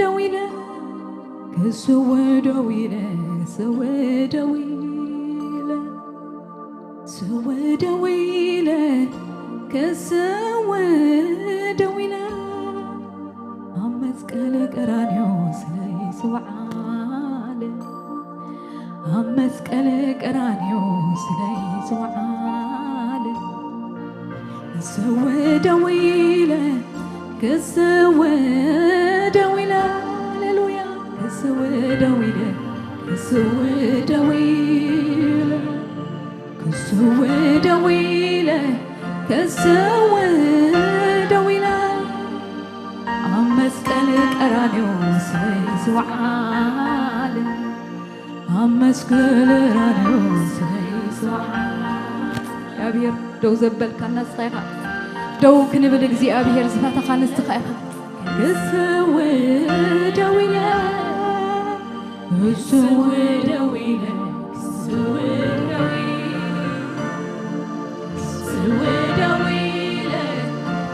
ደው ኢለ ክስው ደው ኢለ ስው ደው ኢለ ስው ደው ኢለ ክስው ደው ኢለ ኣብ መስቀል ቀራንዮ ስለይ ዝወዓለ ኣብ መስቀል ቀራንዮ ስለይ ዝወዓለ ክስው ደው ኢለ ክስው ደው ኢለ ሃሌሉያ ክስው ደው ኢለ ክስው ደው ኢለ ክስው ደው ኢለ ክስው ደው ኢለ ኣብ መስቀል ቀራንዮ ስለይ ዝወዓለ ኣብ መስቀል ቀራንዮ ስለይ ዝወዓለ እግዚኣብሔር ደው ዘበልካ ንስኻ ኢኻ ደው ክንብል እግዚኣብሔር ዝፈተኻ ንስኻ ኢኻ ክስው ደው ኢለ ክስው ደው ኢለ ክስው ደው ኢለ ክስው ደው ኢለ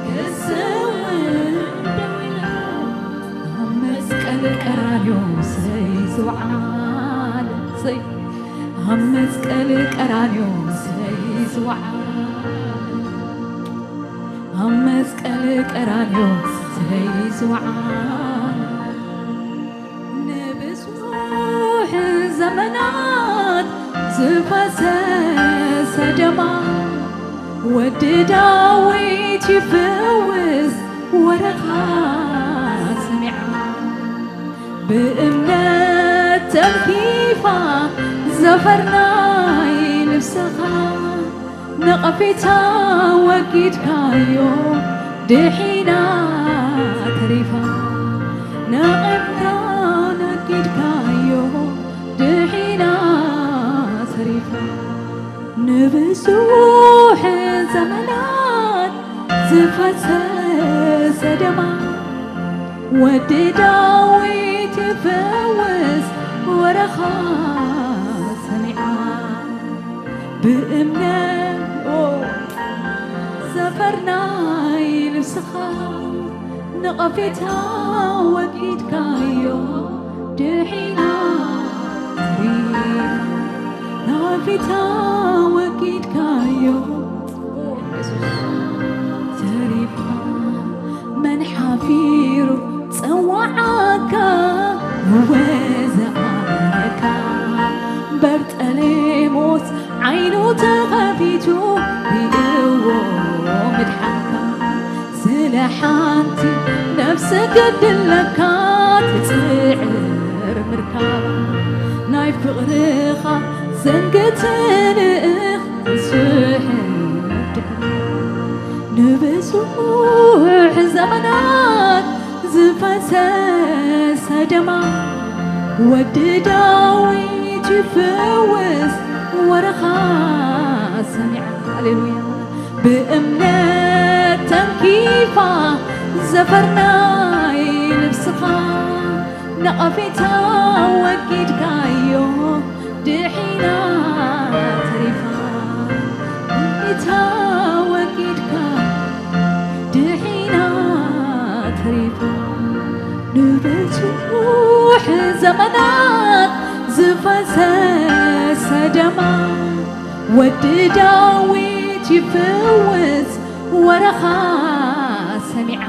ክስው ደው ኢለ ኣብ መስቀል ቀራንዮ ስለይ ዝወዓለ ሰይ ኣብ መስቀል ቀራንዮ ስለይ ዝወዓል፣ ኣብ መስቀል ቀራንዮ ስለይ ዝወዓል፣ ንብዙሕ ዘመናት ዝፈሰሰ ደማ፣ ወዲ ዳዊት ይፍውስ ወረኻ ሰሚዓ። ብእምነት ተንኪፋ ዘፈርናይ ልብስኻ፣ ነቐፌታ ወጊድካዮ ድሒና ተሪፋ። ነቐፌታ ወጊድካዮ ድሒና ተሪፋ። ንብዙሕ ዘመናት ዝፈሰሰ ደማ፣ ወዲ ዳዊት ይፍውስ ወረኻ ሰሚዓ። ብእምነት፣ ኦ፣ ዘፈርናይ ልብስኻ፣ ነቐፌታ ወጊድካዮ ድሒና ተሪፋ። ነቐፌታ ወጊድካዮ ተሪፋ። መን ሓፊሩ ጸዋዓካ፣ እወ ዝኣመነካ። በርጠሌሞስ ዓይኑ ተኸፊቱ ርእይዎ ምድሓንካ። ስለ ሓንቲ ነፍሲ ግድለካ ትጽዕር ምርካባ። ናይ ፍቕርኻ ዘንግትንእኽ ስሕብ ድሕሪ ንብዙሕ ዘመናት ዝፈሰሰ ደማ፣ ወዲ ዳዊት ይፍውስ ወረኻ ሰሚዓ። ሃሌሉያ። ብእምነት ተንኪፋ ዘፈርናይ ልብስኻ፣ ነቐፌታ ወጊድካዮ ድሒና ተሪፋ። ነቐፌታ ወጊድካ ድሒና ተሪፋ። ንብዙሕ ዘመናት ዝፈሰሰ ደማ፣ ወዲ ዳዊት ይፍውስ ወረኻ ሰሚዓ።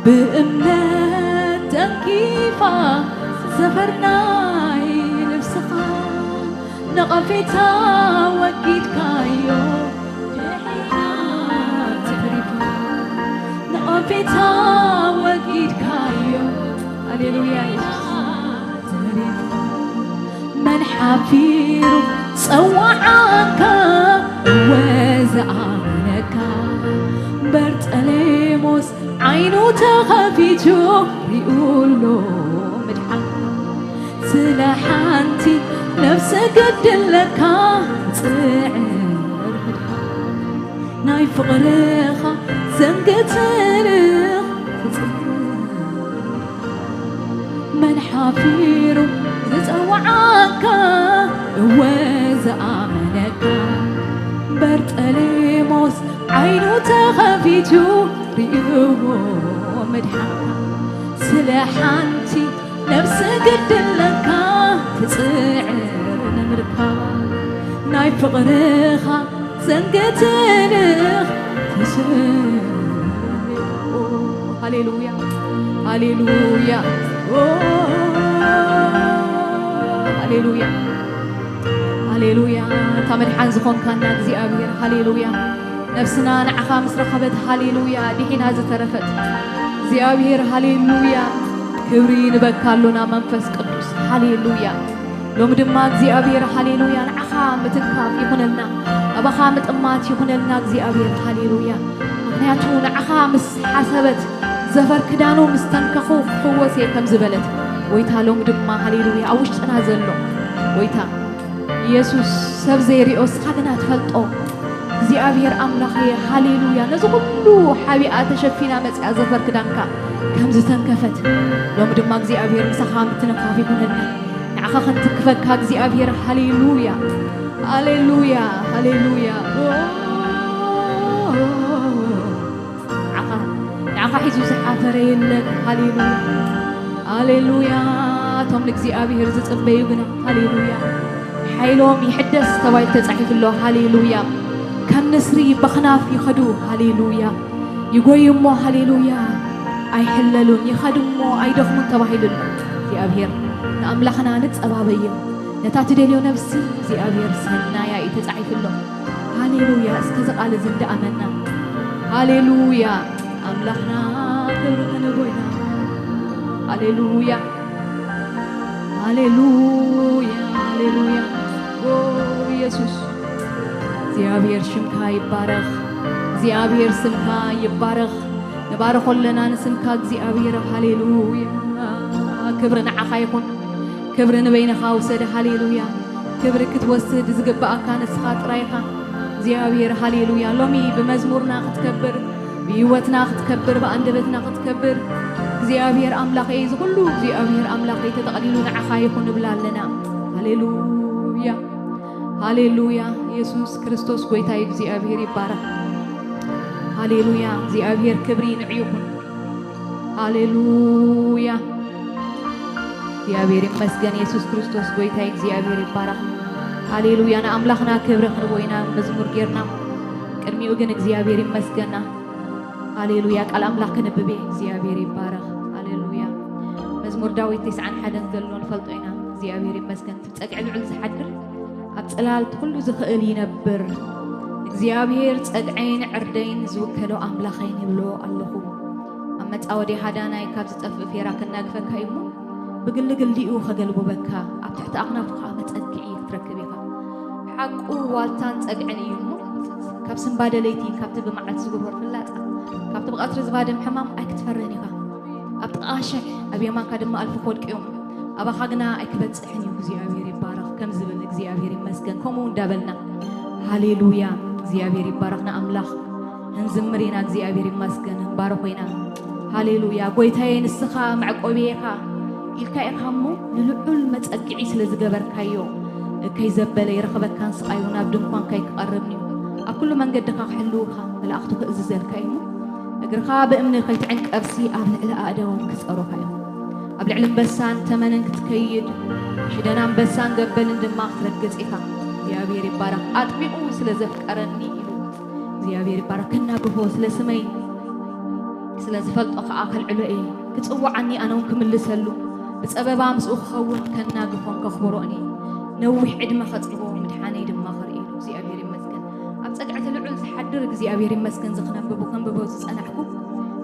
ብእምነት ተንኪፋ ዘፈርናይ ልብስኻ፣ ነቐፌታ ወጊድካዮ ድሒና ተሪፋ። ነቐፌታ ወጊድካዮ። ሃሌሉያ የሱስ። ተሪፋ። መን ሓፊሩ ጸዋዓካ፣ እወ ዝኣመነካ። በርጠሌሞስ ዓይኑ ተኸፊቱ ሪኡሎ ምድሓን። ስለ ሓንቲ ነፍሲ ግድለካ ጽዕር ምድሓን። ናይ ፍቕርኻ ዘንግትንኽ ትጽር። መን ሓፊሩ ዝጸውዓካ፣ እወ ዝኣመነካ። በርጠሌሞስ ዓይኑ ተኸፊቱ ርእይዎ ምድሓንካ። ስለ ሓንቲ ነፍሲ ግድለካ ትጽዕር ንምርካባ። ናይ ፍቕርኻ ዘንግትንኽ ተስርዑ። ሃሌሉያ፣ ሃሌሉያ፣ ኦ፣ ሃሌሉያ፣ ሃሌሉያ። እታ መድሓን ዝኾንካና እግዚኣብሔር፣ ሃሌሉያ። ነፍስና ንዓኻ ምስ ረኸበት፣ ሃሌሉያ፣ ድሒና ዝተረፈት እግዚኣብሔር፣ ሃሌሉያ። ክብሪ ንበካ ኣሎና መንፈስ ቅዱስ፣ ሃሌሉያ። ሎሚ ድማ እግዚኣብሔር፣ ሃሌሉያ፣ ንዓኻ ምትንካፍ ይኹነልና፣ ኣባኻ ምጥማት ይኹነልና እግዚኣብሔር፣ ሃሌሉያ። ምኽንያቱ ንዓኻ ምስ ሓሰበት፣ ዘፈር ክዳኑ ምስ ተንከኹ ክፍወስ እየ ከም ዝበለት፣ ጎይታ፣ ሎሚ ድማ፣ ሃሌሉያ፣ ኣብ ውሽጥና ዘሎ፣ ጎይታ ኢየሱስ፣ ሰብ ዘይሪኦ፣ ንስኻ ግና ትፈልጦ። እግዚኣብሔር ኣምላኸየ፣ ሃሌሉያ። ነዚ ኩሉ ሓቢኣ ተሸፊና መጺኣ ዘፈር ክዳንካ ከም ዝተንከፈት፣ ሎሚ ድማ እግዚኣብሔር ምሳኻ ምትንኻፍ ይኹነልና። ንዓኻ ክንትንክፈካ እግዚኣብሔር፣ ሃሌሉያ፣ ሃሌሉያ፣ ሃሌሉያ። ንዓኻ፣ ንዓኻ ሒዙ ዝሓፈረ የለን። ሃሌሉያ፣ ሃሌሉያ። እቶም ንእግዚኣብሔር ዝጽበዩ ግና፣ ሃሌሉያ፣ ሓይሎም ይሕደስ ተባሂሉ ተጻሒፉ ኣሎ። ሃሌሉያ። ከም ንስሪ በኽናፍ ይኸዱ። ሃሌሉያ። ይጎዩ እሞ፣ ሃሌሉያ፣ ኣይሕለሉን። ይኸዱ እሞ ኣይደኽሙን ተባሂሉ ኣሎ። እግዚኣብሔር ንኣምላኽና ንጸባበዮ። ነታ ትደልዮ ነፍሲ እግዚኣብሔር ሰናያ እዩ ተጻሒፉ ኣሎ። ሃሌሉያ። እስከ እዚ ቃል እዚ እንዳኣመና፣ ሃሌሉያ፣ ኣምላኽና ክብሪ ክንቦ ኢና። ሃሌሉያ። ሃሌሉያ፣ ሃሌሉያ። ኦ፣ ኢየሱስ፣ እግዚኣብሔር ሽምካ ይባረኽ። እግዚኣብሔር ስምካ ይባረኽ። ንባርኾ ኣለና ንስምካ እግዚኣብሔር። ሃሌሉያ። ክብሪ ንዓኻ ይኹን። ክብሪ ንበይንኻ ውሰድ። ሃሌሉያ። ክብሪ ክትወስድ ዝግብኣካ ንስኻ ጥራይ ኢኻ እግዚኣብሔር። ሃሌሉያ። ሎሚ ብመዝሙርና ክትከብር፣ ብህይወትና ክትከብር፣ ብኣንደበትና ክትከብር እግዚኣብሔር ኣምላኸይ፣ እዚ ኩሉ እግዚኣብሔር ኣምላኸይ ተጠቕሊሉ ንዓኻ ይኹን ንብላ ኣለና። ሃሌሉያ። ሃሌሉያ። ኢየሱስ ክርስቶስ ጎይታ እዩ። እግዚኣብሔር ይባረኽ። ሃሌሉያ። እግዚኣብሔር ክብሪ ንዑ ይኹን። ሃሌሉያ። እግዚኣብሔር ይመስገን። ኢየሱስ ክርስቶስ ጎይታ እዩ። እግዚኣብሔር ይባረኽ። ሃሌሉያ። ንኣምላኽና ክብሪ ክንቦ ኢና መዝሙር ጌርና። ቅድሚኡ ግን እግዚኣብሔር ይመስገና። ሃሌሉያ። ቃል ኣምላኽ ክንብብ እየ። እግዚኣብሔር ይባረኽ። ሃሌሉያ። መዝሙር ዳዊት ተስዓን ሓደን ዘሎ ንፈልጦ ኢና። እግዚኣብሔር ይመስገን። ጸግዒ ልዑል ዝሓድር ኣብ ጽላል ኩሉ ዝኽእል ይነብር። እግዚኣብሔር ጸግዐይን ዕርደይን ዝውከሎ ኣምላኸይን ይብሎ ኣለኹ። ኣብ መጻወዲ ሃዳናይ ካብ ዝጠፍእ ፌራ ከናግፈካ እዩ እሞ፣ ብግልግሊኡ ከገልብበካ፣ ኣብ ትሕቲ ኣኽናፉ ኸኣ መጸግዒ ክትረክብ ኢኻ። ሓቁ ዋልታን ጸግዕን እዩ እሞ፣ ካብ ስምባደ ለይቲ፣ ካብቲ ብመዓልቲ ዝጉርወር ፍላጻ፣ ካብቲ ብቐትሪ ዝባድም ሕማም ኣይክትፈርን ኢኻ። ኣብ ጥቓ ሽሕ፣ ኣብ የማንካ ድማ ኣልፊ ክወድቁ እዮም፣ ኣባኻ ግና ኣይክበጽሕን እዩ። እግዚኣብሔር ይባረኽ። ከም ዝብል እግዚኣብሔር ይመስገን። ከምኡ እንዳበልና፣ ሃሌሉያ፣ እግዚኣብሔር ይባረኽ። ንኣምላኽ ክንዝምር ኢና። እግዚኣብሔር ይመስገን። ንባርኾ ኢና። ሃሌሉያ። ጎይታዬ፣ ንስኻ መዕቆብየ ኢኻ ኢልካ ኢኻ እሞ፣ ንልዑል መጸግዒ ስለ ዝገበርካዮ፣ ከይዘበለ ይረኽበካን ስቓዩ ናብ ድንኳንካ ኣይክቐርብን እዩ። ኣብ ኩሉ መንገድኻ ክሕልውኻ፣ መላእኽቱ ክእዝዘልካ እዩ እሞ፣ እግርኻ ብእምኒ ከይትዕንቀፍሲ፣ ኣብ ልዕሊ ኣእዳዎም ክጸሩኻ እዮም። ኣብ ልዕሊ ኣንበሳን ተመንን ክትከይድ፣ ሽደን ኣንበሳን ገበልን ድማ ክትረግጽ ኢኻ። እግዚኣብሔር ይባረኽ። ኣጥቢቑ ስለ ዘፍቀረኒ ኢሉ እግዚኣብሔር ይባረኽ። ከናግፎ ስለ ስመይ ስለ ዝፈልጦ ከኣ ከልዕሎ እየ። ክጽውዓኒ ኣነ እውን ክምልሰሉ፣ ብጸበባ ምስኡ ክኸውን ከናግፎን ከኽብሮን እየ። ነዊሕ ዕድመ ከጽግቦ ምድሓነይ ድማ ክርኢ ኢሉ። እግዚኣብሔር ይመስገን። ኣብ ጸግዒ እቲ ልዑል ዝሓድር እግዚኣብሔር ይመስገን። እዚ ክነንብቦ ከንብቦ ዝጸናሕኩ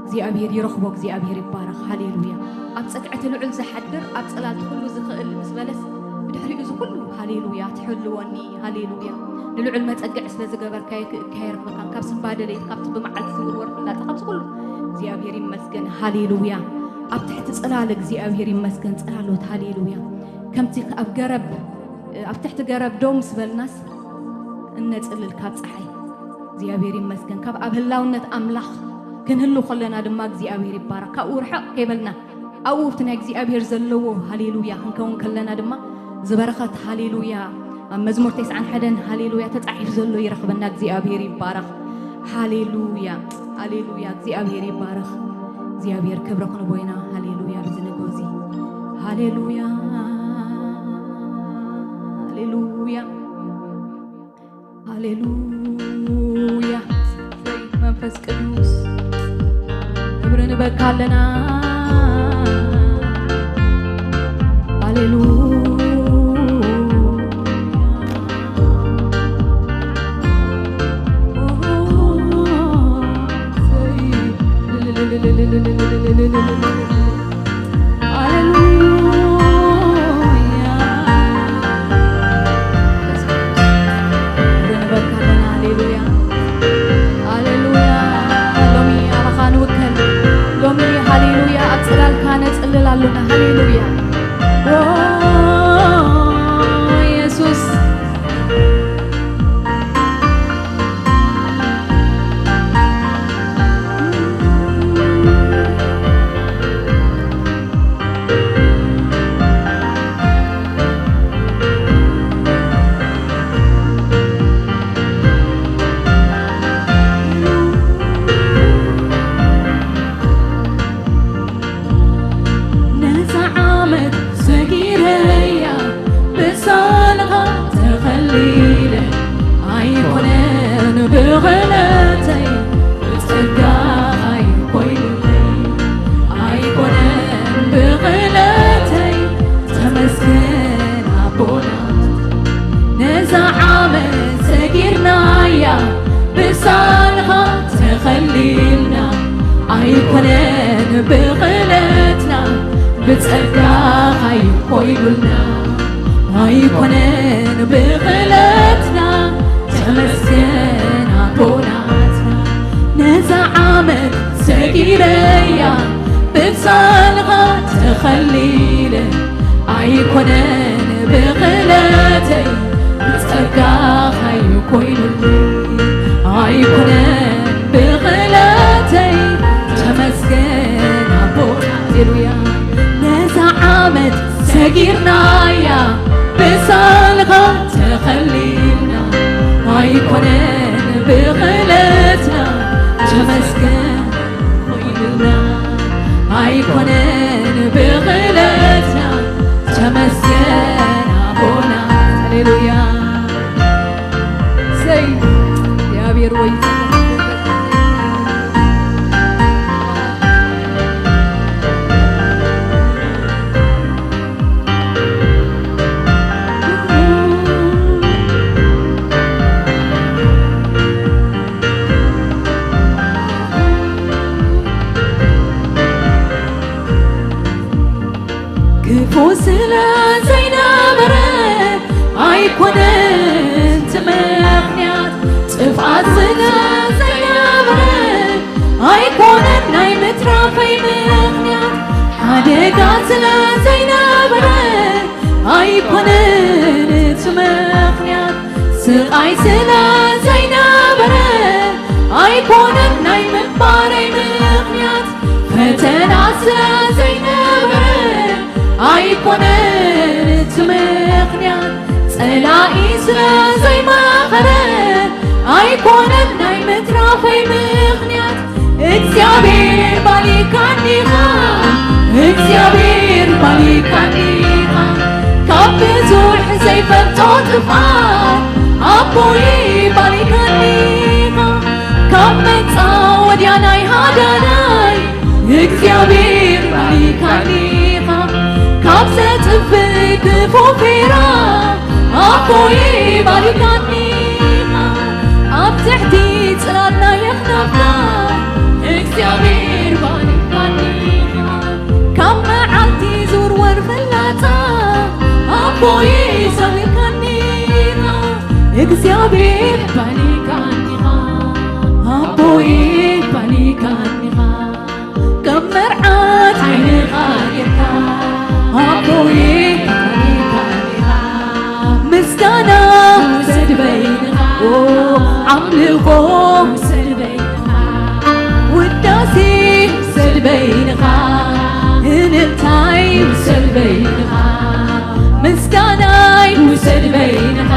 እግዚኣብሔር ይረኽቦ። እግዚኣብሔር ይባረኽ። ሃሌሉያ። ኣብ ጸግዒ እቲ ልዑል ዝሓድር ኣብ ጽላል ኩሉ ዝኽእል ምስ በለስ ብድሕሪኡ እዚ ኩሉ ሃሌሉያ ትሕልወኒ። ሃሌሉያ። ንልዑል መጸግዒ ስለ ዝገበርካዮ ክእካ የርኽበካን ካብ ስምባደ ለይቲ ካብቲ ብመዓልቲ ዝውርወር ፍላጻ ካብዚ ኩሉ እግዚኣብሔር ይመስገን። ሃሌሉያ። ኣብ ትሕቲ ጽላል እግዚኣብሔር ይመስገን። ጽላሎት ሃሌሉያ። ከምቲ ኣብ ገረብ፣ ኣብ ትሕቲ ገረብ ደው ምስ በልናስ እነጽልል ካብ ጸሓይ። እግዚኣብሔር ይመስገን። ካብ ኣብ ህላውነት ኣምላኽ ክንህሉ ከለና ድማ እግዚኣብሔር ይባረኽ። ካብኡ ርሕቕ ከይበልና ኣብኡ ኣብቲ ናይ እግዚኣብሔር ዘለዎ ሃሌሉያ ክንከውን ከለና ድማ ዝበረኸት ሃሌሉያ ኣብ መዝሙር ተስዓን ሓደን ሃሌሉያ ተጻሒፉ ዘሎ ይረኽበና። እግዚኣብሔር ይባረኽ። ሃሌሉያ፣ ሃሌሉያ። እግዚኣብሔር ይባረኽ። እግዚኣብሔር ክብሪ ክንቦ ኢና። ሃሌሉያ። ብዝንጎ እዚ ሃሌሉያ፣ ሃሌሉያ፣ ሃሌሉያ። መንፈስ ቅዱስ ክብሪ ንበካ ኣለና። ሃሌሉያ። ሃሌሉያ። ንበካ ኣለና። ሃሌሉያ፣ ሃሌሉያ። ሎሚ ኣባኻ ንውከል። ሎሚ ሃሌሉያ ኣብ ጽላልካ ነጽልል ኣሎና። ሃሌሉያ። ኦ ኢየሱስ። ብኽእለትና ብጸጋኻ እዩ ኮይኑልና። ኣይኮነን ብኽእለትና፣ ተመስገን ኣቦናትና። ነዛ ዓመት ሰጊረያ ብሳልኻ ተኸሊለ፣ ኣይኮነን ብኽእለተይ ብጸጋኻ እዩ ኮይኑኒ። ኣይኮነን ብኽእለተይ፣ ተመስገን ኣቦና። ሃሌሉያ። ነዛ ዓመት ሰጊርናያ ብሳልኻ ተኸሊልና። ኣይኮነን ብኽእለትና፣ ተመስገን ኮይኑልና። ኣይኮነን ብኽእለትና፣ ተመስገን ኣቦና። ሃሌሉያ። ሰይ እግዚኣብሔር ወይ ክፉ ስለ ዘይነበረ ኣይኮነን እቲ ምኽንያት፣ ጥፍኣት ስለ ዘይነበረ ኣይኮነን ናይ ምትራፈይ ምኽንያት፣ ሓደጋ ስለ ዘይነበረ ኣይኮነን እቲ ምኽንያት፣ ስቓይ ስለ ዘይነበረ ኣይኮነን ናይ ምንባረይ ምኽንያት፣ ፈተና ስለ ዘይነበረ ኣይኮነን እቲ ምኽንያት፣ ጸላኢ ስለ ዘይመኸረ ኣይኮነን ናይ ምትራፈይ ምኽንያት፣ እግዚኣብሔር ባሊካኒኻ፣ እግዚኣብሔር ባሊካኒኻ፣ ካብ ብዙሕ ዘይፈልጦ ጥፍኣት ኣቦይ ባሊካኒኻ፣ ካብ መጻወድያ ናይ ሃዳናይ እግዚኣብሔር ባሊካኒኻ፣ ካብ ዘጥፍእ ክፉ ፊራ ኣቦይ ባሊካኒኻ፣ ኣብ ትሕቲ ጽላል ናይ ኣኽናፍካ እግዚኣብሔር ባሊካኒኻ፣ ካብ መዓልቲ ዝውርወር ፍላጻ ኣቦይ ሰዊርካኒኻ፣ እግዚኣብሔር ባሊካኒኻ፣ ኣቦይ ባሊካኒኻ። ከም መርዓት ዓይንኻ ጌርካ ኣቦይ ታሪኻ ጌርካ፣ ምስጋና ውሰድ በይንኻ፣ ኦ፣ ኣምልኾ ውሰድ በይንኻ፣ ውዳሴ ውሰድ በይንኻ፣ እልልታይ ውሰድ በይንኻ፣ ምስጋናይ ውሰድ በይንኻ፣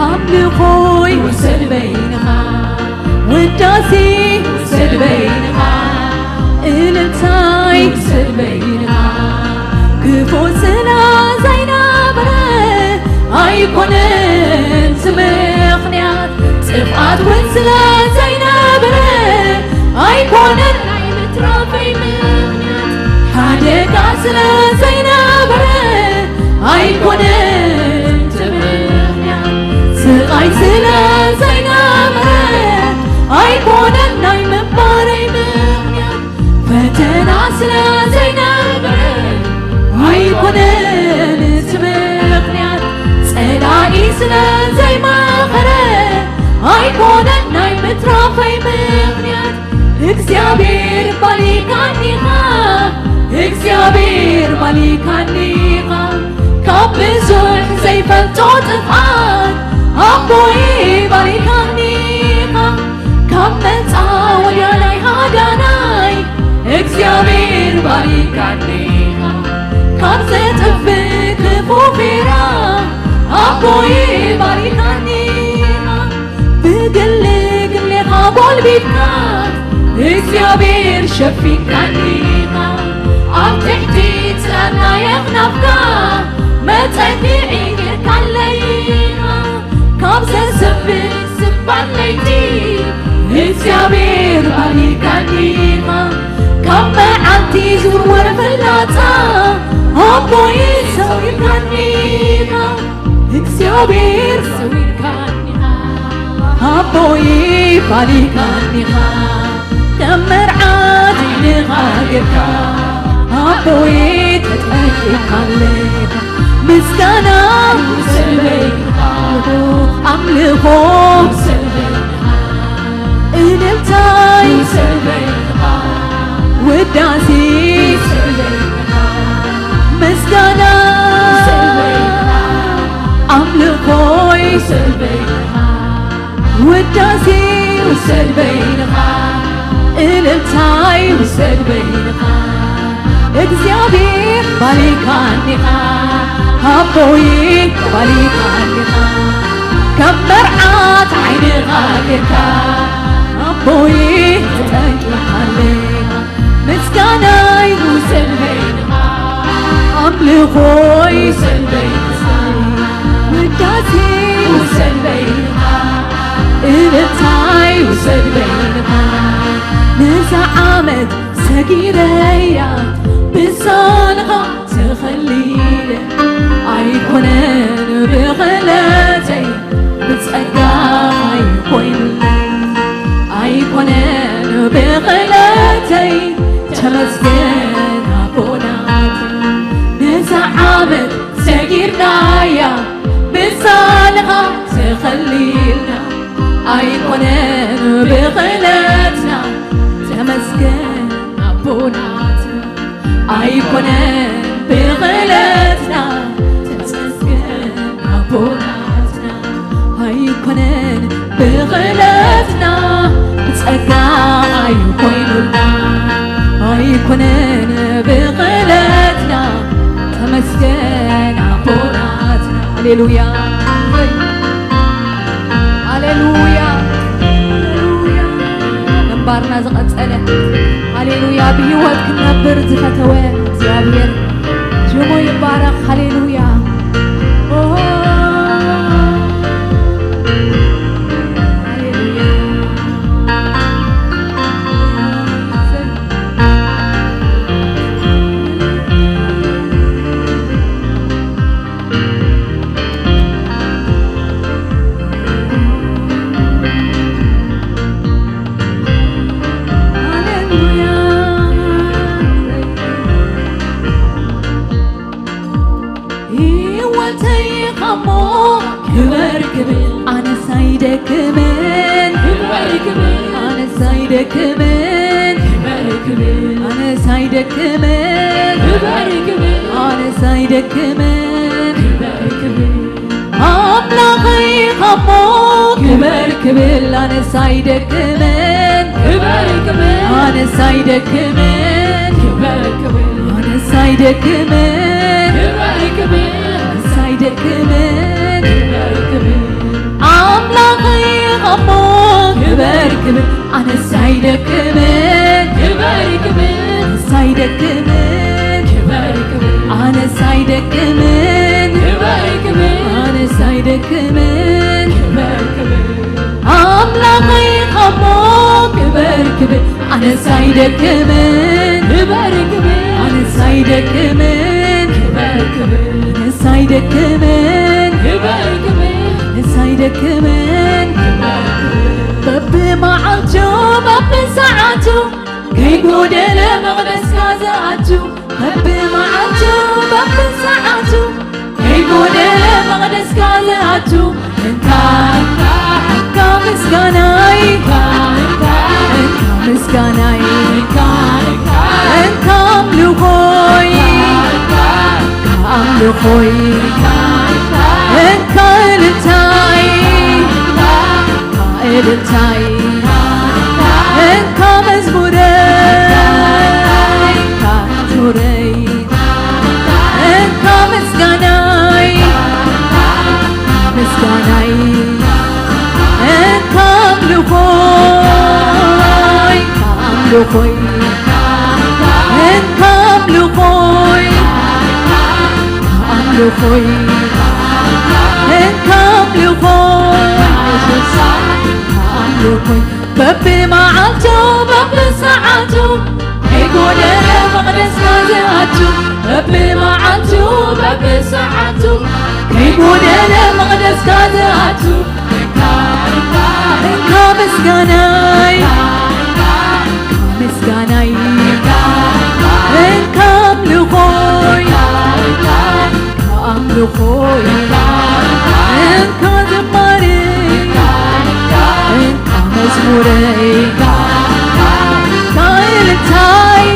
ኣምልኾይ ውሰድ በይንኻ፣ ውዳሴ ውሰድ በይንኻ፣ እልልታይ ውሰድ በይንኻ። ክፉ ስለ ዘይነበረ ኣይኮነን እቲ ምኽንያት፣ ጥፍኣት እውን ስለ ዘይነበረ ኣይኮነን ናይ ምትራፈይ ምኽንያት፣ ሓደጋ ስለ ዘይነበረ ኣይኮነን እቲ ምኽንያት፣ ስቓይ ስለ ዘይነበረ ኣይኮነን ናይ ምንባረይ ምኽንያት፣ ፈተና ስለ ዘይነበረ ኣይኮነን እቲ ምኽንያት፣ ጸላኢ ስለ ዘይመኸረ ኣይኮነን ናይ ምትራፈይ ምኽንያት፣ እግዚኣብሔር ባሊካኒኻ፣ እግዚኣብሔር ባሊካኒኻ፣ ካብ ብዙሕ ዘይፈልጦ ጥፍኣት ኣቦይ ባሊካኒኻ፣ ካብ መጻወድያ ናይ ሃዳናይ እግዚኣብሔር ባሊካኒኻ፣ ካብ ዘጥፍእ ክፉ ፊራ ኣቦይ ባሊካኒኻ፣ ብግሊ ግሌኻ ጎልቢብካ እግዚኣብሔር ሸፊንካኒኻ፣ ኣብ ትሕቲ ጽላል ናይ ኣኽናፍካ መጸግዒ ጌርካለይ ኢኻ፣ ካብ ዘስብስ ስባል ለይቲ እግዚኣብሔር ባሊካኒኻ፣ ካብ መዓልቲ ዝውርወር ፍላጻ ኣቦይ ሰዊርካኒኻ፣ እግዚኣብሔር ሰዊርካኒኻ፣ ኣቦይ ባሊካኒኻ፣ ከም መርዓት ዓይንኻ ኣቦይ ተጠቂኻለኻ ምስጋና ውሰድ በይንኻ ኣምልኾ ውሰድ በይንኻ እልልታይ ውሰድ በይንኻ ውዳሴ ውሰድ በይንኻ ምስጋና ውሰድ በይንኻ ኣምልኾይ ውሰድ በይንኻ ውዳሴ ውሰድ በይንኻ እልልታይ ውሰድ በይንኻ እግዚኣብሔር ባሊካኒኻ ኣቦይ ባሊካኒኻ ከም መርዓት ዓይንኻ ጌርካ ኣቦይ ተጠንቂኻለኻ ምስጋናይ ውሰድ በይንኻ ኣምልኾይ ውሰድ በይንኻ ውዳሴ ውሰድ በይንኻ እልልታይ ውሰድ በይንኻ ነዛ ዓመት ሰጊረያ ብሳንኻ ተኸሊለ ኣይኮነን ብኽእለተይ ብጸጋኻ ይኮይኑለይ ኣይኮነን ብኽእለተይ ተመስገን ኣቦናት ነዛ ዓመት ሰጊርናያ ብሳንኻ ተኸሊልና ኣይኮነን ብኽእለትና ተመስገን ኣቦናት ኣይኮነን ብኽእለትና ተመስገን ኣቦናትና ኣይኮነን ብኽእለትና ብጸጋ እዩ ኮይኑልና ኣይኮነን ብኽእለትና ተመስገን ኣቦናትና ሃሌሉያ ሃሌሉያ ሃሌሉያ ምንባርና ዝቐጸለ ሃሌሉያ ብህይወት ክንነብር ዝፈተወ እግዚኣብሔር ሽሙ ይባረኽ ሃሌሉያ ኦሆ ሃሌሉያ ክበር ክብል ኣነስ ኣይደክምን ክበር ክብል ኣነስ ኣይደክምን ክበር ክብል ኣነስ ኣይደክምን ክበር ክብል ኣነስ ኣይደክምን ክበር ክብል ኣምላኸይ ኻሞ ክበር ክብል ኣነስ ኣይደክምን ክበር ክብል ኣነስ ኣይደክምን ክበር ክብል ኣነስ ኣይደክምን ክበር ክብል ኣነስ ኣይደክምን ክበር ክብል ኣምላኸይ ኻሞ ክበር ክብል ኣነስ ኣይደክምን ክበር ክብል ኣነስ ኣይደክምን ክበር ክብል ኣነስ ኣይደክምን ክበር ክብል ኣነስ ኣይደክምን ክበር ክብል ኣምላኸይ ኻሞ ክበር ክብል ኣነስ ኣይደክምን ክበር ክብል ኣነስ ኣይደክምን ክበር ክብል ኣነስ ኣይደክምን ክበር ክብል ኣነስ ኣይደክምን ክበር ክብል በብመዓልቱ በብሰዓቱ ከይጎደለ መቕደስካ ዝኣቱ በብመዓልቱ በብሰዓቱ ከይጎደለ መቕደስካ ዝኣቱ እንካ እንካ እንካ ምስጋናይ እንካ እንካ እንካ ምስጋናይ እንካ እንካ እንካ ኣምልኾይ እንካ ኣምልኾይ እንካ እልልታይ እልልታይ እንካ መዝሙረይ እንካ መዝሙረይ እንካ ምስጋናይ ምስጋናይ እንካ ኣምልኾይ እንካ ኣምልኾይ እንካ ኣምልኾይ ኣምልኾይ እንካ ኣምልኾይ የሱስ ኣምልኾይ በብመዓልቱ በብሰዓቱ ከይጎደለ መቕደስካ ዝኣቱ በብመዓልቱ በብሰዓቱ ከይጎደለ መቕደስካ ዝኣቱ እንካ ምስጋናይ ምስጋናይ እንካ ኣምልኾ ሆይ እንካ ዝማሬ፣ እንካ መዝሙረይ፣ እንካ እልልታይ፣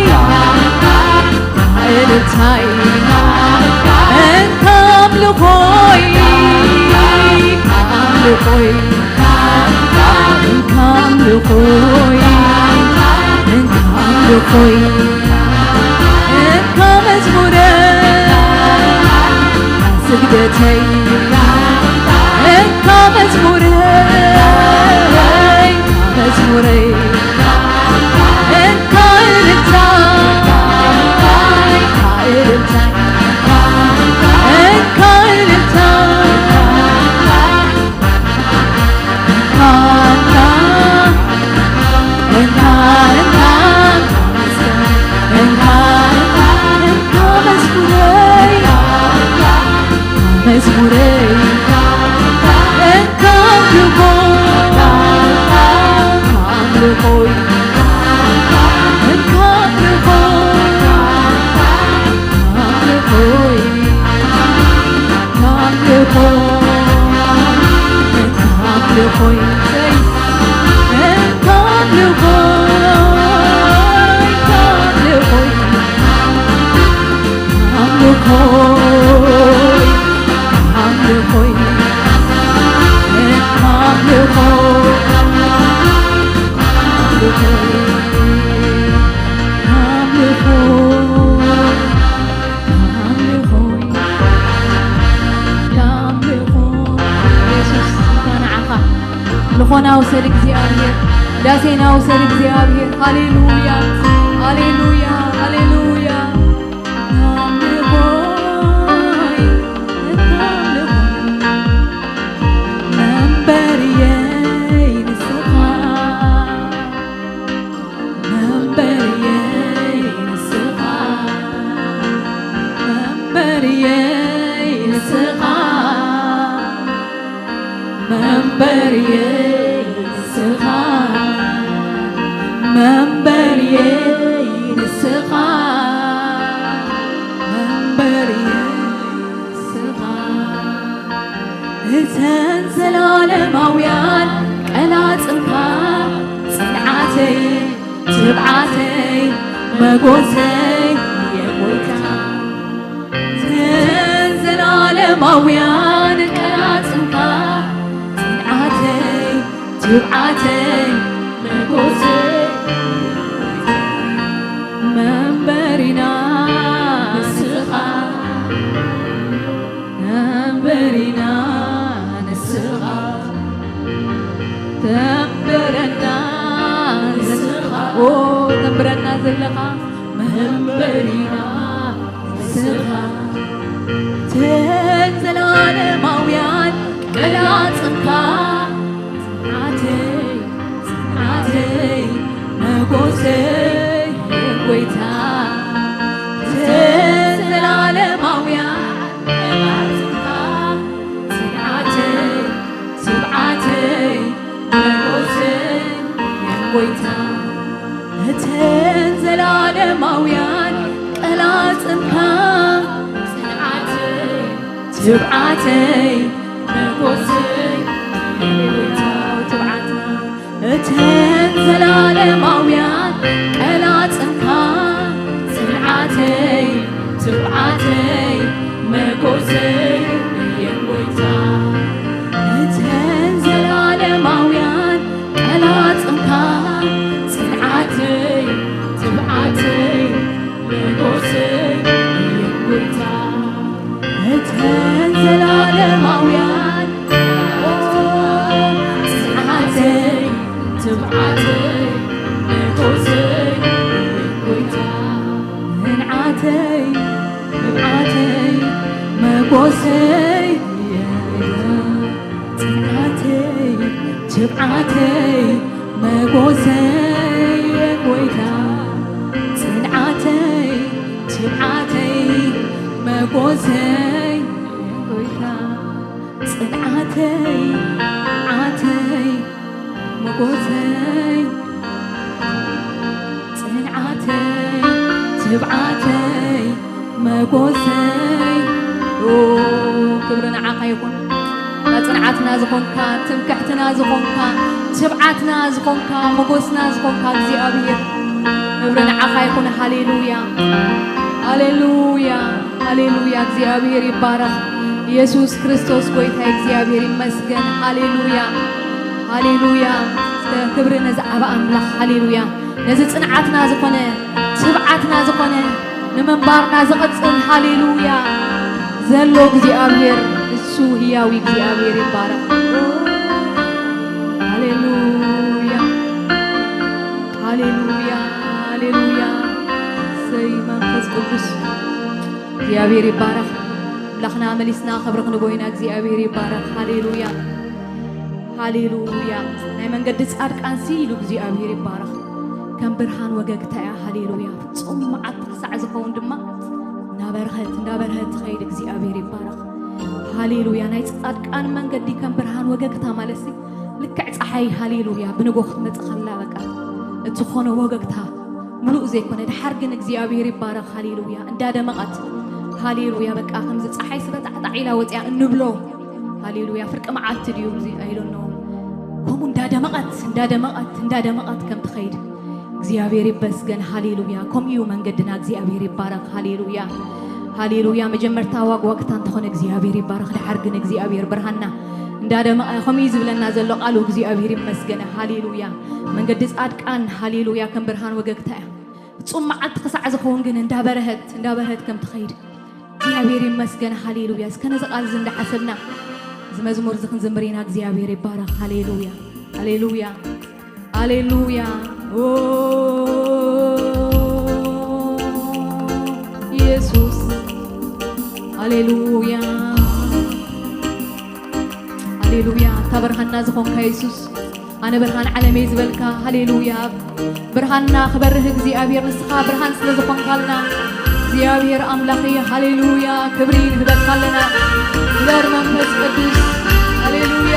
እንካ እልልታይ፣ እንካ ኣምልኾይ፣ ኣምልኾይ፣ እንካ ኣምልኾይ፣ እንካ ኣምልኾይ፣ እንካ መዝሙረይ፣ ስግደተይ፣ እንካ መዝሙረይ፣ መዝሙረይ፣ እንካ እልልታ፣ እንካ እልልታ፣ እንካ እልልታ፣ ኣምልኾ፣ ኣምልኾ፣ ኣምልኾ። የሱስ፣ ንዓኻ ልኾና ውሰድ እግዚኣብሔር፣ ዳሴና ውሰድ እግዚኣብሔር። ሃሌሉያ፣ ሃሌሉያ፣ ሃሌሉያ። ኣምልኾይ፣ ኣምልኾይ፣ መንበርየይ ንስኻ። መንበርየይ ንስኻ፣ መንበርየይ ንስኻ፣ መንበርየይ ንስኻ፣ መንበርየይ ንስኻ፣ መንበርየይ ንስኻ። እተን ዘላለማውያን ቀላጽምካ ጽንዓተይ ትብዓተይ መጎሰይ የጎይታ። እተን ዘላለማውያን ቀላጽምካ ጽንዓተይ ትብዓተይ መጎሰይ መንበሪና ንስኻ። ተንበሪና ንስኻ፣ ተንበረና ንስኻ፣ ኦ፣ ተንበረና ዘለኻ መንበሪና ንስኻ። ተን ዘላለማውያን ቀላጽምካ ጽንዓተይ፣ ጽንዓተይ፣ መጎሰይ፣ ጎይታ። ተን ዘላለማውያን ቀላጽምካ፣ ጽንዓተይ፣ ትብዓተይ፣ መጎሰይ፣ ጎይታ። እተን ዘላለማውያን ቀላጽምካ፣ ጽንዓተይ፣ ትብዓተይ፣ መጎሰይ፣ ጎይታ፣ ትብዓትና። እተን ዘላለማውያን ቀላጽምካ፣ ጽንዓተይ፣ ትብዓተይ፣ መጎሰይ፣ የጎይታ። እተን ዘላለማውያን ቀላጽምካ፣ ጽንዓተይ፣ ትብዓተይ፣ መጎሰይ፣ የጎይታ። እተን ዘላለማውያን፣ ኦ፣ ጽንዓተይ፣ ትብዓተይ፣ መጎሰይ፣ ጎይታ። ጽንዓተይ፣ ትብዓተይ፣ መጎሰይ፣ ጽንዓተይ፣ ትብዓተይ፣ መጎሰይ፣ ጎይታ። ጽንዓተይ፣ ትብዓተይ፣ መጎሰይ፣ ጎይታ። ጽንዓተይ፣ ትብዓተይ፣ መጎሰይ፣ ጽንዓተይ፣ ትብዓተይ፣ መጎሰይ፣ ክብሪ ንዓኻ ይኹን። ጽንዓትና ዝኾንካ፣ ትምክሕትና ዝኾንካ፣ ትብዓትና ዝኾንካ፣ ሞጎስና ዝኾንካ እግዚኣብሔር፣ ክብሪ ንዓኻ ይኹን። ሃሌሉያ፣ ሃሌሉያ፣ ሃሌሉያ። እግዚኣብሔር ይባረኽ። ኢየሱስ ክርስቶስ ጎይታ እግዚኣብሔር ይመስገን። ሃሌሉያ፣ ሃሌሉያ። እስከ ክብሪ ነዚ ዓቢ ኣምላኽ። ሃሌሉያ። ነዚ ጽንዓትና ዝኾነ፣ ትብዓትና ዝኾነ፣ ንምንባርና ዝቐጽል፣ ሃሌሉያ፣ ዘሎ እግዚኣብሔር፣ እሱ ህያዊ እግዚኣብሔር ይባረኽ። ሃሌሉያ፣ ሃሌሉያ፣ ሃሌሉያ። እሰይ መንፈስ ቅዱስ እግዚኣብሔር ይባረኽ። ኣምላኽና መሊስና ክብሪ ክንቦ ኢና። እግዚኣብሔር ይባረኽ። ሃሌሉያ፣ ሃሌሉያ። ናይ መንገዲ ጻድቃንሲ ኢሉ እግዚኣብሔር ይባረኽ። ከም ብርሃን ወገግታ እያ። ሃሌሉያ። ፍጹም መዓልቲ ክሳዕ ዝኸውን ድማ እናበርሀት፣ እንዳበርሀት ትኸይድ። እግዚኣብሔር ይባረኽ። ሃሌሉያ። ናይ ጻድቃን መንገዲ ከም ብርሃን ወገግታ ማለትሲ ልክዕ ጸሓይ፣ ሃሌሉያ፣ ብንጎ ክትመጽእ ከላ በቃ እቲ ኾነ ወገግታ ምሉእ ዘይኮነ፣ ድሓር ግን እግዚኣብሔር ይባረኽ። ሃሌሉያ። እንዳደመቐት፣ ሃሌሉያ፣ በቃ ከምዚ ጸሓይ ስበጣዕጣዕ ኢላ ወጽያ እንብሎ፣ ሃሌሉያ፣ ፍርቂ መዓልቲ ድዩ? እዚ I don't know። ከምኡ እንዳደመቐት፣ እንዳደመቐት፣ እንዳደመቐት ከም ትኸይድ እግዚኣብሔር ይመስገን። ሃሌሉያ። ከምኡ እዩ መንገድና። እግዚኣብሔር ይባረኽ። ሃሌሉያ፣ ሃሌሉያ። መጀመርታ ዋግዋግታ እንተኾነ እግዚኣብሔር ይባረኽ። ድሓር ግን እግዚኣብሔር ብርሃንና እንዳደመቐ ከምኡ እዩ ዝብለና ዘሎ ቃሉ። እግዚኣብሔር ይመስገን። ሃሌሉያ። መንገዲ ጻድቃን፣ ሃሌሉያ፣ ከም ብርሃን ወገግታ እያ። ፍጹም መዓልቲ ክሳዕ ዝኸውን ግን እንዳበረሀት፣ እንዳበረሀት ከም ትኸይድ እግዚኣብሔር ይመስገን። ሃሌሉያ። እስከ ነዚ ቃል እዚ እንዳሓሰብና እዚ መዝሙር እዚ ክንዝምር ኢና። እግዚኣብሔር ይባረኽ። ሃሌሉያ፣ ሃሌሉያ፣ ሃሌሉያ። ኦ ኢየሱስ፣ ሃሌሉያ፣ ሃሌሉያ። እታ ብርሃንና ዝኾንካ የሱስ፣ ኣነ ብርሃን ዓለም እየ ዝበልካ፣ ሃሌሉያ። ብርሃንና ክበርህ እግዚኣብሔር፣ ንስኻ ብርሃን ስለ ዝኾንካልና እግዚኣብሔር ኣምላኽ እየ፣ ሃሌሉያ። ክብሪ ንህበካ ኣለና። ክበር መንፈስ ቅዱስ፣ ሃሌሉያ፣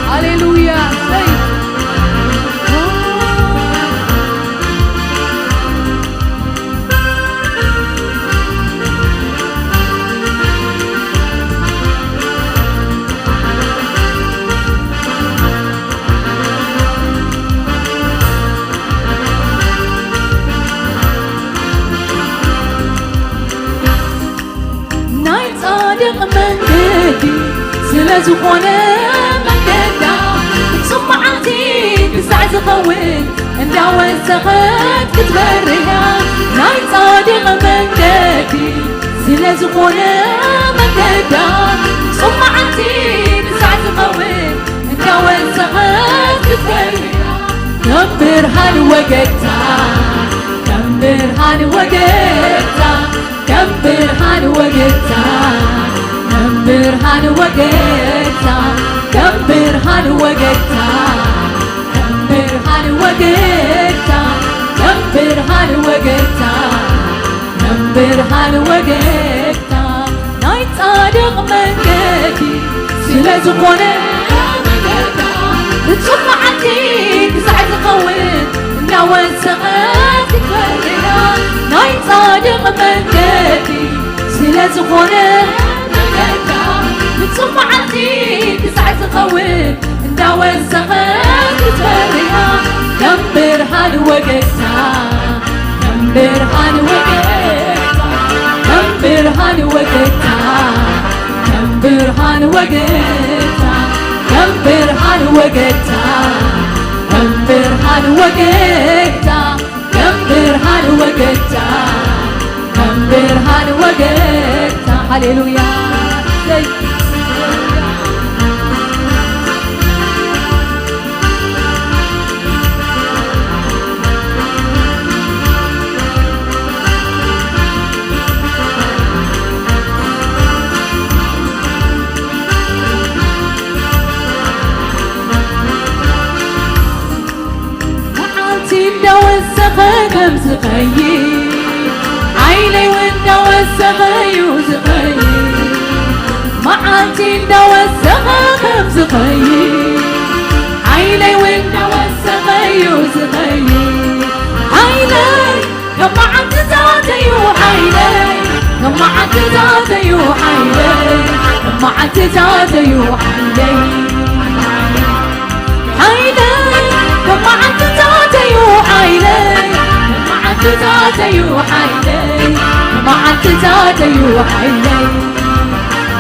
ሃሌሉያ። ሰይ ናይ ጻድቕ መንገዲ ስለ ዝኾነ፣ መንገዳ ፍጹም መዓልቲ ክሳዕ ዝኸውን እንዳወሰኸት ክትበርያ። ናይ ጻድቕ መንገዲ ስለ ዝኾነ፣ መንገዳ ፍጹም መዓልቲ ክሳዕ ዝኸውን እንዳወሰኸት ክትበርያ። ከም ብርሃን ወገግታ፣ ከም ብርሃን ወገግታ፣ ከም ብርሃን ወገግታ፣ ከም ብርሃን ወገግታ፣ ከም ብርሃን ወገግታ፣ ከም ብርሃን ወገግታ፣ ከም ብርሃን ወገግታ፣ ከም ብርሃን ወገግታ። ናይ ጻድቕ መንገዲ ስለ ዝኾነ፣ ፍጹም መዓልቲ ክሳዕ ዝኸውን እንዳወሰኸት ክትበርያ። ናይ ጻድቕ መንገዲ ስለ ዝኾነ፣ ፍጹም መዓልቲ ክሳዕ ዝኸውን እንዳወሰኸት ክትበርያ። ከም ብርሃን ወገግታ፣ ከም ብርሃን ወገግታ፣ ከም ብርሃን ወገግታ፣ ከም ብርሃን ወገግታ፣ ከም ብርሃን ወገግታ፣ ከም ብርሃን ወገግታ፣ ከም ብርሃን ወገግታ፣ ከም ብርሃን ወገግታ። ሃሌሉያ። መዓልቲ እንዳወሰኸ ከም ዝኸይድ፣ ሓይለይ እውን እንዳወሰኸ እዩ ዝኸይድ። መዓልቲ እንዳወሰኸ ከም ዝኸይድ፣ ሓይለይ እውን እንዳወሰኸ እዩ ዝኸይድ። ሓይለይ መዓልትታተዩ ሓይለይ፣ መዓልትታተዩ ሓይለይ፣ ሓይለይ፣ መዓልትታተዩ ሓይለይ፣ መዓልትታተዩ ሓይለይ፣ መዓልትታተዩ ሓይለይ፣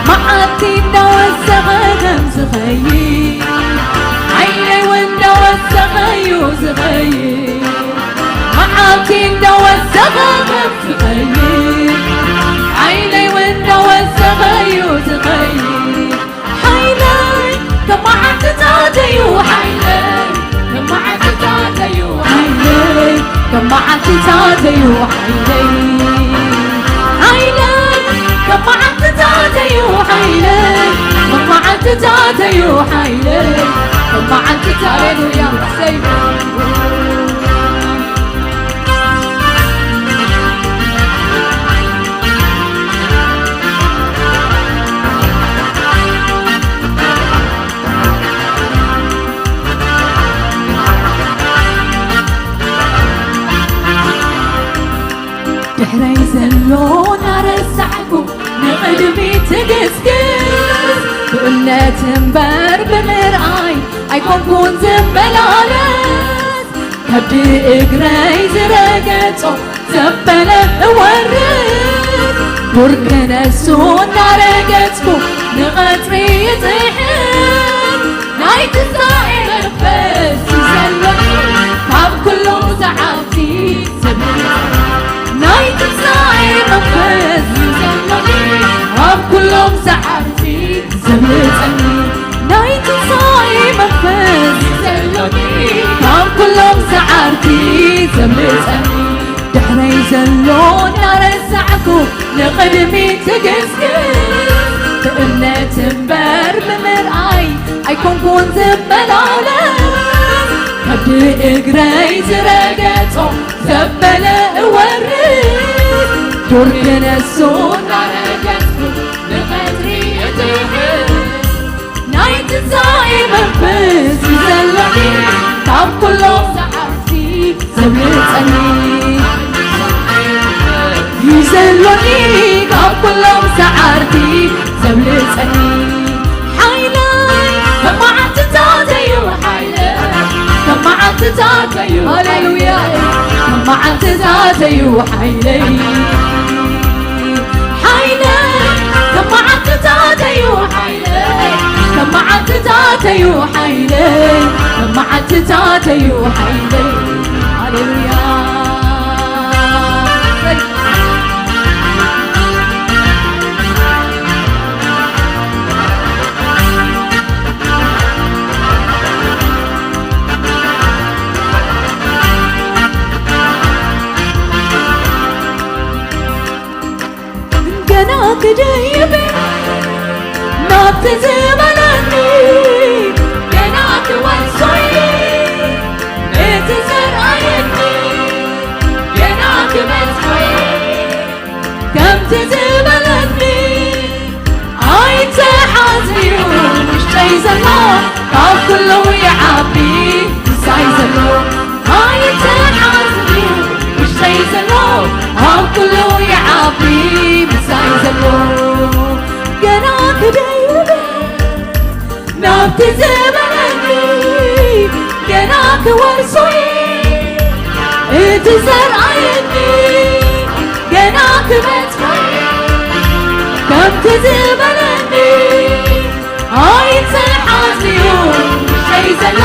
መዓልቲ እንዳወሰኸ ከም ዝኸይድ፣ ሓይለይ እውን እንዳወሰኸ እዩ ዝኸይድ። መዓልቲ እንዳወሰኸ ከም ዝኸይድ፣ ሓይለይ እውን እንዳወሰኸ እዩ ዝኸይድ። ሓይለይ ከም መዓልትታተዩ ሓይለይ፣ ከም መዓልትታተዩ ሓይለይ፣ ከም መዓልትታተዩ ሓይለይ፣ ሓይለይ ከም መዓልትታተዩ ሓይለይ፣ ከም መዓልትታተዩ ሓይለይ፣ ከም መዓልትታ-፣ ሃሌሉያ፣ ሰይ- ድሕረይ ዘሎ እናረሳዕኩ ንቕድሚት ትግስግስ፣ ብእምነት እምበር ብምርኣይ ኣይኮንኩን ዝመላለስ። ከብዲ እግረይ ዝረገጾ ዘበለ እወርድ፣ ዱር ክነሱ እናረገጽኩ ንቐጽሪ ይጥሕን። ናይ ትንሳኤ መንፈስ እዩ ዘሎኒ ካብ ኩሎም ሰዓብቲ ዘብልጸኒ። ናይ ትንሳኤ መንፈስ እዩ ዘሎኒ ካብ ኩሎም ሰዓብቲ ዘብልጸኒ። ናይ ትንሳኤ መንፈስ ዘሎኒ ካብ ኩሎም ሰዓርቲ ዘምልጸኒ። ድሕረይ ዘሎ እናረሳዕኩ ንቕድሚት ትግስግስ፣ ብእምነት እምበር ብምርኣይ ኣይኮንኩን ዝመላለስ። ከብዲ እግረይ ዝረገጾ ዘበለ እወርድ፣ ዱር ክነሱ እናረገጽኩ ንቐትሪ እጥሕስ። ናይ ትንሳኤ መንፈስ እዩ ዘሎኒ ካብ ኩሎም ሰዓርቲ ዘብልጸኒ። እዩ ዘሎኒ ካብ ኩሎም ሰዓርቲ ዘብልጸኒ። ሓይለይ ከም መዓልትታተዩ ሓይለይ ከም መዓልትታተዩ። ሃሌሉያ። ከም መዓልትታተዩ ሓይለይ። ሓይለይ ከም መዓልትታተዩ ሓይለይ። ከም መዓልትታተዩ ሓይለይ። ከም መዓልትታተዩ ሓይለይ። ሃሌሉያ። ገና ክድይብ ናብቲ ዝበለኒ ገና ክወርሶይ እቲ ዘርኣየኒ ገና ክበጽሖይ ከምቲ ዝበለኒ ኣይትሓዝንዩ ውሽጠይ ዘሎ ካብ ኩሉ ይዓቢ ምሳይ ዘሎ። ኣይትሓዝንዩ ውሽጠይ ዘሎ ካብ ኩሉ ይዓቢ ምሳይ ዘሎ። ገና ክደይብ ናብቲ ዝበለኒ ገና ክወርሶይ እቲ ዘርኣየኒ ገና ክበጽሖይ ከምቲ ዝበለኒ ኣይትሓዝንዩ ውሽጠይ ዘሎ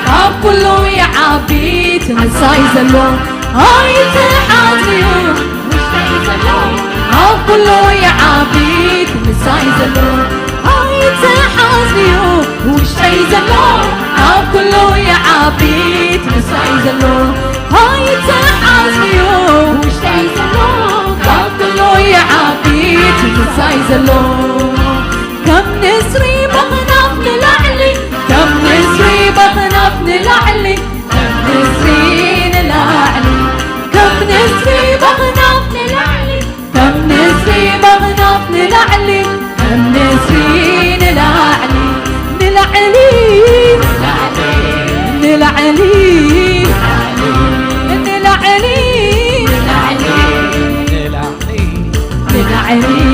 ካብ ኩሉ ይዓቢ እቲ ምሳይ ዘሎ። ኣይትሓዝንዩ ውሽጠይ ዘሎ ካብ ኩሉ ይዓቢ እቲ ምሳይ ዘሎ። ኣይትሓዝንዩ ውሽጠይ ዘሎ ካብ ኩሉ ይዓቢ እቲ ምሳይ ዘሎ። ኣይትሓዝንዩ ውሽጠይ ዘሎ ካብ ኩሉ ይዓቢ እቲ ምሳይ ዘሎ። ከም ንስሪ በኽናፍ ንላዕሊ ከም ንስሪ በኽናፍ ንላዕሊ ከም ንስሪ ንላዕሊ ከም ንስሪ በኽናፍ ንላዕሊ ከም ንስሪ በኽናፍ ንላዕሊ ከም ንስሪ ንላዕሊ ንላዕሊ ንላዕሊ ንላዕሊ ንላዕሊ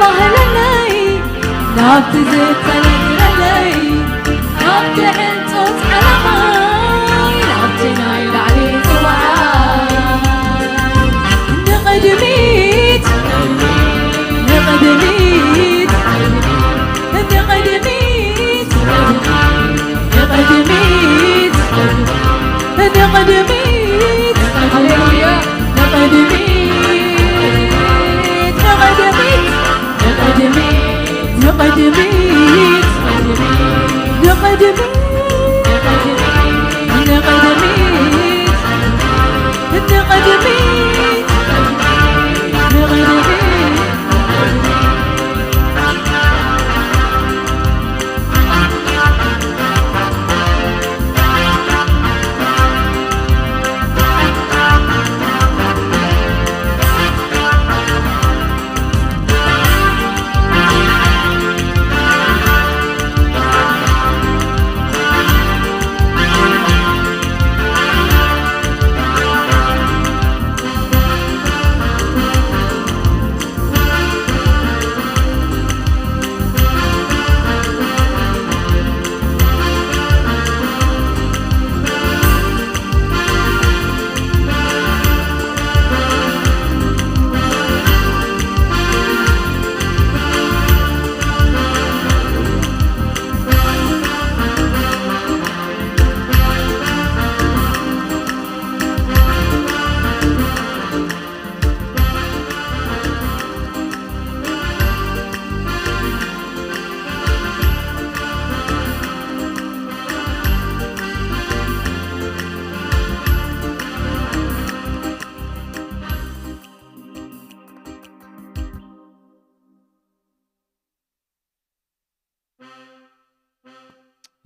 ባህለለይ ናብቲ ዝተነግረለይ፣ ናብቲ ዕንጾት ዓለማይ፣ ናብቲ ናይ ላዕሊ ጽዋዓይ። ንቕድሚት፣ ንቕድሚት፣ ንቕድሚት፣ ንቕድሚት፣ ንቕድሚት፣ ሃሌሉያ፣ ንቕድሚት፣ ንቕድሚት፣ ንቕድሚት፣ ንቕድሚት፣ ንቕድሚት፣ ንቕድሚት፣ ንቕድሚት።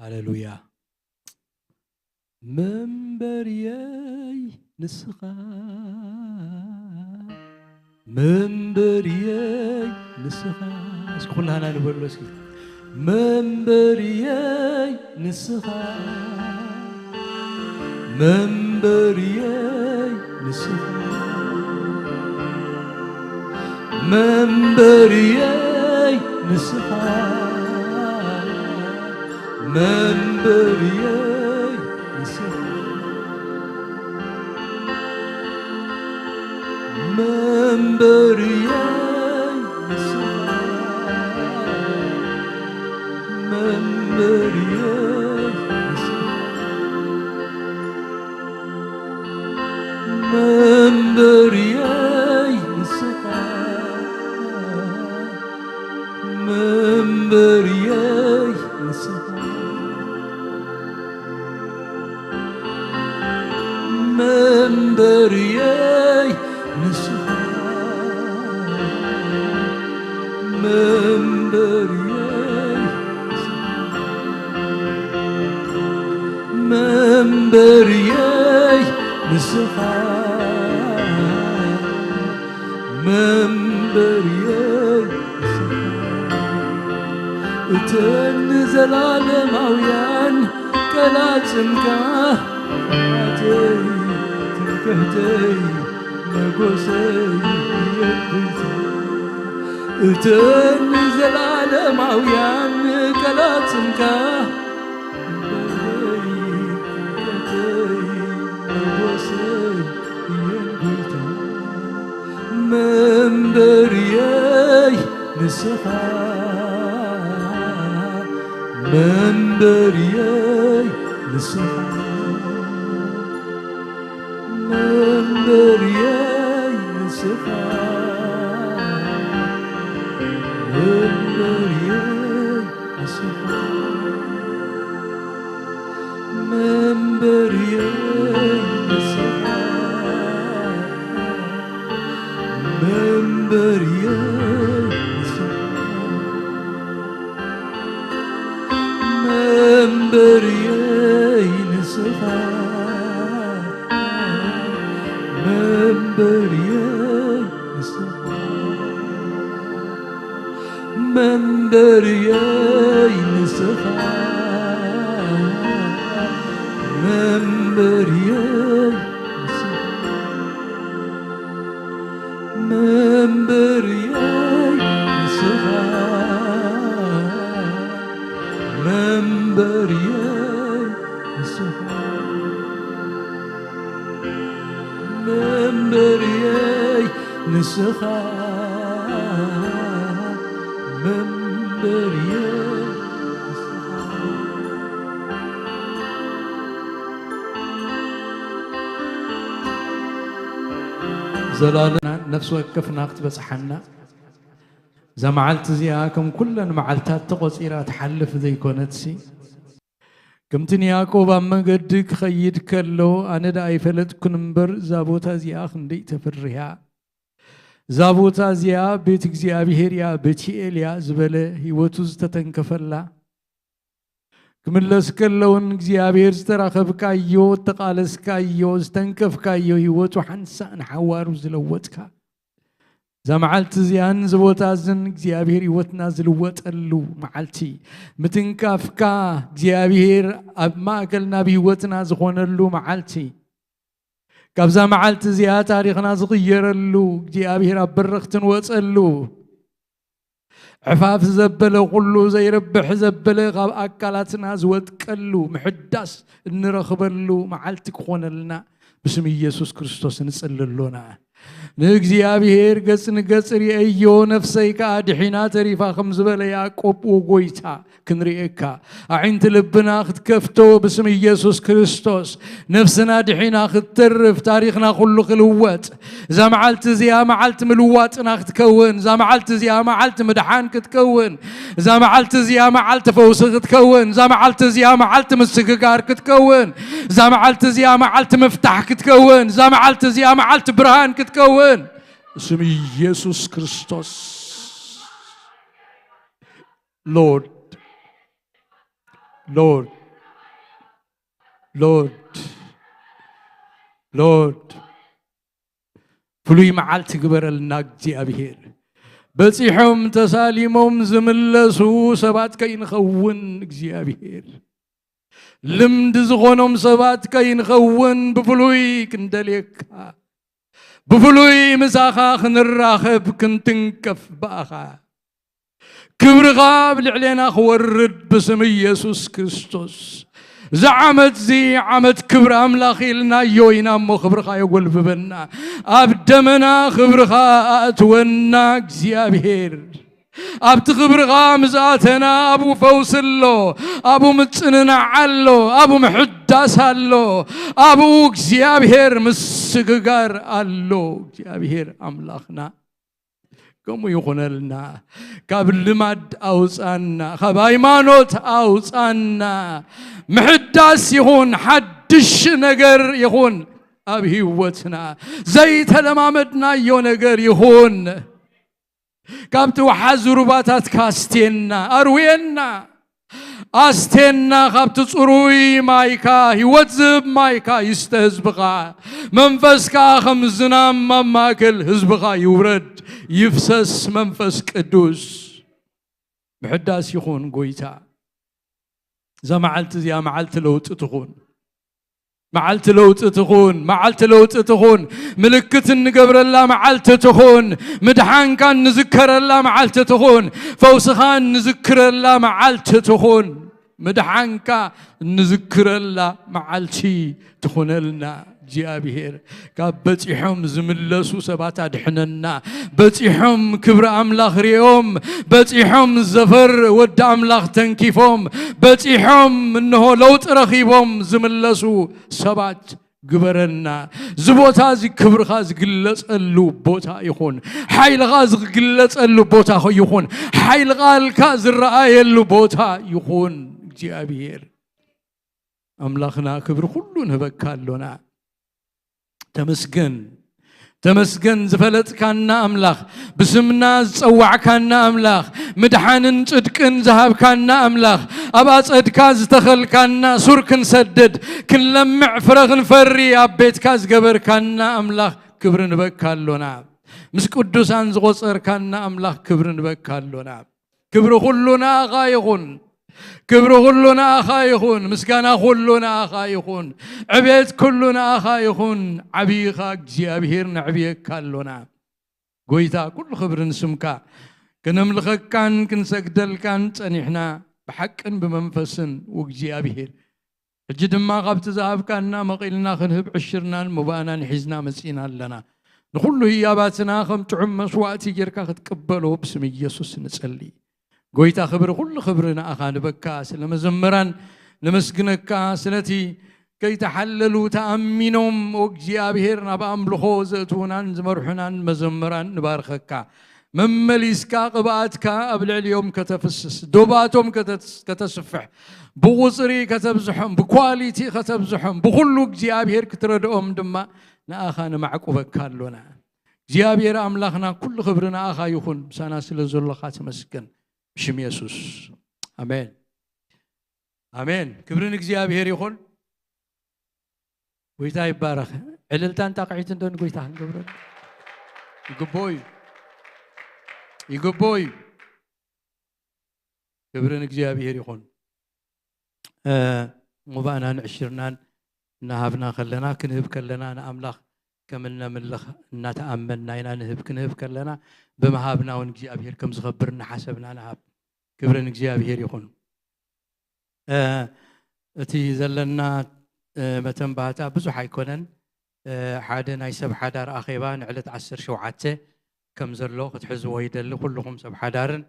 ሃሌሉያ። መንበርየይ ንስኻ፣ መንበርየይ ንስኻ። እስኪ ኩላህና ንበሎ እስኪ። መንበርየይ ንስኻ፣ መንበርየይ ንስኻ፣ መንበርየይ ንስኻ፣ መንበርየይ ንስኻ፣ መንበርየይ ንስኻ፣ መንበርየይ ንስኻ፣ መንበርየይ ንስኻ፣ መንበርየይ ንስኻ፣ መንበርየይ ንስኻ፣ መንበርየይ ንስኻ፣ መንበርየይ ንስኻ፣ መንበርየይ ንስኻ። እተን ንዘላለማውያን ቀላጽምካ፣ ትምክሕተይ፣ ትምክሕተይ፣ መጎሰይ እየን ጎይታ። እተን ንዘላለማውያን ቀላጽምካ፣ ትምክሕተይ፣ መጎሰይ እየን ጎይታ። መንበርየይ ንስኻ፣ መንበርየይ ንስኻ፣ መንበርየይ ንስኻ፣ መንበርየይ ንስኻ፣ መንበርየይ ንስኻ፣ መንበርየይ ንስኻ፣ መንበርየይ ንስኻ፣ መንበርየይ ንስኻ፣ መንበርየይ ንስኻ፣ መንበርየይ ንስኻ፣ መንበርየይ ንስኻ፣ መንበርየይ ንስኻ፣ መንበርየይ ንስኻ፣ መንበርየይ ንስኻ። ዘላለም ነፍሲ ወከፍና ክትበጽሓና፣ እዛ መዓልቲ እዚኣ ከም ኩለን መዓልታት ተቖጺራ ትሓልፍ ዘይኮነትሲ፣ ከምቲ ንያዕቆብ ኣብ መገዲ ክኸይድ ከሎ፣ ኣነ ደኣ ኣይፈለጥኩን እምበር፣ እዛ ቦታ እዚኣ ክንደይ ተፈርህያ፣ እዛ ቦታ እዚኣ ቤት እግዚኣብሔር እያ፣ ቤትኤል እያ ዝበለ፣ ህይወቱ ዝተተንከፈላ፣ ክምለስ ከሎ እውን እግዚኣብሔር ዝተራኸብካዮ፣ እተቓለስካዮ፣ ዝተንከፍካዮ ህይወቱ ሓንሳእ ንሓዋሩ ዝለወጥካ፣ እዛ መዓልቲ እዚኣን እዚ ቦታ እዝን እግዚኣብሔር ህይወትና ዝልወጠሉ መዓልቲ፣ ምትንካፍካ እግዚኣብሔር ኣብ ማእከልና ኣብ ህይወትና ዝኾነሉ መዓልቲ፣ ካብዛ መዓልቲ እዚኣ ታሪኽና ዝቕየረሉ፣ እግዚኣብሔር ኣብ በረኽቲ ንወጸሉ፣ ዕፋፍ ዘበለ ኩሉ ዘይረብሕ ዘበለ ካብ ኣካላትና ዝወጥቀሉ ምሕዳስ እንረኽበሉ መዓልቲ ክኾነልና ብስም ኢየሱስ ክርስቶስ ንጽሊ ኣሎና። ንእግዚኣብሔር ገጽ ንገጽ ርእየዮ፣ ነፍሰይ ከኣ ድሒና ተሪፋ ከም ዝበለ ያዕቆብ፣ ኦ ጎይታ፣ ክንርእየካ፣ ኣዒንቲ ልብና ክትከፍቶ ብስም ኢየሱስ ክርስቶስ፣ ነፍስና ድሒና ክትተርፍ፣ ታሪኽና ኩሉ ክልወጥ፣ እዛ መዓልቲ እዚኣ መዓልቲ ምልዋጥና ክትከውን፣ እዛ መዓልቲ እዚኣ መዓልቲ ምድሓን ክትከውን፣ እዛ መዓልቲ እዚኣ መዓልቲ ፈውሲ ክትከውን፣ እዛ መዓልቲ እዚኣ መዓልቲ ምስግጋር ክትከውን፣ እዛ መዓልቲ እዚኣ መዓልቲ ምፍታሕ ክትከውን፣ እዛ መዓልቲ እዚኣ መዓልቲ ብርሃን ክትከውን፣ ስም ኢየሱስ ክርስቶስ። ሎርድ፣ ሎርድ፣ ሎርድ፣ ሎርድ፣ ፍሉይ መዓልቲ ግበረልና እግዚኣብሔር። በጺሖም ተሳሊሞም ዝምለሱ ሰባት ከይንኸውን እግዚኣብሔር፣ ልምዲ ዝኾኖም ሰባት ከይንኸውን ብፍሉይ ክንደልየካ፣ ብፍሉይ ምሳኻ ክንራኸብ ክንትንከፍ ብኣኻ። ክብርኻ ኣብ ልዕሌና ክወርድ ብስም ኢየሱስ ክርስቶስ። እዚ ዓመት እዚ ዓመት ክብሪ ኣምላኽ ኢልናዮ ኢና እሞ ክብርኻ የጎልብበና። ኣብ ደመና ክብርኻ ኣእትወና እግዚኣብሔር። ኣብቲ ክብርኻ ምስ ኣተና ኣብኡ ፈውሲ ኣሎ፣ ኣብኡ ምጽንናዕ ኣሎ፣ ኣብኡ ምሕዳስ ኣሎ፣ ኣብኡ እግዚኣብሔር ምስግጋር ኣሎ። እግዚኣብሔር ኣምላኽና ከምኡ ይኹነልና። ካብ ልማድ ኣውጻና፣ ካብ ሃይማኖት ኣውጻና። ምሕዳስ ይኹን፣ ሓድሽ ነገር ይኹን ኣብ ህይወትና። ዘይተለማመድናዮ ነገር ይኹን። ካብቲ ወሓዚ ሩባታትካ ኣስቴና፣ ኣርውየና። ኣስቴና ካብቲ ጽሩይ ማይካ፣ ህይወት ዝህብ ማይካ ይስተ ህዝብኻ። መንፈስካ ከም ዝናም ኣብ ማእከል ህዝብኻ ይውረድ፣ ይፍሰስ መንፈስ ቅዱስ። ምሕዳስ ይኹን ጎይታ። እዛ መዓልቲ እዚኣ መዓልቲ ለውጢ ትኹን። መዓልቲ ለውጢ ትኹን፣ መዓልቲ ለውጢ ትኹን። ምልክት እንገብረላ መዓልቲ ትኹን። ምድሓንካ እንዝከረላ መዓልቲ ትኹን። ፈውስኻ እንዝክረላ መዓልቲ ትኹን። ምድሓንካ እንዝክረላ መዓልቲ ትኹነልና እግዚኣብሔር። ካብ በጺሖም ዝምለሱ ሰባት ኣድሕነና። በጺሖም ክብሪ ኣምላኽ ርእዮም፣ በጺሖም ዘፈር ወዲ ኣምላኽ ተንኪፎም፣ በጺሖም እንሆ ለውጢ ረኺቦም ዝምለሱ ሰባት ግበረና። እዚ ቦታ እዚ ክብርኻ ዝግለጸሉ ቦታ ይኹን። ሓይልኻ ዝግለጸሉ ቦታ ይኹን። ሓይሊ ቃልካ ዝረኣየሉ ቦታ ይኹን። እግዚኣብሔር ኣምላኽና ክብሪ ኩሉ ንህበካ ኣሎና። ተመስገን፣ ተመስገን ዝፈለጥካና ኣምላኽ፣ ብስምና ዝጸዋዕካና ኣምላኽ፣ ምድሓንን ጽድቅን ዝሃብካና ኣምላኽ፣ ኣብ ኣጸድካ ዝተኸልካና፣ ሱር ክንሰድድ፣ ክንለምዕ፣ ፍረ ክንፈሪ ኣብ ቤትካ ዝገበርካና ኣምላኽ ክብሪ ንበካ ኣሎና። ምስ ቅዱሳን ዝቖጸርካና ኣምላኽ ክብሪ ንበካ ኣሎና። ክብሪ ኩሉ ንኣኻ ይኹን። ክብሪ ኩሉ ንኣኻ ይኹን። ምስጋና ኩሉ ንኣኻ ይኹን። ዕቤት ኩሉ ንኣኻ ይኹን። ዓብይኻ እግዚኣብሔር ነዕብየካ ኣሎና። ጎይታ ኩሉ ክብሪ ንስምካ። ክነምልኸካን ክንሰግደልካን ጸኒሕና፣ ብሓቅን ብመንፈስን፣ ውእግዚኣብሔር። ሕጂ ድማ ካብቲ ዝሃብካና መቒልና ክንህብ ዕሽርናን መባእናን ሒዝና መጺና ኣለና። ንኹሉ ህያባትና ከም ጥዑም መስዋእቲ ጌርካ ክትቅበሎ ብስም ኢየሱስ ንጸሊ። ጎይታ ክብሪ፣ ኩሉ ክብሪ ንኣኻ ንበካ። ስለ መዘምራን ነመስግነካ፣ ስለቲ ከይተሓለሉ ተኣሚኖም እግዚኣብሔር ናብ ኣምልኾ ዘእትዉናን ዝመርሑናን መዘምራን ንባርኸካ። መመሊስካ ቅብኣትካ ኣብ ልዕሊኦም ከተፍስስ፣ ዶባቶም ከተስ-፣ ከተስፍሕ፣ ብቑጽሪ ከተብዝሖም፣ ብኳሊቲ ከተብዝሖም፣ ብኹሉ እግዚኣብሔር ክትረድኦም ድማ ንኣኻ ነማዕቁበካ ኣሎና። እግዚኣብሔር ኣምላኽና፣ ኩሉ ክብሪ ንኣኻ ይኹን። ምሳና ስለ ዘሎኻ ተመስገን። ብሽም የሱስ። ኣሜን። ኣሜን። ክብሪ ንእግዚኣብሔር ይኹን። ጎይታ ይባረኽ። ዕልልታን ጣቕዒትን ዶ ንጎይታ ክንገብረሉ? ይግብኦ እዩ። ይግብኦ እዩ። ክብሪ ንእግዚኣብሔር ይኹን። እ፣ ሙባእናን ዕሽርናን እናሃብና ከለና፣ ክንህብ ከለና፣ ንኣምላኽ ከም እነምልኽ እናተኣመንና ኢና ንህብ። ክንህብ ከለና፣ ብምሃብና እውን እግዚኣብሔር ከም ዝኸብር እናሓሰብና ንሃብ። ክብሪ ንእግዚኣብሔር ይኹን። እ፣ እቲ ዘለና፣ እ፣ መተንባህታ ብዙሕ ኣይኮነን። እ፣ ሓደ ናይ ሰብ ሓዳር ኣኼባ ንዕለት ዓሰርተ ሸውዓተ ከም ዘሎ ክትሕዝዎ ይደሊ። ኩልኹም ሰብ ሓዳርን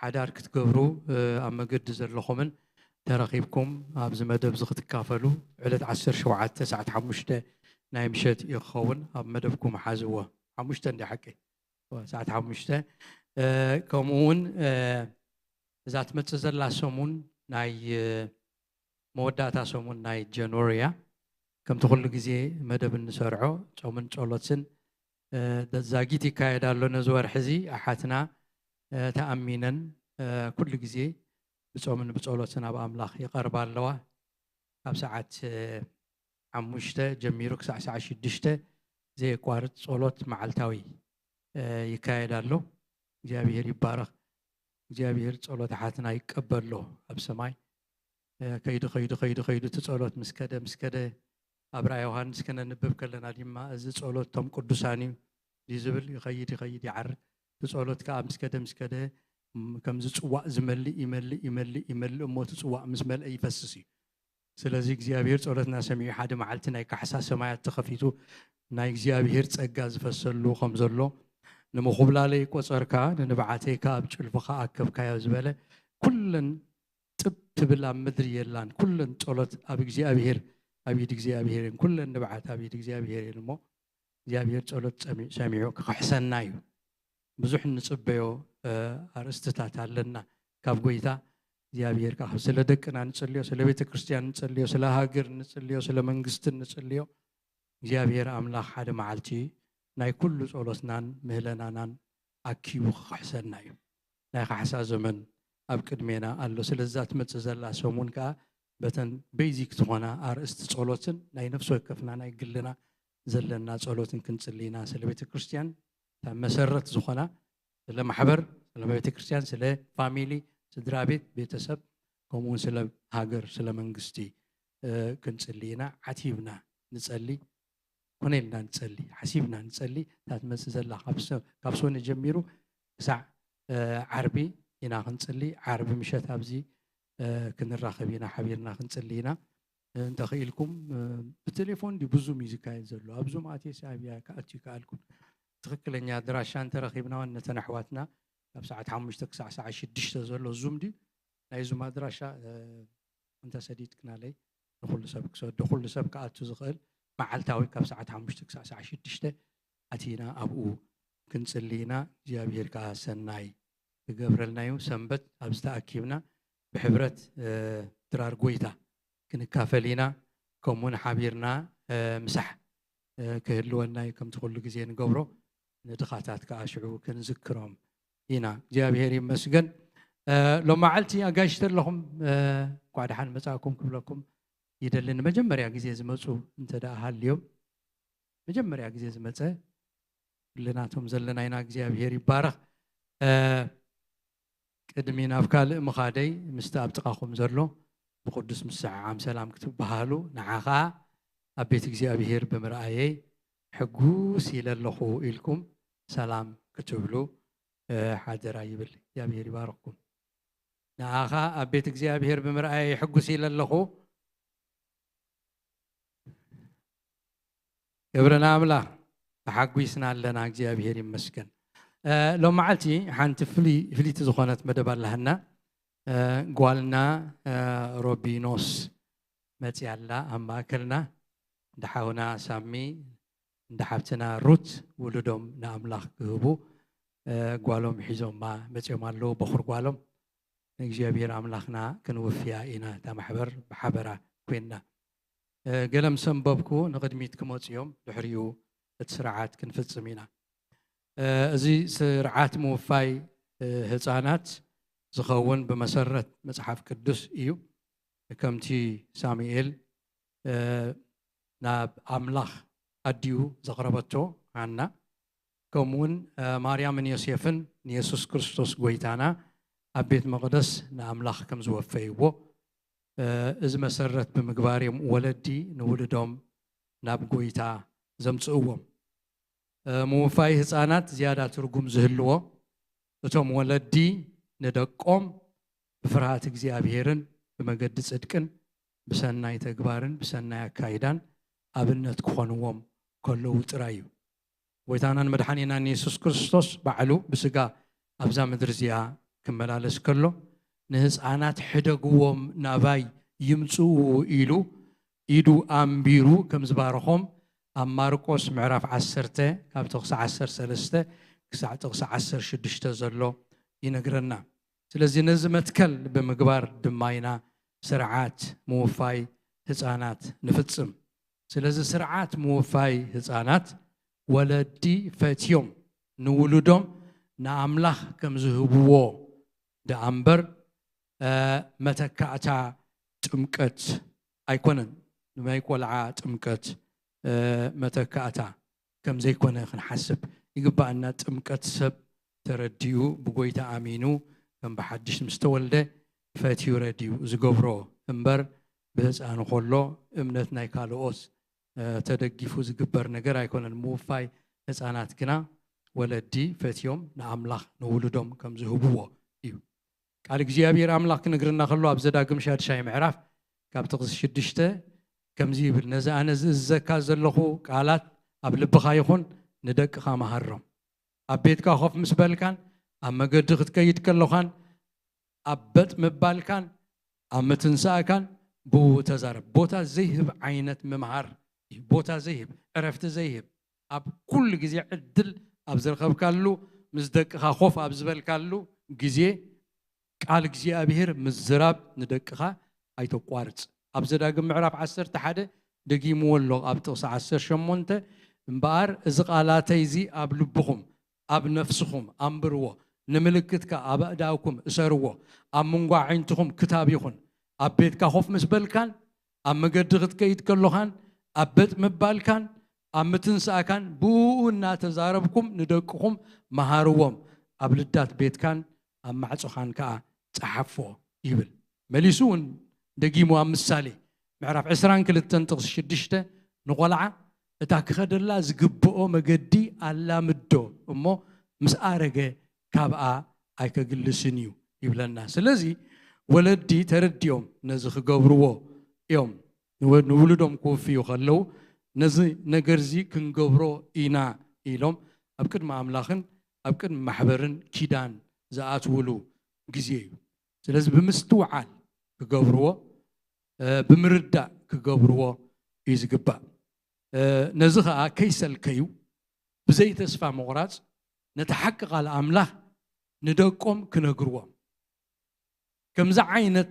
ሓዳር ክትገብሩ፣ እ፣ ኣብ መገዲ ዘለኹምን ተረኺብኩም ኣብዚ መደብ እዚ ክትካፈሉ፣ ዕለት ዓሰርተ ሸውዓተ ሰዓት ሓሙሽተ ናይ ምሸት እዩ ክኸውን። ኣብ መደብኩም ሓዝዎ። ሓሙሽተ እንዲ ሓቂ? እወ፣ ሰዓት ሓሙሽተ። እ፣ ከምኡ እውን፣ እ፣ እዛ ትመጽእ ዘላ ሰሙን ናይ፣ እ፣ መወዳእታ ሰሙን ናይ ጃንዋሪ እያ። ከምቲ ኩሉ ግዜ መደብ እንሰርዖ ጾምን ጸሎትን፣ እ፣ ዛጊት ይካየድ ኣሎ ነዚ ወርሒ እዚ። ኣሓትና፣ እ፣ ተኣሚነን፣ እ፣ ኩሉ ግዜ ብጾምን ብጸሎትን ኣብ ኣምላኽ ይቐርባ ኣለዋ። ካብ ሰዓት፣ እ፣ ሓሙሽተ ጀሚሩ ክሳዕ ሰዓት ሽዱሽተ ዘየቋርጽ ጸሎት መዓልታዊ፣ እ፣ ይካየድ ኣሎ። እግዚኣብሔር ይባረኽ። እግዚኣብሔር ጸሎት ኣሓትና ይቀበሎ ኣብ ሰማይ። እ፣ ከይዱ፣ ከይዱ፣ ከይዱ፣ ከይዱ እቲ ጸሎት ምስ ከደ፣ ምስ ከደ ኣብ ራእየ ዮሃንስ ከነንብብ ከለና ድማ እዚ ጸሎት እቶም ቅዱሳን እዩ ድዩ ዝብል፣ ይኸይድ፣ ይኸይድ፣ ይዓርግ። እቲ ጸሎት ከኣ ምስ ከደ፣ ምስ ከደ፣ ም-፣ ከምዚ ጽዋእ ዝመልእ ይመልእ፣ ይመልእ፣ ይመልእ እሞ እቲ ጽዋእ ምስ መልአ ይፈስስ እዩ። ስለዚ እግዚኣብሔር ጸሎትና ሰሚዑ ሓደ መዓልቲ ናይ ካሕሳ ሰማያት ተኸፊቱ ናይ እግዚኣብሔር ጸጋ ዝፈሰሉ ከም ዘሎ ንምኹብላለይ ቆጸርካ ንንብዓተይ ከኣ ኣብ ጭልፎኻ ኣከብካዮ ዝበለ ኩለን ጥብ ትብል ኣብ ምድሪ የላን። ኩለን ጸሎት ኣብ እግዚኣብሔር፣ ኣብ ኢድ እግዚኣብሔር እየን። ኩለን ንብዓት ኣብ ኢድ እግዚኣብሔር እየን እሞ እግዚኣብሔር ጸሎት ጸሚ-፣ ሰሚዑ ክኽሕሰና እዩ። ብዙሕ እንጽበዮ፣ እ፣ ኣርእስትታት ኣለና ካብ ጎይታ። እግዚኣብሔር ከኣ ስለ ደቅና ንጽልዮ፣ ስለ ቤተ ክርስቲያን ንጽልዮ፣ ስለ ሃገር ንጽልዮ፣ ስለ መንግስቲ ንጽልዮ። እግዚኣብሔር ኣምላኽ ሓደ መዓልቲ ናይ ኩሉ ጸሎትናን ምህለናናን ኣኪቡ ክኽሕሰና እዩ። ናይ ካሕሳ ዘመን ኣብ ቅድሜና ኣሎ። ስለዛ ትመጽእ ዘላ ሰሙን ከኣ በተን ቤዚክ ዝኾና ኣርእስቲ ጸሎትን ናይ ነፍሲ ወከፍና ናይ ግልና ዘለና ጸሎትን ክንጽሊ ኢና። ስለ ቤተ ክርስቲያን እታ መሰረት ዝኾና፣ ስለ ማሕበር፣ ስለ ቤተ ክርስቲያን፣ ስለ ፋሚሊ፣ ስድራ ቤት፣ ቤተሰብ፣ ከምኡ እውን ስለ ሃገር፣ ስለ መንግስቲ፣ እ፣ ክንጽሊ ኢና። ዓቲብና ንጸሊ፣ ኮነ ኢልና ንጸሊ፣ ሓሲብና ንጸሊ። እታ ትመጽእ ዘላ ካብ ሰ-፣ ካብ ሰነ ጀሚሩ ክሳዕ፣ እ፣ ዓርቢ ኢና ክንጽሊ። ዓርቢ ምሸት ኣብዚ፣ እ፣ ክንራኸብ ኢና፣ ሓቢርና ክንጽሊ ኢና። እ፣ እንተኽኢልኩም፣ እ፣ ብቴሌፎን ድዩ ብዙም እዩ ዝካየድ ዘሎ? ኣብ ዙም ኣትየስ ኣብያ ክኣቱ ይከኣልኩን። ትኽክለኛ ኣድራሻ እንተረኺብና እውን ነተን ኣሕዋትና ካብ ሰዓት ሓሙሽተ ክሳዕ ሰዓት ሽዱሽተ ዘሎ ዙም ድዩ? ናይ ዙም ኣድራሻ፣ እ፣ እንተሰዲድክናለይ ንኹሉ ሰብ ክሰዶ፣ ኩሉ ሰብ ክኣቱ ዝኽእል መዓልታዊ ካብ ሰዓት ሓሙሽተ ክሳዕ ሰዓት ሽዱሽተ ኣቲና ኣብኡ ክንጽሊ ኢና። እግዚኣብሔር ከኣ ሰናይ ክገብረልና እዩ። ሰንበት ኣብዚ ተኣኪብና ብሕብረት፣ እ፣ ድራር ጎይታ ክንካፈል ኢና። ከምኡውን ሓቢርና፣ እ፣ ምሳሕ፣ እ፣ ክህልወና እዩ። ከምቲ ኩሉ ግዜ ንገብሮ ንድኻታት ከኣ ሽዑ ክንዝክሮም ኢና። እግዚኣብሔር ይመስገን። እ፣ ሎማዓልቲ ኣጋይሽ ተለኹም፣ እ፣ እንኳዕ ደሓን መጻእኩም ክብለኩም ይደሊ። ንመጀመርያ ግዜ ዝመጹ እንተ ደኣ ሃልዮም፣ መጀመርያ ግዜ ዝመጸ፣ ኩልናቶም ዘለና ኢና። እግዚኣብሔር ይባረኽ። እ፣ ቅድሚ ናብ ካልእ ምኻደይ፣ ምስቲ ኣብ ጥቓኹም ዘሎ ብቕዱስ ምስዕዓም ሰላም ክትበሃሉ፣ ንዓ ኸኣ ኣብ ቤት እግዚኣብሔር ብምርኣየይ ሕጉስ ኢለ ኣለኹ ኢልኩም ሰላም ክትብሉ ሓደራ ይብል። እግዚኣብሔር ይባርክኩም። ንኣኻ ኣብ ቤት እግዚኣብሔር ብምርኣየ ሕጉስ ኢለ ኣለኹ። ክብሪ ንኣምላኽ። ተሓጒስና ኣለና። እግዚኣብሔር ይመስገን። ሎም መዓልቲ ሓንቲ ፍልይቲ ዝኾነት መደብ ኣላህና። ጓልና ሮቢኖስ መፅያ ኣላ ኣብ ማእከልና። እንዳ ሓውና ሳሚ፣ እንዳ ሓብትና ሩት ውሉዶም ንኣምላኽ ክህቡ ጓሎም ሒዞማ መፅኦም ኣለዉ። በኹር ጓሎም ንእግዚኣብሔር ኣምላኽና ክንውፍያ ኢና። እታ ማሕበር ብሓበራ ኮይንና ገለም ሰንበብኩ። ንቕድሚት ክመፁ እዮም። ድሕሪኡ እቲ ስርዓት ክንፍፅም ኢና። እዚ ስርዓት ምውፋይ ህፃናት ዝኸውን ብመሰረት መፅሓፍ ቅዱስ እዩ። ከምቲ ሳሙኤል ናብ ኣምላኽ ኣዲኡ ዘቕረበቶ ሃና፣ ከምኡውን ማርያምን ዮሴፍን ንየሱስ ክርስቶስ ጎይታና ኣብ ቤት መቕደስ ንኣምላኽ ከም ዝወፈይዎ፣ እዚ መሰረት ብምግባር እዮም ወለዲ ንውልዶም ናብ ጎይታ ዘምጽእዎም። ምውፋይ ህፃናት ዝያዳ ትርጉም ዝህልዎ፣ እቶም ወለዲ ንደቆም ብፍርሃት እግዚኣብሔርን ብመገዲ ጽድቅን ብሰናይ ተግባርን ብሰናይ ኣካይዳን ኣብነት ክኾንዎም ከለዉ ጥራይ እዩ። ጎይታናን መድሓኒናን የሱስ ክርስቶስ ባዕሉ ብስጋ ኣብዛ ምድሪ እዚኣ ክመላለስ ከሎ፣ ንህፃናት ሕደግዎም ናባይ ይምፅኡ ኢሉ ኢዱ ኣንቢሩ ከም ዝባረኾም ኣብ ማርቆስ ምዕራፍ ዓሰርተ ካብ ጥቕሲ ዓሰርተ ሰለስተ ክሳዕ ጥቕሲ ዓሰርተ ሽዱሽተ ዘሎ ይነግረና። ስለዚ ነዚ መትከል ብምግባር ድማ ኢና ስርዓት ምውፋይ ህፃናት ንፍፅም። ስለዚ ስርዓት ምውፋይ ህፃናት ወለዲ ፈትዮም ንውሉዶም ንኣምላኽ ከም ዝህብዎ ደኣ እምበር መተካእታ ጥምቀት ኣይኮነን። ንናይ ቆልዓ ጥምቀት መተካእታ ከም ዘይኮነ ክንሓስብ ይግባኣና። ጥምቀት ሰብ ተረዲኡ ብጎይታ ኣሚኑ ከም ብሓድሽ ምስ ተወልደ ፈትዩ ረድዩ ዝገብሮ እምበር ብህፃኑ ከሎ እምነት ናይ ካልኦት ተደጊፉ ዝግበር ነገር ኣይኮነን። ምውፋይ ህፃናት ግና ወለዲ ፈትዮም ንኣምላኽ ንውሉዶም ከም ዝህብዎ እዩ። ቃል እግዚኣብሔር ኣምላኽ ክነግርና ከሎ ኣብ ዘዳግም ሻድሻይ ምዕራፍ ካብ ጥቕሲ ሽዱሽተ ከምዚ ይብል፣ ነዚ ኣነ ዝእዝዘካ ዘለኹ ቃላት ኣብ ልብኻ ይኹን፣ ንደቅኻ መሃሮም። ኣብ ቤትካ ኮፍ ምስ በልካን ኣብ መገዲ ክትከይድ ከለኻን ኣብ በጥ ምባልካን ኣብ ምትንሳእካን ብኡ ተዛረብ። ቦታ ዘይህብ ዓይነት ምምሃር እዩ። ቦታ ዘይህብ፣ ዕረፍቲ ዘይህብ፣ ኣብ ኩሉ ግዜ ዕድል ኣብ ዝረኸብካሉ ምስ ደቅኻ ኮፍ ኣብ ዝበልካሉ ግዜ ቃል እግዚኣብሔር ምዝራብ ንደቅኻ ኣይተቋርፅ። ኣብ ዘዳግም ምዕራፍ ዓሰርተ ሓደ ደጊምዎ ኣሎ ኣብ ጥቕሲ ዓሰርተ ሸሞንተ፣ እምበኣር እዚ ቃላተይ እዚ ኣብ ልብኹም ኣብ ነፍስኹም ኣንብርዎ፣ ንምልክት ከኣ ኣብ ኣእዳውኩም እሰርዎ፣ ኣብ መንጎ ኣዒንትኹም ክታብ ይኹን። ኣብ ቤትካ ኮፍ ምስ በልካን ኣብ መገዲ ክትከይድ ከሎኻን ኣብ በጥ ምባልካን ኣብ ምትንሳእካን ብኡ እናተዛረብኩም ንደቅኹም መሃርዎም፣ ኣብ ልዳት ቤትካን ኣብ ማዕጾኻን ከኣ ጸሓፎ ይብል። መሊሱ እውን ደጊሙ ኣብ ምሳሌ ምዕራፍ ዕስራን ክልተን ጥቕሲ ሽዱሽተ ንቖልዓ እታ ክኸደላ ዝግብኦ መገዲ ኣላምዶ እሞ ምስ ኣረገ ካብኣ ኣይከግልስን እዩ ይብለና። ስለዚ ወለዲ ተረዲኦም ነዚ ክገብርዎ እዮም። ንወ- ንውሉዶም ክውፍዩ ከለዉ ነዚ ነገርዚ ክንገብሮ ኢና ኢሎም ኣብ ቅድሚ ኣምላኽን ኣብ ቅድሚ ማሕበርን ኪዳን ዝኣትውሉ ግዜ እዩ። ስለዚ ብምስትውዓል ክገብርዎ፣ እ፣ ብምርዳእ ክገብርዎ እዩ ዝግባእ። እ፣ ነዚ ኸኣ ከይሰልከዩ ብዘይ ተስፋ ምቑራጽ ነቲ ሓቂ ቃል ኣምላኽ ንደቆም ክነግርዎም። ከምዚ ዓይነት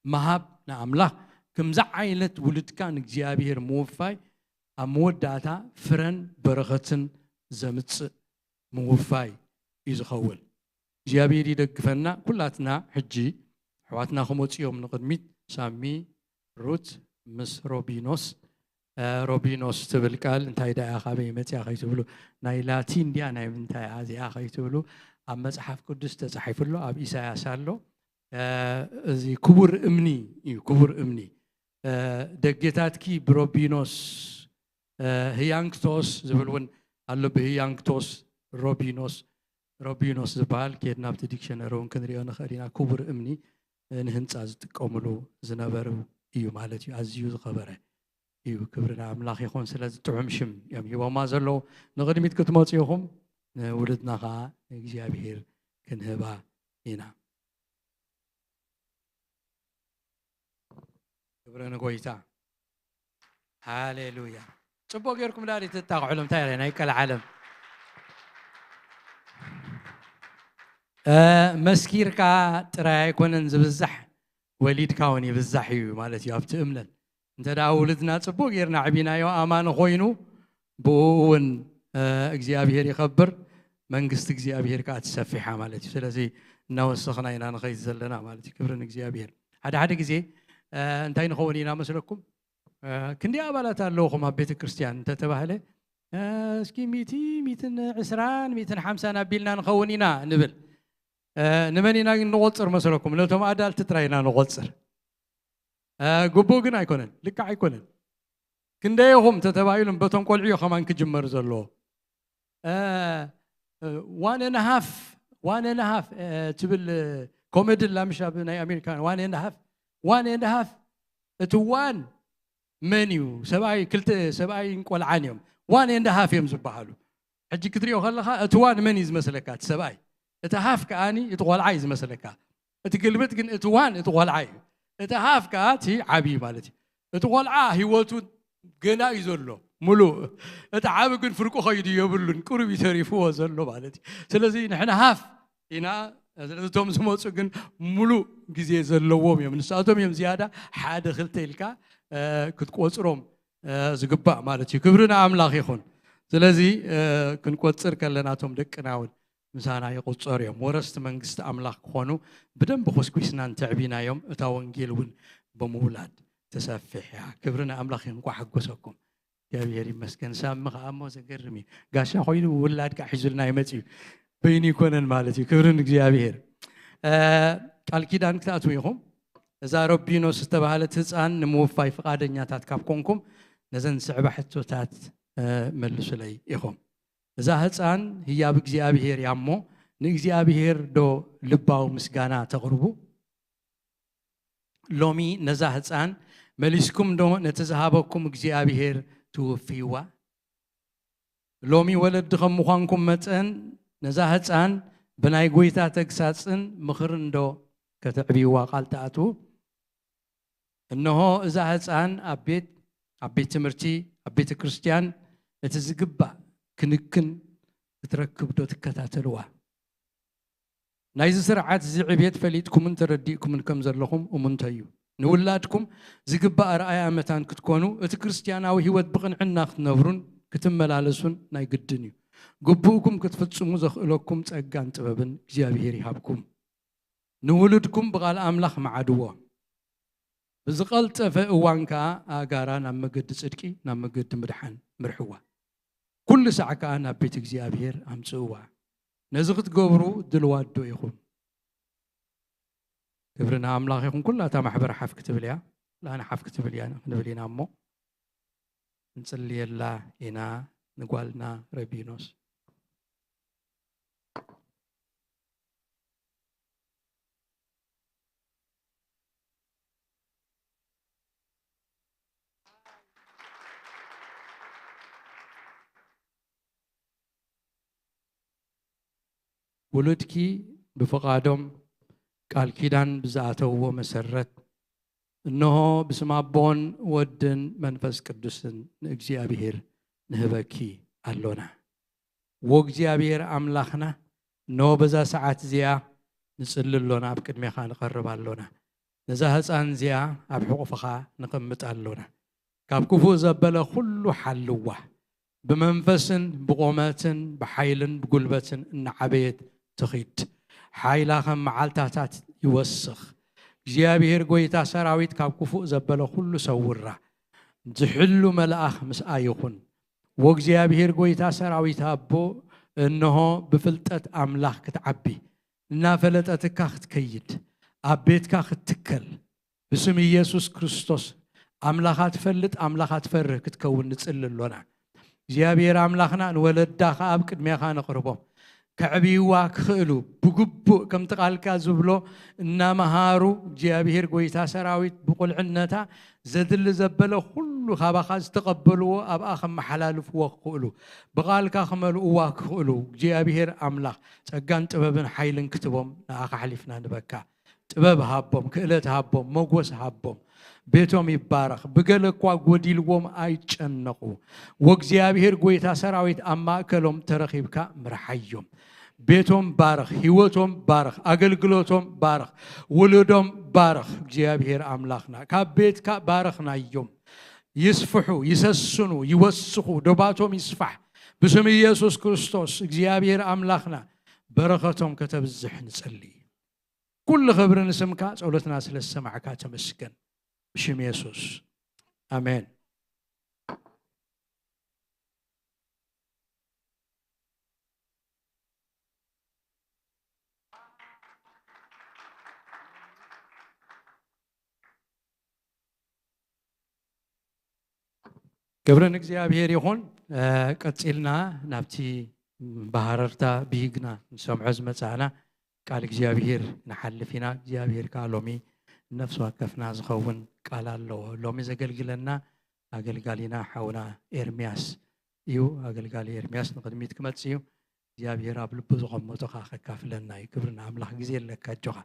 ምሃብ ንኣምላኽ፣ ከምዚ ዓይነት ውልድካ ንእግዚኣብሔር ምውፋይ ኣብ መወዳእታ ፍረን በረኸትን ዘምጽእ ምውፋይ እዩ ዝኸውን። እግዚኣብሔር ይደግፈና። ኩላትና ሕጂ ኣሕዋትና ክመፁ እዮም ንቕድሚት። ሳሚ፣ ሩት ምስ ሮቢኖስ። እ፣ ሮቢኖስ ትብል ቃል እንታይ ደኣ እያ፣ ካበይ መፅያ ከይትብሉ፣ ናይ ላቲን ድያ ናይ ምንታይ እያ እዚኣ ከይትብሉ፣ ኣብ መፅሓፍ ቅዱስ ተፃሒፉ ኣሎ፣ ኣብ ኢሳያስ ኣሎ። እ፣ እዚ ክቡር እምኒ እዩ፣ ክቡር እምኒ። እ፣ ደጌታትኪ ብሮቢኖስ፣ እ፣ ህያንክቶስ ዝብል እውን ኣሎ፣ ብህያንክቶስ ሮቢኖስ ሮቢኖስ ዝበሃል፣ ኬድና ኣብቲ ዲክሸነሪ እውን ክንሪኦ ንኽእል ኢና። ክቡር እምኒ፣ እ፣ ንህንፃ ዝጥቀምሉ ዝነበሩ እዩ ማለት እዩ። ኣዝዩ ዝኸበረ እዩ። ክብሪ ንኣምላኽ ይኹን። ስለዚ ጥዑም ሽም እዮም ሂቦማ ዘለዉ። ንቕድሚት ክትመፁ ኢኹም፣ ንውሉድና ኸዓ እግዚኣብሔር ክንህባ ኢና። ክብሪ ንጎይታ። ሃሌሉያ። ጽቡቕ ጌርኩም ዳዲ ትጣቕዑሉ፣ እንታይ ኢለ ናይ ቀልዓለም። እ፣ መስኪርካ ጥራይ ኣይኮነን ዝብዛሕ፣ ወሊድካ እውን ይብዛሕ እዩ ማለት እዩ ኣብቲ እምነት። እንተ ደኣ ውሉድና ጽቡቕ ጌርና ኣዕቢናዮ፣ ኣማኒ ኮይኑ፣ ብኡ እውን፣ እ፣ እግዚኣብሔር ይኸብር፣ መንግስቲ እግዚኣብሔር ከኣ ትሰፊሓ ማለት እዩ። ስለዚ እናወሰኽና ኢና ንኸይድ ዘለና ማለት እዩ። ክብሪ ንእግዚኣብሔር። ሓደ ሓደ ግዜ፣ እ፣ እንታይ ንኸውን ኢና መስለኩም? እ፣ ክንደይ ኣባላት ኣለውኹም ኣብ ቤተ ክርስቲያን እንተተባህለ፣ እ፣ እስኪ ሚእቲ፣ ሚእትን ዕስራን፣ ሚእትን ሓምሳን ኣቢልና ንኸውን ኢና ንብል። እ፣ ንመን ኢና ግን ንቖጽር መስለኩም? ነቶም ኣዳልቲ ጥራይ ኢና ንቖጽር። እ፣ ግቡእ ግን ኣይኮነን፣ ልክዕ ኣይኮነን። ክንደይ ኢኹም ተተባሂሉም በቶም ቆልዑ እዩ ከማን ክጅመር ዘለዎ። እ፣ እ፣ ዋን ኤንድ ሃፍ፣ ዋን ኤንድ ሃፍ፣ እ፣ ትብል ኮሜዲ ኣላ ምሽ ኣብ ናይ ኣሜሪካ፣ ዋን ኤንድ ሃፍ፣ ዋን ኤንድ ሃፍ። እቲ ዋን መን እዩ? ሰብኣይ፣ ክልተ ሰብኣይን ቆልዓን እዮም። ዋን ኤንድ ሃፍ እዮም ዝበሃሉ። ሕጂ ክትሪኦ ከለኻ እቲ ዋን መን እዩ ዝመስለካ? እቲ ሰብኣይ። እቲ ሃፍ ከኣኒ እቲ ቆልዓ እዩ ዝመስለካ። እቲ ግልብጥ ግን እቲ ዋን እቲ ቆልዓ እዩ። እቲ ሃፍ ከኣ እቲ ዓብዪ ማለት እዩ። እቲ ቆልዓ ህይወቱ ገና እዩ ዘሎ፣ ምሉእ። እቲ ዓቢ ግን ፍርቁ ከይዱ የብሉን፣ ቁሩብ እዩ ተሪፍዎ ዘሎ ማለት እዩ። ስለዚ ንሕና ሃፍ ኢና። ስለዚ እቶም ዝመጹ ግን ምሉእ ግዜ ዘለዎም እዮም። ንሳቶም እዮም ዝያዳ ሓደ ክልተ ኢልካ፣ እ፣ ክትቆጽሮም፣ እ፣ ዝግባእ ማለት እዩ። ክብሪ ንኣምላኽ ይኹን። ስለዚ፣ እ፣ ክንቆጽር ከለና እቶም ደቅና እውን ምሳና ይቑጸሩ እዮም። ወረስቲ መንግስቲ ኣምላኽ ክኾኑ ብደንቢ ኹስኲስና እንተዕቢናዮም፣ እታ ወንጌል እውን ብምውላድ ትሰፍሕ እያ። ክብሪ ንኣምላኽ ይኹን። እንኳዕ ሓጎሰኩም። እግዚኣብሔር ይመስገን። ሳሚ ከኣ እሞ ዘገርም እዩ። ጋሻ ኮይኑ ውላድ ከኣ ሒዙልና ይመጽእ እዩ። በይኑ ይኮነን ማለት እዩ። ክብሪ ንእግዚኣብሔር። እ፣ ቃል ኪዳን ክትኣትዉ ኢኹም። እዛ ሮቢኖስ ዝተባህለት ህፃን ንምውፋይ ፍቓደኛታት ካብ ኮንኩም፣ ነዘን ዝስዕባ ሕቶታት፣ እ፣ መልሱለይ ኢኹም። እዛ ህፃን ህያብ እግዚኣብሔር እያ እሞ፣ ንእግዚኣብሔር ዶ ልባዊ ምስጋና ተቕርቡ? ሎሚ ነዛ ህፃን መሊስኩም ዶ ነቲ ዝሃበኩም እግዚኣብሔር ትውፍይዋ? ሎሚ ወለዲ ከም ምዃንኩም መጠን፣ ነዛ ህፃን ብናይ ጎይታ ተግሳፅን ምኽርን ዶ ከተዕብይዋ ቃል ትኣትዉ? እንሆ እዛ ህፃን ኣብ ቤት፣ ኣብ ቤት ትምህርቲ፣ ኣብ ቤተ ክርስቲያን እቲ ዝግባእ ክንክን ክትረክብ ዶ ትከታተልዋ? ናይዚ ስርዓት እዚ ዕብየት ፈሊጥኩምን ተረዲእኩምን ከም ዘለኹም እሙን እንተዩ፣ ንውላድኩም ዝግባእ ኣርኣያ መታን ክትኮኑ፣ እቲ ክርስትያናዊ ህይወት ብቕንዕና ክትነብሩን ክትመላለሱን ናይ ግድን እዩ። ግቡእኩም ክትፍጽሙ ዘኽእለኩም ጸጋን ጥበብን እግዚኣብሔር ይሃብኩም። ንውሉድኩም ብቓል ኣምላኽ መዓድዎ። ብዝቐልጠፈ እዋን ከኣ ኣጋራ ናብ መገዲ ጽድቂ፣ ናብ መገዲ ምድሓን ምርሕዋ። ኩሉ ሳዕ ከኣ ናብ ቤት እግዚኣብሔር ኣምጽእዋ። ነዚ ክትገብሩ ድልዋት ዶ ኢኹም? ክብሪ ንኣምላኽ ይኹን። ኩላ እታ ማሕበር ሓፍ ክትብል እያ። ኩላና ሓፍ ክትብል እያ ክንብል ኢና እሞ ክንጽልየላ ኢና ንጓልና ረቢኖስ። ውሉድኪ ብፍቓዶም ቃል ኪዳን ብዝኣተውዎ መሰረት፣ እንሆ ብስም ኣቦን ወድን መንፈስ ቅዱስን ንእግዚኣብሔር ንህበኪ ኣሎና። ወእግዚኣብሔር ኣምላኽና፣ እንሆ በዛ ሰዓት እዚኣ ንጽሊ ኣሎና፣ ኣብ ቅድሜኻ ንቐርብ ኣሎና። ነዛ ህፃን እዚኣ ኣብ ሕቑፍኻ ንቕምጥ ኣሎና። ካብ ክፉእ ዘበለ ኩሉ ሓልዋ። ብመንፈስን ብቆመትን ብሓይልን ብጉልበትን እናዓበየት ትኺድ። ሓይላ ከም መዓልታታት ይወስኽ። እግዚኣብሔር ጎይታ ሰራዊት ካብ ክፉእ ዘበለ ኩሉ ሰውራ። ዝሕሉ መልኣኽ ምስኣ ይኹን። ወእግዚኣብሔር ጎይታ ሰራዊት ኣቦ፣ እንሆ ብፍልጠት ኣምላኽ ክትዓቢ፣ እናፈለጠትካ ክትከይድ፣ ኣብ ቤትካ ክትትከል፣ ብስም ኢየሱስ ክርስቶስ ኣምላኻ ትፈልጥ፣ ኣምላኻ ትፈርህ ክትከውን ንጽሊ ኣሎና። እግዚኣብሔር ኣምላኽና፣ ንወለዳ ኸኣ ኣብ ቅድሜኻ ነቕርቦም። ከዕብይዋ ክኽእሉ፣ ብግቡእ ከምቲ ቃልካ ዝብሎ እናመሃሩ፣ እግዚኣብሔር ጎይታ ሰራዊት ብቑልዕነታ ዘድሊ ዘበለ ኩሉ ካባኻ ዝተቐበልዎ ኣብኣ ከመሓላልፍዎ ክኽእሉ፣ ብቓልካ ክመልእዋ ክኽእሉ እግዚኣብሔር ኣምላኽ ጸጋን ጥበብን ሓይልን ክትቦም ንኣኻ ኣሕሊፍና ንበካ። ጥበብ ሃቦም፣ ክእለት ሃቦም፣ መጎስ ሃቦም። ቤቶም ይባረኽ። ብገለ እኳ ጎዲልዎም ኣይጨነቑ። ወእግዚኣብሔር ጎይታ ሰራዊት ኣብ ማእከሎም ተረኺብካ ምርሓዮም። ቤቶም ባርኽ፣ ህይወቶም ባርኽ፣ ኣገልግሎቶም ባርኽ፣ ውሉዶም ባርኽ። እግዚኣብሔር ኣምላኽና ካብ ቤትካ ባረኽናዮም። ይስፍሑ፣ ይሰስኑ፣ ይወስኹ፣ ዶባቶም ይስፋሕ። ብስም ኢየሱስ ክርስቶስ እግዚኣብሔር ኣምላኽና በረኸቶም ከተብዝሕ ንጽሊ። ኩሉ ክብሪ ንስምካ፣ ጸሎትና ስለ ዝሰማዕካ ተመስገን። ብሽም የሱስ ኣሜን። ክብሪ ንእግዚኣብሔር ይኹን። እ፣ ቀጺልና ናብቲ ብሃረርታ ብሂግና ንሰምዖ ዝመጻእና ቃል እግዚኣብሔር ንሓልፍ ኢና። እግዚኣብሔር ከኣ ሎሚ ነፍሲ ወከፍና ዝኸውን ቃል ኣለዎ። ሎሚ ዘገልግለና ኣገልጋሊና ሓውና ኤርምያስ እዩ። ኣገልጋሊ ኤርምያስ ንቕድሚት ክመጽእ እዩ። እግዚኣብሔር ኣብ ልቡ ዝቐመጦ ከኣ ከካፍለና እዩ። ክብሪ ንኣምላኽ። ግዜ ኣለካ፣ ኣጆኻ።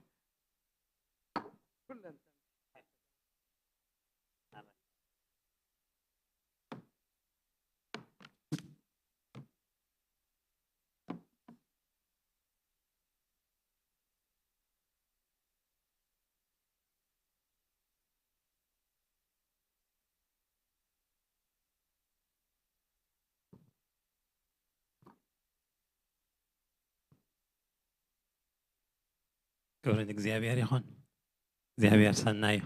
ክብሪ ንእግዚኣብሔር ይኹን። እግዚኣብሔር ሰናይ እዩ።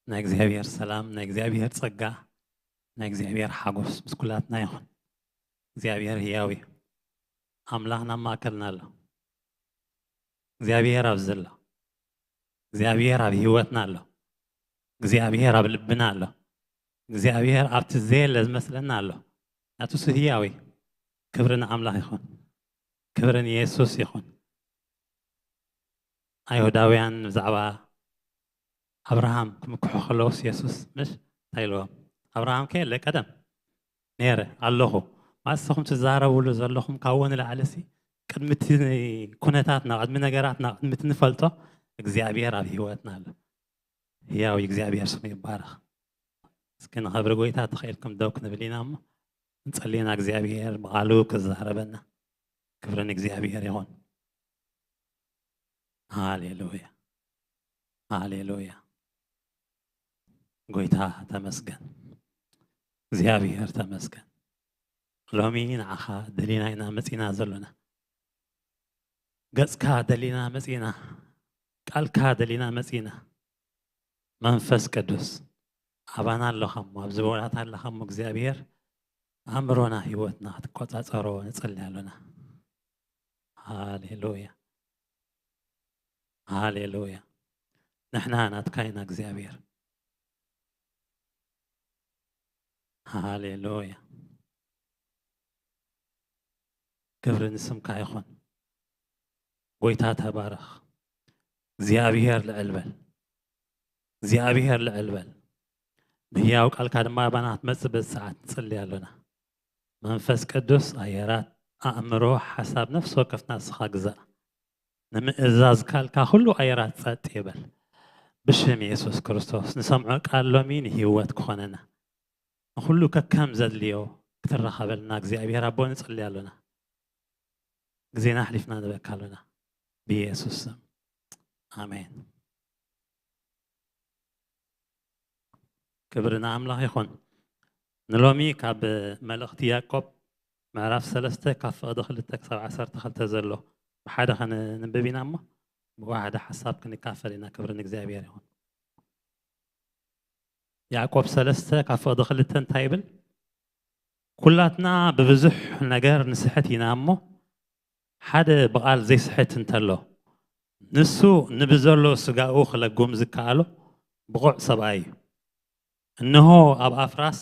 ናይ እግዚኣብሔር ሰላም፣ ናይ እግዚኣብሔር ጸጋ፣ ናይ እግዚኣብሔር ሓጎስ ምስ ኩላትና ይኹን። እግዚኣብሔር ህያው እዩ። ኣምላኽና ኣብ ማእከልና ኣሎ። እግዚኣብሔር ኣብዚ ኣሎ። እግዚኣብሔር ኣብ ህይወትና ኣሎ። እግዚኣብሔር ኣብ ልብና ኣሎ። እግዚኣብሔር ኣብቲ ዘየለ ዝመስለና ኣሎ። ናቱ እሱ ህያው እዩ። ክብሪ ንኣምላኽ ይኹን። ክብሪ ንየሱስ ይኹን። ኣይሁዳውያን ብዛዕባ ኣብርሃም ክምክሑ ከለውስ የሱስ ምሽ እንታይ ኢልዎም? ኣብርሃም ከ የለ ቀደም ነይረ ኣለኹ። ማለት ንስኹም ትዛረብሉ ዘለኹም ካብኡ ንላዕሊ ሲ ቅድሚ እቲ ኩነታትና፣ ቅድሚ ነገራትና፣ ቅድሚ እቲ ንፈልጦ እግዚኣብሔር ኣብ ህይወትና ኣሎ። ህያው እግዚኣብሔር ስሙ ይባረኽ። እስኪ ንኸብሪ ጎይታ ተኸኢልኩም ደው ክንብል ኢና እሞ ንጸሊ ኢና እግዚኣብሔር ብቓሉ ክዛረበና። ክብሪ ንእግዚኣብሔር ይኹን። ሃሌሉያ፣ ሃሌሉያ። ጎይታ ተመስገን፣ እግዚኣብሔር ተመስገን። ሎሚ ንዓኻ ደሊና ኢና መጺና ዘሎና። ገጽካ ደሊና መጺና፣ ቃልካ ደሊና መጺና። መንፈስ ቅዱስ ኣባና ኣለኻ እሞ፣ ኣብዚ ቦታ ኣለኻ እሞ፣ እግዚኣብሔር ኣእምሮና፣ ህይወትና ክትቆጻጸሮ ንጸሊ ኣሎና። ሃሌሉያ፣ ሃሌሉያ። ንሕና ናትካ ኢና እግዚኣብሔር። ሃሌሉያ። ክብሪ ንስምካ ይኹን። ጎይታ ተባረኽ። እግዚኣብሔር ልዕል በል። እግዚኣብሔር ልዕል በል። ብህያው ቃልካ ድማ ኣባና ክትመጽእ በዚ ሰዓት ንጽሊ ኣሎና። መንፈስ ቅዱስ ኣየራት፣ ኣእምሮ፣ ሓሳብ ነፍሲ ወከፍና ንስኻ ግዛእ። ንምእዛዝ ካልካ ኩሉ ኣየራት ጸጥ ይበል። ብሽም የሱስ ክርስቶስ ንሰምዖ ቃል ሎሚ ንህይወት ክኾነና። ንኹሉ ከከም ዘድልዮ ክትራኸበልና እግዚኣብሔር ኣቦ ንጽሊ ኣሎና። ግዜና ኣሕሊፍና ንበካ ኣሎና። ብየሱስ ስም። ኣሜን። ክብሪ ንኣምላኽ ይኹን። ንሎሚ ካብ መልእኽቲ ያዕቆብ ምዕራፍ ሰለስተ ካብ ፍቕዲ ክልተ ክሳብ ዓሰርተ ክልተ ዘሎ ብሓደ ከነንብብ ኢና እሞ ብዋሕደ ሓሳብ ክንካፈል ኢና። ክብሪ ንእግዚኣብሔር ይኹን። ያዕቆብ ሰለስተ ካብ ፍቕዲ ክልተ እንታይ ይብል? ኩላትና ብብዙሕ ነገር ንስሕት ኢና እሞ ሓደ ብቓል ዘይስሕት እንተሎ ንሱ ንብዘሎ ስጋኡ ክለጉም ዝከኣሎ ብቑዕ ሰብኣይ እዩ። እንሆ ኣብ ኣፍራስ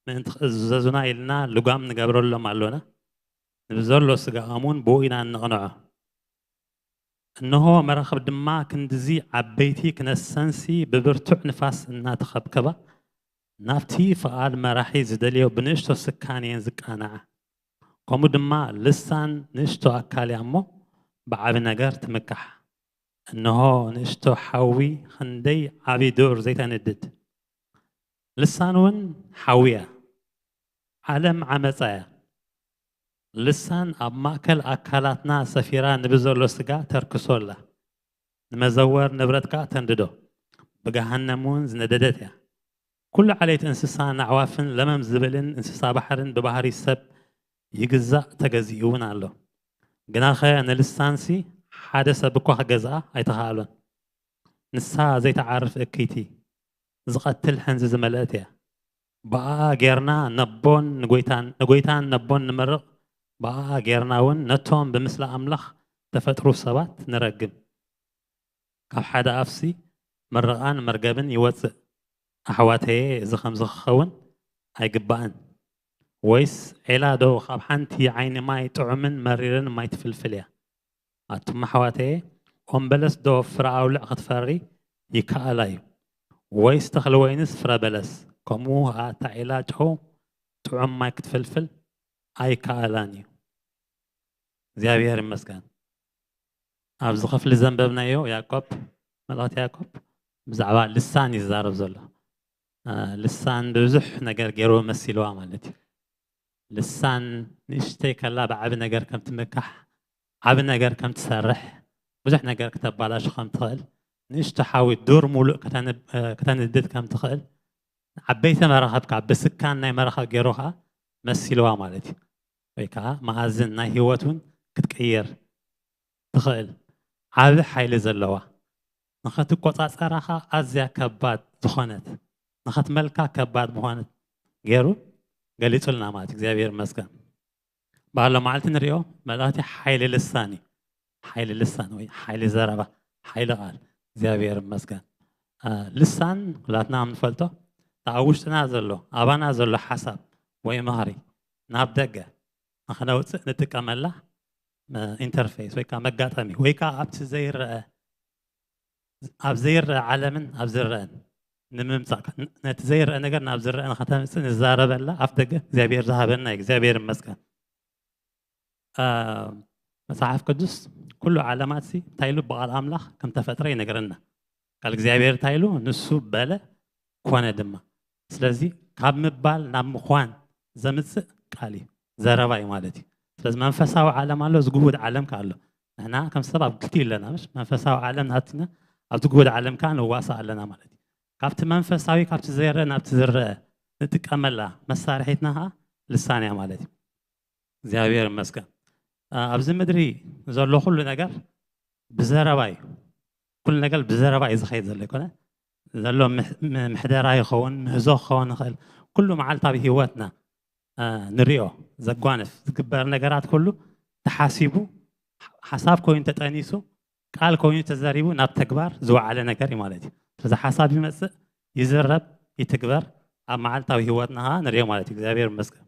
ምእንቲ ክእዘዙና ኢልና ልጓም ንገብረሎም ኣሎና። ንብዘሎ ስጋኣም እውን ብኡ ኢና እንቕንዖ። እንሆ መራኽብ ድማ ክንድዚ ዓበይቲ ክነሰንሲ ብብርቱዕ ንፋስ እናተኸብከባ ናብቲ ፍቓድ መራሒ ዝደልዮ ብንእሽቶ ስካን እየን ዝቃናዓ። ከምኡ ድማ ልሳን ንእሽቶ ኣካል እያ እሞ ብዓቢ ነገር ትምካሕ። እንሆ ንእሽቶ ሓዊ ክንደይ ዓቢ ዱር ዘይተንድድ። ልሳን እውን ሓዊ እያ። ዓለም ዓመጻ እያ። ልሳን ኣብ ማእከል ኣካላትና ሰፊራ ንብዘሎ ስጋ ተርክሶ ኣላ። ንመዘወር ንብረት ከኣ ተንድዶ። ብገሃነም እውን ዝነደደት እያ። ኩሉ ዓሌት እንስሳን ኣዕዋፍን ለመም ዝብልን እንስሳ ባሕርን ብባህሪ ሰብ ይግዛእ ተገዚኡ እውን ኣሎ። ግናኸ ንልሳንሲ ሓደ ሰብ እኳ ክገዝኣ ኣይተኻእሎን። ንሳ ዘይትዓርፍ እክይቲ፣ ዝቐትል ሕንዚ ዝመልአት እያ። ብኣኣ ጌርና ነቦን ንጎይታን፣ ንጎይታን ነቦን ንምርቕ፣ ብኣኣ ጌርና እውን ነቶም ብምስሊ ኣምላኽ ተፈጥሩ ሰባት ንረግም። ካብ ሓደ ኣፍሲ ምርቓን መርገብን ይወጽእ። ኣሕዋተየ፣ እዚ ከምዚ ክኸውን ኣይግባእን። ወይስ ዔላ ዶ ካብ ሓንቲ ዓይኒ ማይ ጥዑምን መሪርን ማይ ትፍልፍል እያ? ኣቱም ኣሕዋተየ፣ ኦም በለስ ዶ ፍረ ኣውልዕ ክትፈሪ ይከኣላ እዩ? ወይስ ተኽሊ ወይንስ ፍረ በለስ? ከምኡ ኸኣ እታ ዒላ ጨው ጥዑም ማይ ክትፍልፍል ኣይከኣላን እዩ። እግዚኣብሔር ይመስገን። ኣብዚ ክፍሊ ዘንበብናዮ ያዕቆብ፣ መልእኽቲ ያዕቆብ ብዛዕባ ልሳን እዩ ዝዛረብ ዘሎ። እ፣ ልሳን ብብዙሕ ነገር ገይሩ መሲልዋ ማለት እዩ። ልሳን ንእሽተይ ከላ ብዓቢ ነገር ከም ትምካሕ፣ ዓቢ ነገር ከም ትሰርሕ፣ ብዙሕ ነገር ክተባላሹ ከም ትኽእል፣ ንእሽቶ ሓዊ ዱር ሙሉእ ከተን-፣ እ፣ ከተንድድ ከም ትኽእል፣ ዓበይቲ መራኸብ ካብ ብስካን ናይ መራኸብ ገይሩ ኸኣ መሲልዋ ማለት እዩ። ወይ ከኣ መኣዝን ናይ ህይወት እውን ክትቅይር ትኽእል ዓቢ ሓይሊ ዘለዋ፣ ንኸትቆጻጸራ ኸኣ ኣዝያ ከባድ ዝኾነት፣ ንኸትመልካ ከባድ ምዃነት ገይሩ ገሊጹልና ማለት እዩ። እግዚኣብሔር ይመስገን። ባህሎ መዓልቲ ንሪኦ መልእኽቲ ሓይሊ ልሳን እዩ። ሓይሊ ልሳን ወይ ሓይሊ ዘረባ፣ ሓይሊ ቃል። እግዚኣብሔር ይመስገን። እ፣ ልሳን ኩላትና ከም ንፈልጦ፣ እታ ኣብ ውሽጥና ዘሎ፣ ኣባና ዘሎ ሓሳብ ወይ ምኽሪ ናብ ደገ ንኽነውጽእ ንጥቀመላ፣ እ፣ ኢንተርፌስ ወይ ከኣ መጋጠሚ ወይ ከኣ ኣብቲ ዘይረአ፣ ኣብ ዘይረአ ዓለምን ኣብ ዝረአን ንምምጻእ፣ ን-፣ ነቲ ዘይረአ ነገር ናብ ዝረአ ንኸተምጽእ ንዛረበላ ኣፍ ደገ እግዚኣብሔር ዝሃበና እዩ። እግዚኣብሔር ይመስገን። እ፣ መጽሓፍ ቅዱስ ኩሉ ዓለማትሲ እንታይ ኢሉ ብቓል ኣምላኽ ከም ተፈጥረ ይነግረና። ቃል እግዚኣብሔር እንታይ ኢሉ? ንሱ በለ ኮነ ድማ። ስለዚ ካብ ምባል ናብ ምዃን ዘምጽእ ቃል እዩ፣ ዘረባ እዩ ማለት እዩ። ስለዚ መንፈሳዊ ዓለም ኣሎ፣ ዝግሁድ ዓለም ከኣ ኣሎ። ንሕና ከም ሰብ ኣብ ክልቲኡ ኣለና፣ ምሽ? መንፈሳዊ ዓለም ናትና ኣብቲ ግሁድ ዓለም ከኣ ንዋሳእ ኣለና ማለት እዩ። ካብቲ መንፈሳዊ፣ ካብቲ ዘይረአ ናብቲ ዝረአ ንጥቀመላ መሳርሒትና ከኣ ልሳን እያ ማለት እዩ። እግዚኣብሔር ይመስገን። እ፣ ኣብዚ ምድሪ ዘሎ ኩሉ ነገር ብዘረባ እዩ። ኩሉ ነገር ብዘረባ እዩ ዝኸይድ ዘሎ፣ ኣይኮነ? ዘሎ ምሕ-፣ ም-፣ ምሕደራ ይኸውን፣ ምህዞ ክኸውን ይኽእል። ኩሉ መዓልታዊ ህይወትና፣ እ፣ ንሪኦ፣ ዘጓንፍ ዝግበር ነገራት ኩሉ ተሓሲቡ፣ ሓሳብ ኮይኑ ተጠኒሱ፣ ቃል ኮይኑ ተዘሪቡ ናብ ተግባር ዝወዓለ ነገር እዩ ማለት እዩ። ስለዚ ሓሳብ ይመጽእ፣ ይዝረብ፣ ይትግበር፣ ኣብ መዓልታዊ ህይወትና ኸኣ ንሪኦ ማለት እዩ። እግዚኣብሔር ይመስገን።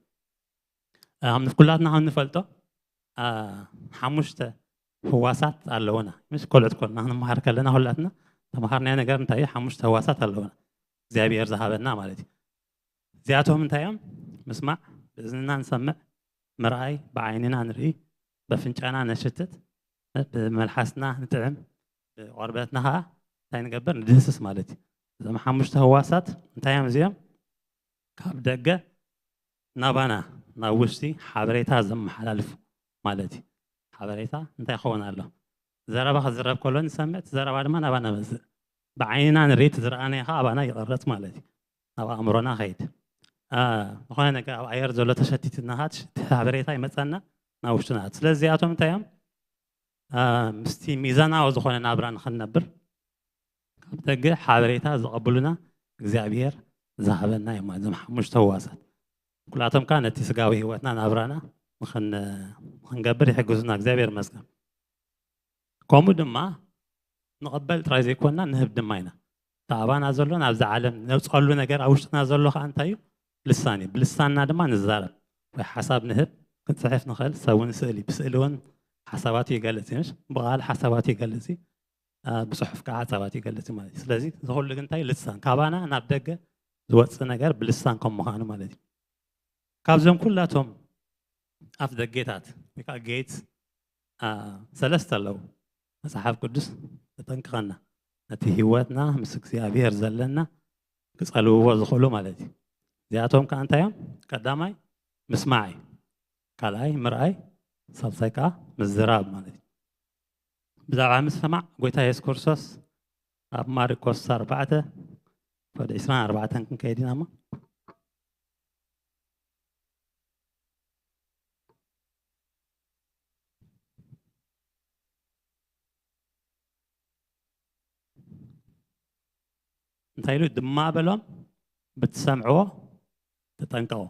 ኣብ ኩላትና ከም ንፈልጦ፣ እ፣ ሓሙሽተ ህዋሳት ኣለውና። ምስ ቆልዑት ኮና ክንመሃር ከለና ኩላትና ተምሃርናዮ ነገር እንታይ እዩ? ሓሙሽተ ህዋሳት ኣለውና። እግዚኣብሔር ዝሃበና ማለት እዩ። እዚኣቶም እንታይ እዮም? ምስማዕ፣ ብእዝንና ንሰምዕ፣ ምርኣይ፣ ብዓይንና ንርኢ፣ በፍንጫና ነሽትት፣ ብመልሓስና ንጥዕም፣ ብቆርበትና ኸኣ እንታይ ንገብር? ንድህስስ ማለት እዩ። እዞም ሓሙሽተ ህዋሳት እንታይ እዮም እዚኦም? ካብ ደገ ናባና፣ ናብ ውሽጢ ሓበሬታ ዘመሓላልፉ ማለት እዩ። ሓበሬታ እንታይ ይኸውን ኣሎ? ዘረባ ክዝረብ ከሎ ንሰምዕ፣ እቲ ዘረባ ድማ ናባና መጽእ። ብዓይንና ንርኢ፣ እቲ ዝረኣናዮ ኸኣ ኣባና ይቕረጽ ማለት እዩ። ናብ ኣእምሮና ኸይድ። እ፣ ዝኾነ ነገር ኣብ ኣየር ዘሎ ተሸቲትና ኸኣ፣ እቲ ሓበሬታ ይመጸና፣ ናብ ውሽጥና። ስለዚ እዚኣቶም እንታይ እዮም? እ፣ ምስቲ ሚዛናዊ ዝኾነ ናብራ ንኽንነብር፣ ካብ ደገ ሓበሬታ ዘቐብሉና እግዚኣብሔር ዝሃበና እዮም ማለት እዞም ሓሙሽተ ህዋሳት። ኩላቶም ከኣ ነቲ ስጋዊ ህይወትና ናብራና ንኽን-፣ ንኽንገብር ይሕግዙና። እግዚኣብሔር ይመስገን። ከምኡ ድማ ንቐበል ጥራይ ዘይኮንና ንህብ ድማ ኢና። እቲ ኣባና ዘሎ ናብዚ ዓለም ነውጽኣሉ ነገር ኣብ ውሽጥና ዘሎ ከኣ እንታይ እዩ? ልሳን እዩ። ብልሳንና ድማ ንዛረብ ወይ ሓሳብ ንህብ፣ ክንፅሕፍ ንኽእል። ሰብ እውን ስእሊ፣ ብስእሊ እውን ሓሳባቱ ይገልፅ እዩ፣ ብቃል ሓሳባቱ ይገልፅ እዩ፣ ብፅሑፍ ከዓ ሓሳባቱ ይገልፅ እዩ ማለት እዩ። ስለዚ ዝኩሉ ግን እንታይ፣ ልሳን፣ ካባና ናብ ደገ ዝወፅእ ነገር ብልሳን ከም ምዃኑ ማለት እዩ። ካብዞም ኩላቶም ኣፍ ደጌታት ወይ ከዓ ጌት ሰለስተ ኣለዉ። መፅሓፍ ቅዱስ ተጠንቅቐና፣ ነቲ ህይወትና ምስ እግዚኣብሔር ዘለና ክፀልውዎ ዝኽእሉ ማለት እዩ። እዚኣቶም ከዓ እንታይ እዮም? ቀዳማይ ምስማዕ እዩ፣ ካልኣይ ምርኣይ፣ ሳልሳይ ከዓ ምዝራብ ማለት እዩ። ብዛዕባ ምስማዕ ጎይታ የሱስ ክርስቶስ ኣብ ማርቆስ ኣርባዕተ ወደ ዕስራን ኣርባዕተን ክንከይድ ኢና እሞ፣ እንታይ ኢሉ ድማ በሎም፣ ብትሰምዕዎ ተጠንቀቑ።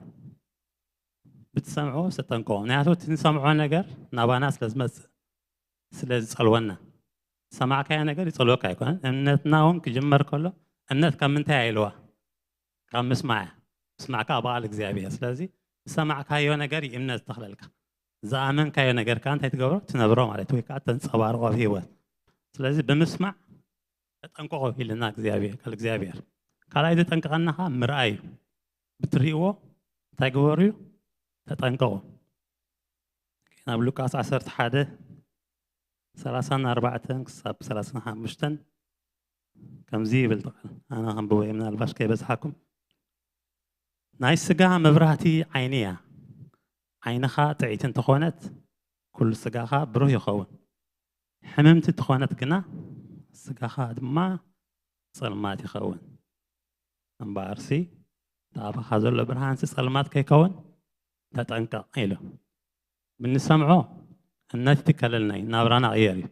ብትሰምዕዎ ተጠንቀቑ። ምክንያቱ እቲ ንሰምዖ ነገር ናባና ስለ ዝመፅእ፣ ስለ ዝፀልወና። ሰማዕካዮ ነገር ይፀልወካ ኣይኮነን። እምነትና እውን ክጅመር ከሎ፣ እምነት ካብ ምንታይ ኢልዋ? ካብ ምስማዕ እያ። ምስማዕ ከዓ በዓል እግዚኣብሔር። ስለዚ ዝሰማዕካዮ ነገር እዩ እምነት ዝተኽለልካ። ዝኣመንካዮ ነገር ከዓ እንታይ ትገብሮ? ትነብሮ ማለት ወይ ከዓ ተንፀባርቆ ኣብ ህይወት። ስለዚ ብምስማዕ ተጠንቀቑ ኢልና እግዚኣብሔር፣ ቃል እግዚኣብሔር። ካልኣይ ዘጠንቀቐና ከዓ ምርኣይ እዩ። ብትሪእዎ እንታይ ግበሩ እዩ? ተጠንቀቑ። ናብ ሉቃስ ዓሰርተ ሓደ ሰላሳን ኣርባዕተን ክሳብ ሰላሳን ሓሙሽተን ከምዚ ይብል እቲ ቃል። ኣነ ከንብቦ እየ ምናልባሽ ከይበዝሓኩም። ናይ ስጋ መብራህቲ ዓይኒ እያ። ዓይንኻ ጥዕይቲ እንተኾነት ኩሉ ስጋኻ ብሩህ ይኸውን። ሕምምቲ እንተኾነት ግና ስጋኻ ድማ ጸልማት ይኸውን። እምበኣርሲ እቲ ኣባኻ ዘሎ ብርሃንሲ ጸልማት ከይከውን ተጠንቀቕ ኢሉ። ብንሰምዖ እምነት ይትከለልና እዩ፣ ናብራና ይቕየር እዩ።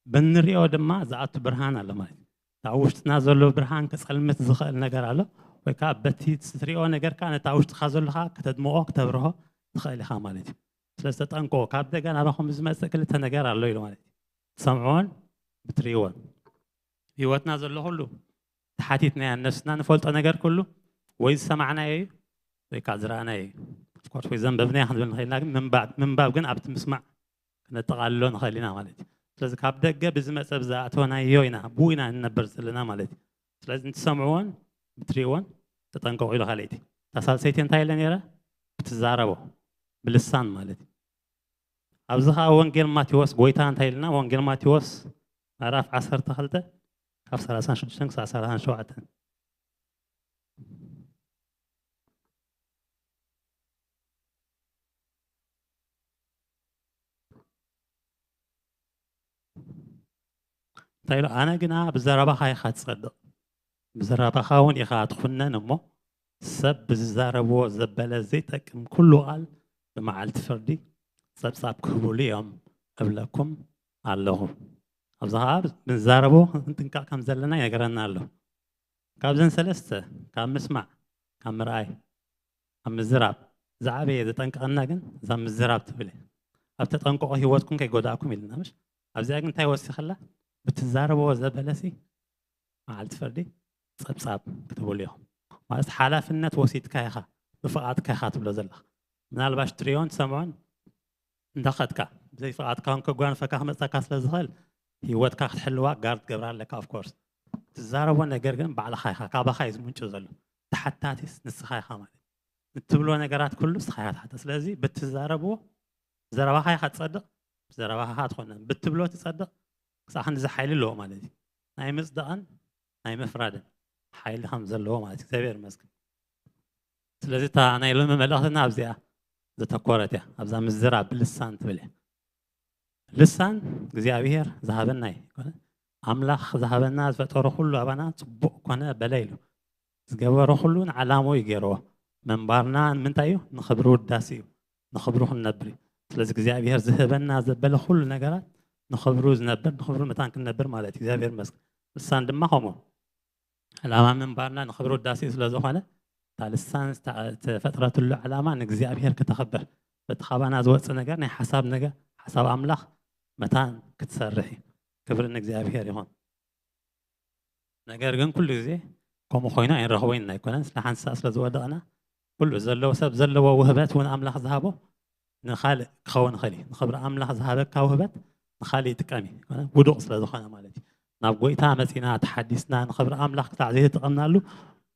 ብንሪኦ ድማ ዝኣቱ ብርሃን ኣሎ ማለት እዩ። እታ ውሽጥና ዘሎ ብርሃን ክጸልምት ዝኽእል ነገር ኣሎ ወይ ከዓ በቲ ትሪኦ ነገር ከዓ ነታ ውሽጥኻ ዘለኻ ከተድምቖ ክተብርሆ ትኽእል ኢኻ ማለት እዩ። ስለዚ ተጠንቀቑ፣ ካብ ደገ ናባኹም ዝመጽእ ክልተ ነገር ኣሎ ኢሉ ማለት እዩ። ትሰምዕዎን ብትሪእዎን። ህይወትና ዘሎ ኩሉ ተሓቲትናዮ ነብስና ንፈልጦ ነገር ኩሉ ወይ ዝሰማዕናዮ እዩ ወይ ከዓ ዝረኣናዮ እዩ። ኦፍኮርስ ወይ ዘንበብናዮ ክንብል ንኽእል ኢና፣ ግን ምንባብ ምንባብ ግን ኣብቲ ምስማዕ ክነጠቓልሎ ንኽእል ኢና ማለት እዩ። ስለዚ ካብ ደገ ብዝመፀ ብዝኣተወናዮ ኢና ብኡ ኢና ንነበር ዘለና ማለት እዩ። ስለዚ እንትሰምዕዎን ብትሪእዎን ተጠንቀቑ ኢሉ ካልኣይቲ። እታ ሳልሰይቲ እንታይ ኢለ ነይረ? ብትዛረቦ ብልሳን ማለት እዩ። ኣብዚ ኸዓ ወንጌል ማቴዎስ ጎይታ እንታይ ኢልና? ወንጌል ማቴዎስ ምዕራፍ ዓሰርተ ክልተ ካብ ሰላሳን ሽዱሽተን ክሳብ ሰላሳን ሸውዓተን። እንታይ ኢሉ? ኣነ ግና ብዘረባኻ ኢኻ ትጸድቕ፣ ብዘረባኻ እውን ኢኻ ትኹነን እሞ፣ ሰብ ብዝዛረብዎ ዘበለ ዘይጠቅም ኩሉ ቃል ብመዓልቲ ፍርዲ ጸብጻብ ክህቡሉ እዮም እብለኩም ኣለኹ። ኣብዚ ኸዓ ብንዛረቦ ክንጥንቀቕ ከም ዘለና ይነግረና ኣሎ። ካብዘን ሰለስተ፣ ካብ ምስማዕ፣ ካብ ምርኣይ፣ ካብ ምዝራብ ዝዓበየ ዘጠንቅቐና ግን እዛ ምዝራብ ትብል እያ። ኣብ ተጠንቀቑ ህይወትኩም ከይጎዳእኩም ኢልና ምሽ ኣብዚኣ ግን እንታይ ወሲኸላ? ብትዛረብዎ ዘበለሲ መዓልቲ ፍርዲ ጸብጻብ ክትብሉ ኢኹም። ማለት ሓላፍነት ወሲድካ ኢኻ፣ ብፍቓድካ ኢኻ ትብሎ ዘለኻ። ምናልባሽ ትሪኦን ትሰምዖን እንዳኸድካ ብዘይ ፍቓድካ እውን ከጓንፈካ ክመፀካ ስለ ዝኽእል ህይወትካ ክትሕልዋ ጋርድ ትገብራ ኣለካ። ኦፍኮርስ ትዛረቦ ነገር ግን ባዕልኻ ኢኻ፣ ካባኻ እዩ ዝምንጩ ዘሎ። ተሓታቲስ ንስኻ ኢኻ ማለት እዩ። ንትብሎ ነገራት ኩሉ ንስኻ ኢኻ ተሓታ። ስለዚ ብትዛረብዎ ዘረባኻ ኢኻ ትጸድቕ፣ ብዘረባኻ ኢኻ ትኾነን ብትብሎ ትጸድቕ። ክሳዕ ክንድዚ ሓይሊ ኣለዎ ማለት እዩ። ናይ ምጽዳቕን ናይ ምፍራድን ሓይሊ ከም ዘለዎ ማለት እዩ። እግዚኣብሔር ይመስገን። ስለዚ እታ ናይ ሎሚ መልእኽትና ኣብዚኣ ዘተኮረት እያ፣ ኣብዛ ምዝራብ ብልሳን ትብል እያ። ልሳን እግዚኣብሔር ዝሃበና እዩ። ኣምላኽ ዝሃበና ዝፈጠሮ ኩሉ ኣባና ጽቡቕ ኮነ በለ ኢሉ ዝገበሮ ኩሉ ንዓላምኡ እዩ ገይርዎ። ምንባርና ንምንታይ እዩ? ንኽብሪ ውዳሴ እዩ፣ ንኽብሩ ክንነብር እዩ። ስለዚ እግዚኣብሔር ዝህበና ዘበለ ኩሉ ነገራት ንኽብሩ ዝነብር፣ ንኽብሩ መታን ክንነብር ማለት እዩ። እግዚኣብሔር ይመስገን። ልሳን ድማ ከምኡ። ዕላማ ምንባርና ንኽብሪ ውዳሴ ስለ ዝኾነ እታ ልሳን ዝተፈጥረትሉ ዕላማ ንእግዚኣብሔር ክተኽብር፣ በቲ ካባና ዝወፅእ ነገር ናይ ሓሳብ ነገር ሓሳብ ኣምላኽ መታን ክትሰርሕ እዩ። ክብሪ ንእግዚኣብሔር ይኹን። ነገር ግን ኩሉ ግዜ ከምኡ ኮይኑ ኣይንረኽቦ ኢና ኣይኮነን። ስለ ሓንሳእ ስለ ዝወደቕና ኩሉ ዘለዎ ሰብ ዘለዎ ውህበት እውን ኣምላኽ ዝሃቦ ንኻልእ ክኸውን ይኽእል እዩ። ንኽብሪ ኣምላኽ ዝሃበካ ውህበት ንኻልእ ይጥቀም እዩ። ውዱቕ ስለ ዝኾነ ማለት እዩ። ናብ ጎይታ መጺና ተሓዲስና ንኽብሪ ኣምላኽ ክሳዕ ዘይተጠቐምናሉ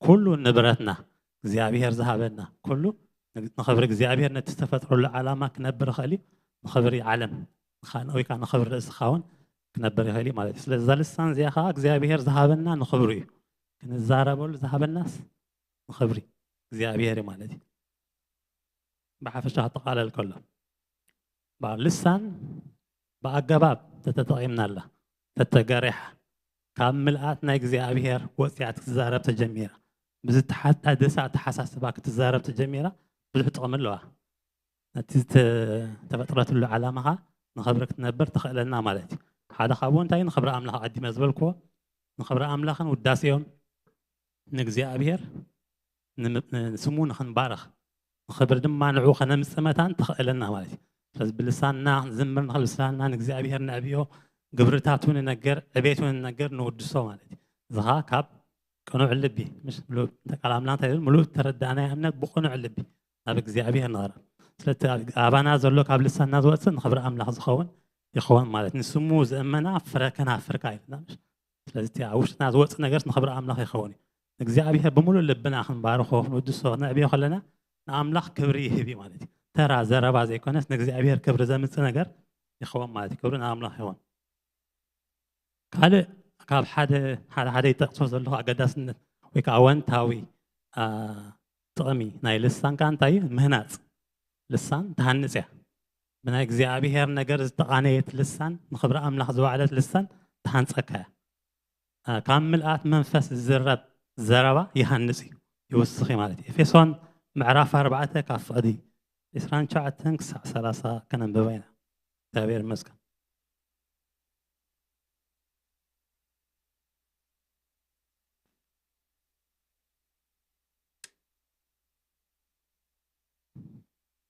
ኩሉ ንብረትና እግዚኣብሔር ዝሃበና ኩሉ ንኽብሪ እግዚኣብሔር ነቲ ዝተፈጥረሉ ዓላማ ክነብር ይኽእል እዩ። ንኽብሪ ዓለም ወይ ከዓ ንኽብሪ ርእስኻ እውን ክነብር ይኽእል እዩ ማለት እዩ። ስለዚ እዛ ልሳን እዚኣ ከዓ እግዚኣብሔር ዝሃበና ንኽብሩ እዩ። ክንዛረበሉ ዝሃበናስ ንኽብሪ እግዚኣብሔር እዩ ማለት እዩ። ብሓፈሻ ክጠቓለል ከሎ በዓል ልሳን ብኣገባብ ተተጠቒምናላ ተተገሪሓ ካብ ምልኣት ናይ እግዚኣብሔር ወፂኣ ክትዛረብ ተጀሚራ ብዝተሓዳደሰ ኣተሓሳስባ ክትዛረብ ተጀሚራ ብዙሕ ጥቕሚ ኣለዋ። ነቲ ዝተፈጥረትሉ ዓላማኻ ንኽብሪ ክትነብር ተኽእለና ማለት እዩ። ሓደ ካብኡ እንታይ ንኽብሪ ኣምላኽ ኣዲመ ዝበልክዎ ንኽብሪ ኣምላኽን ውዳሴኦም ንእግዚኣብሔር ንስሙ ንኽንባርኽ ንኽብሪ ድማ ንዕኡ ከነምፅእ መታን ተኽእለና ማለት እዩ። ስለዚ ብልሳንና ክንዝምር ንኽእል ብልሳንና ንእግዚኣብሔር ነዕብዮ ግብርታቱ ንነገር ዕቤቱ ንነገር ንውድሶ ማለት እዩ። እዚ ኸዓ ካብ ቅኑዕ ልቢ ምስ ቃል ኣምላኽ እንታይ ይብል? ምሉእ ተረዳእናዮ እምነት ብቅኑዕ ልቢ ናብ እግዚኣብሔር ንቕረብ። ስለቲ ኣባና ዘሎ ካብ ልሳንና ዝወፅእ ንኽብሪ ኣምላኽ ዝኸውን ይኸውን ማለት ንስሙ ዝእመና ፍረ ከናፍርካ ይልና። ስለዚ እቲ ኣብ ውሽጥና ዝወፅእ ነገርስ ንኽብሪ ኣምላኽ ይኸውን እዩ። እግዚኣብሔር ብምሉእ ልብና ክንባርኾ ክንውድሶ ክነዕብዮ ከለና ንኣምላኽ ክብሪ ይህብ እዩ ማለት እዩ። ተራ ዘረባ ዘይኮነስ ንእግዚኣብሔር ክብሪ ዘምፅእ ነገር ይኸውን ማለት እዩ። ክብሪ ንኣምላኽ ይኸውን። ካልእ ካብ ሓደ ሓደ ሓደ ይጠቅሶ ዘለኹ ኣገዳስነት ወይ ከዓ ኣወንታዊ ጥቕሚ ናይ ልሳን ከዓ እንታይ እዩ? ምህናፅ። ልሳን ትሃንፅ እያ። ብናይ እግዚኣብሔር ነገር ዝተቓነየት ልሳን ንኽብሪ ኣምላኽ ዝወዓለት ልሳን ትሃንፀካ እያ። ካብ ምልኣት መንፈስ ዝዝረብ ዘረባ ይሃንፅ እዩ፣ ይውስኽ እዩ ማለት እዩ። ኤፌሶን ምዕራፍ ኣርባዕተ ካብ ፍቕዲ ዕስራን ትሽዓተን ክሳዕ ሰላሳ ከነንብባ ኢና። እግዚኣብሔር ይመስገን።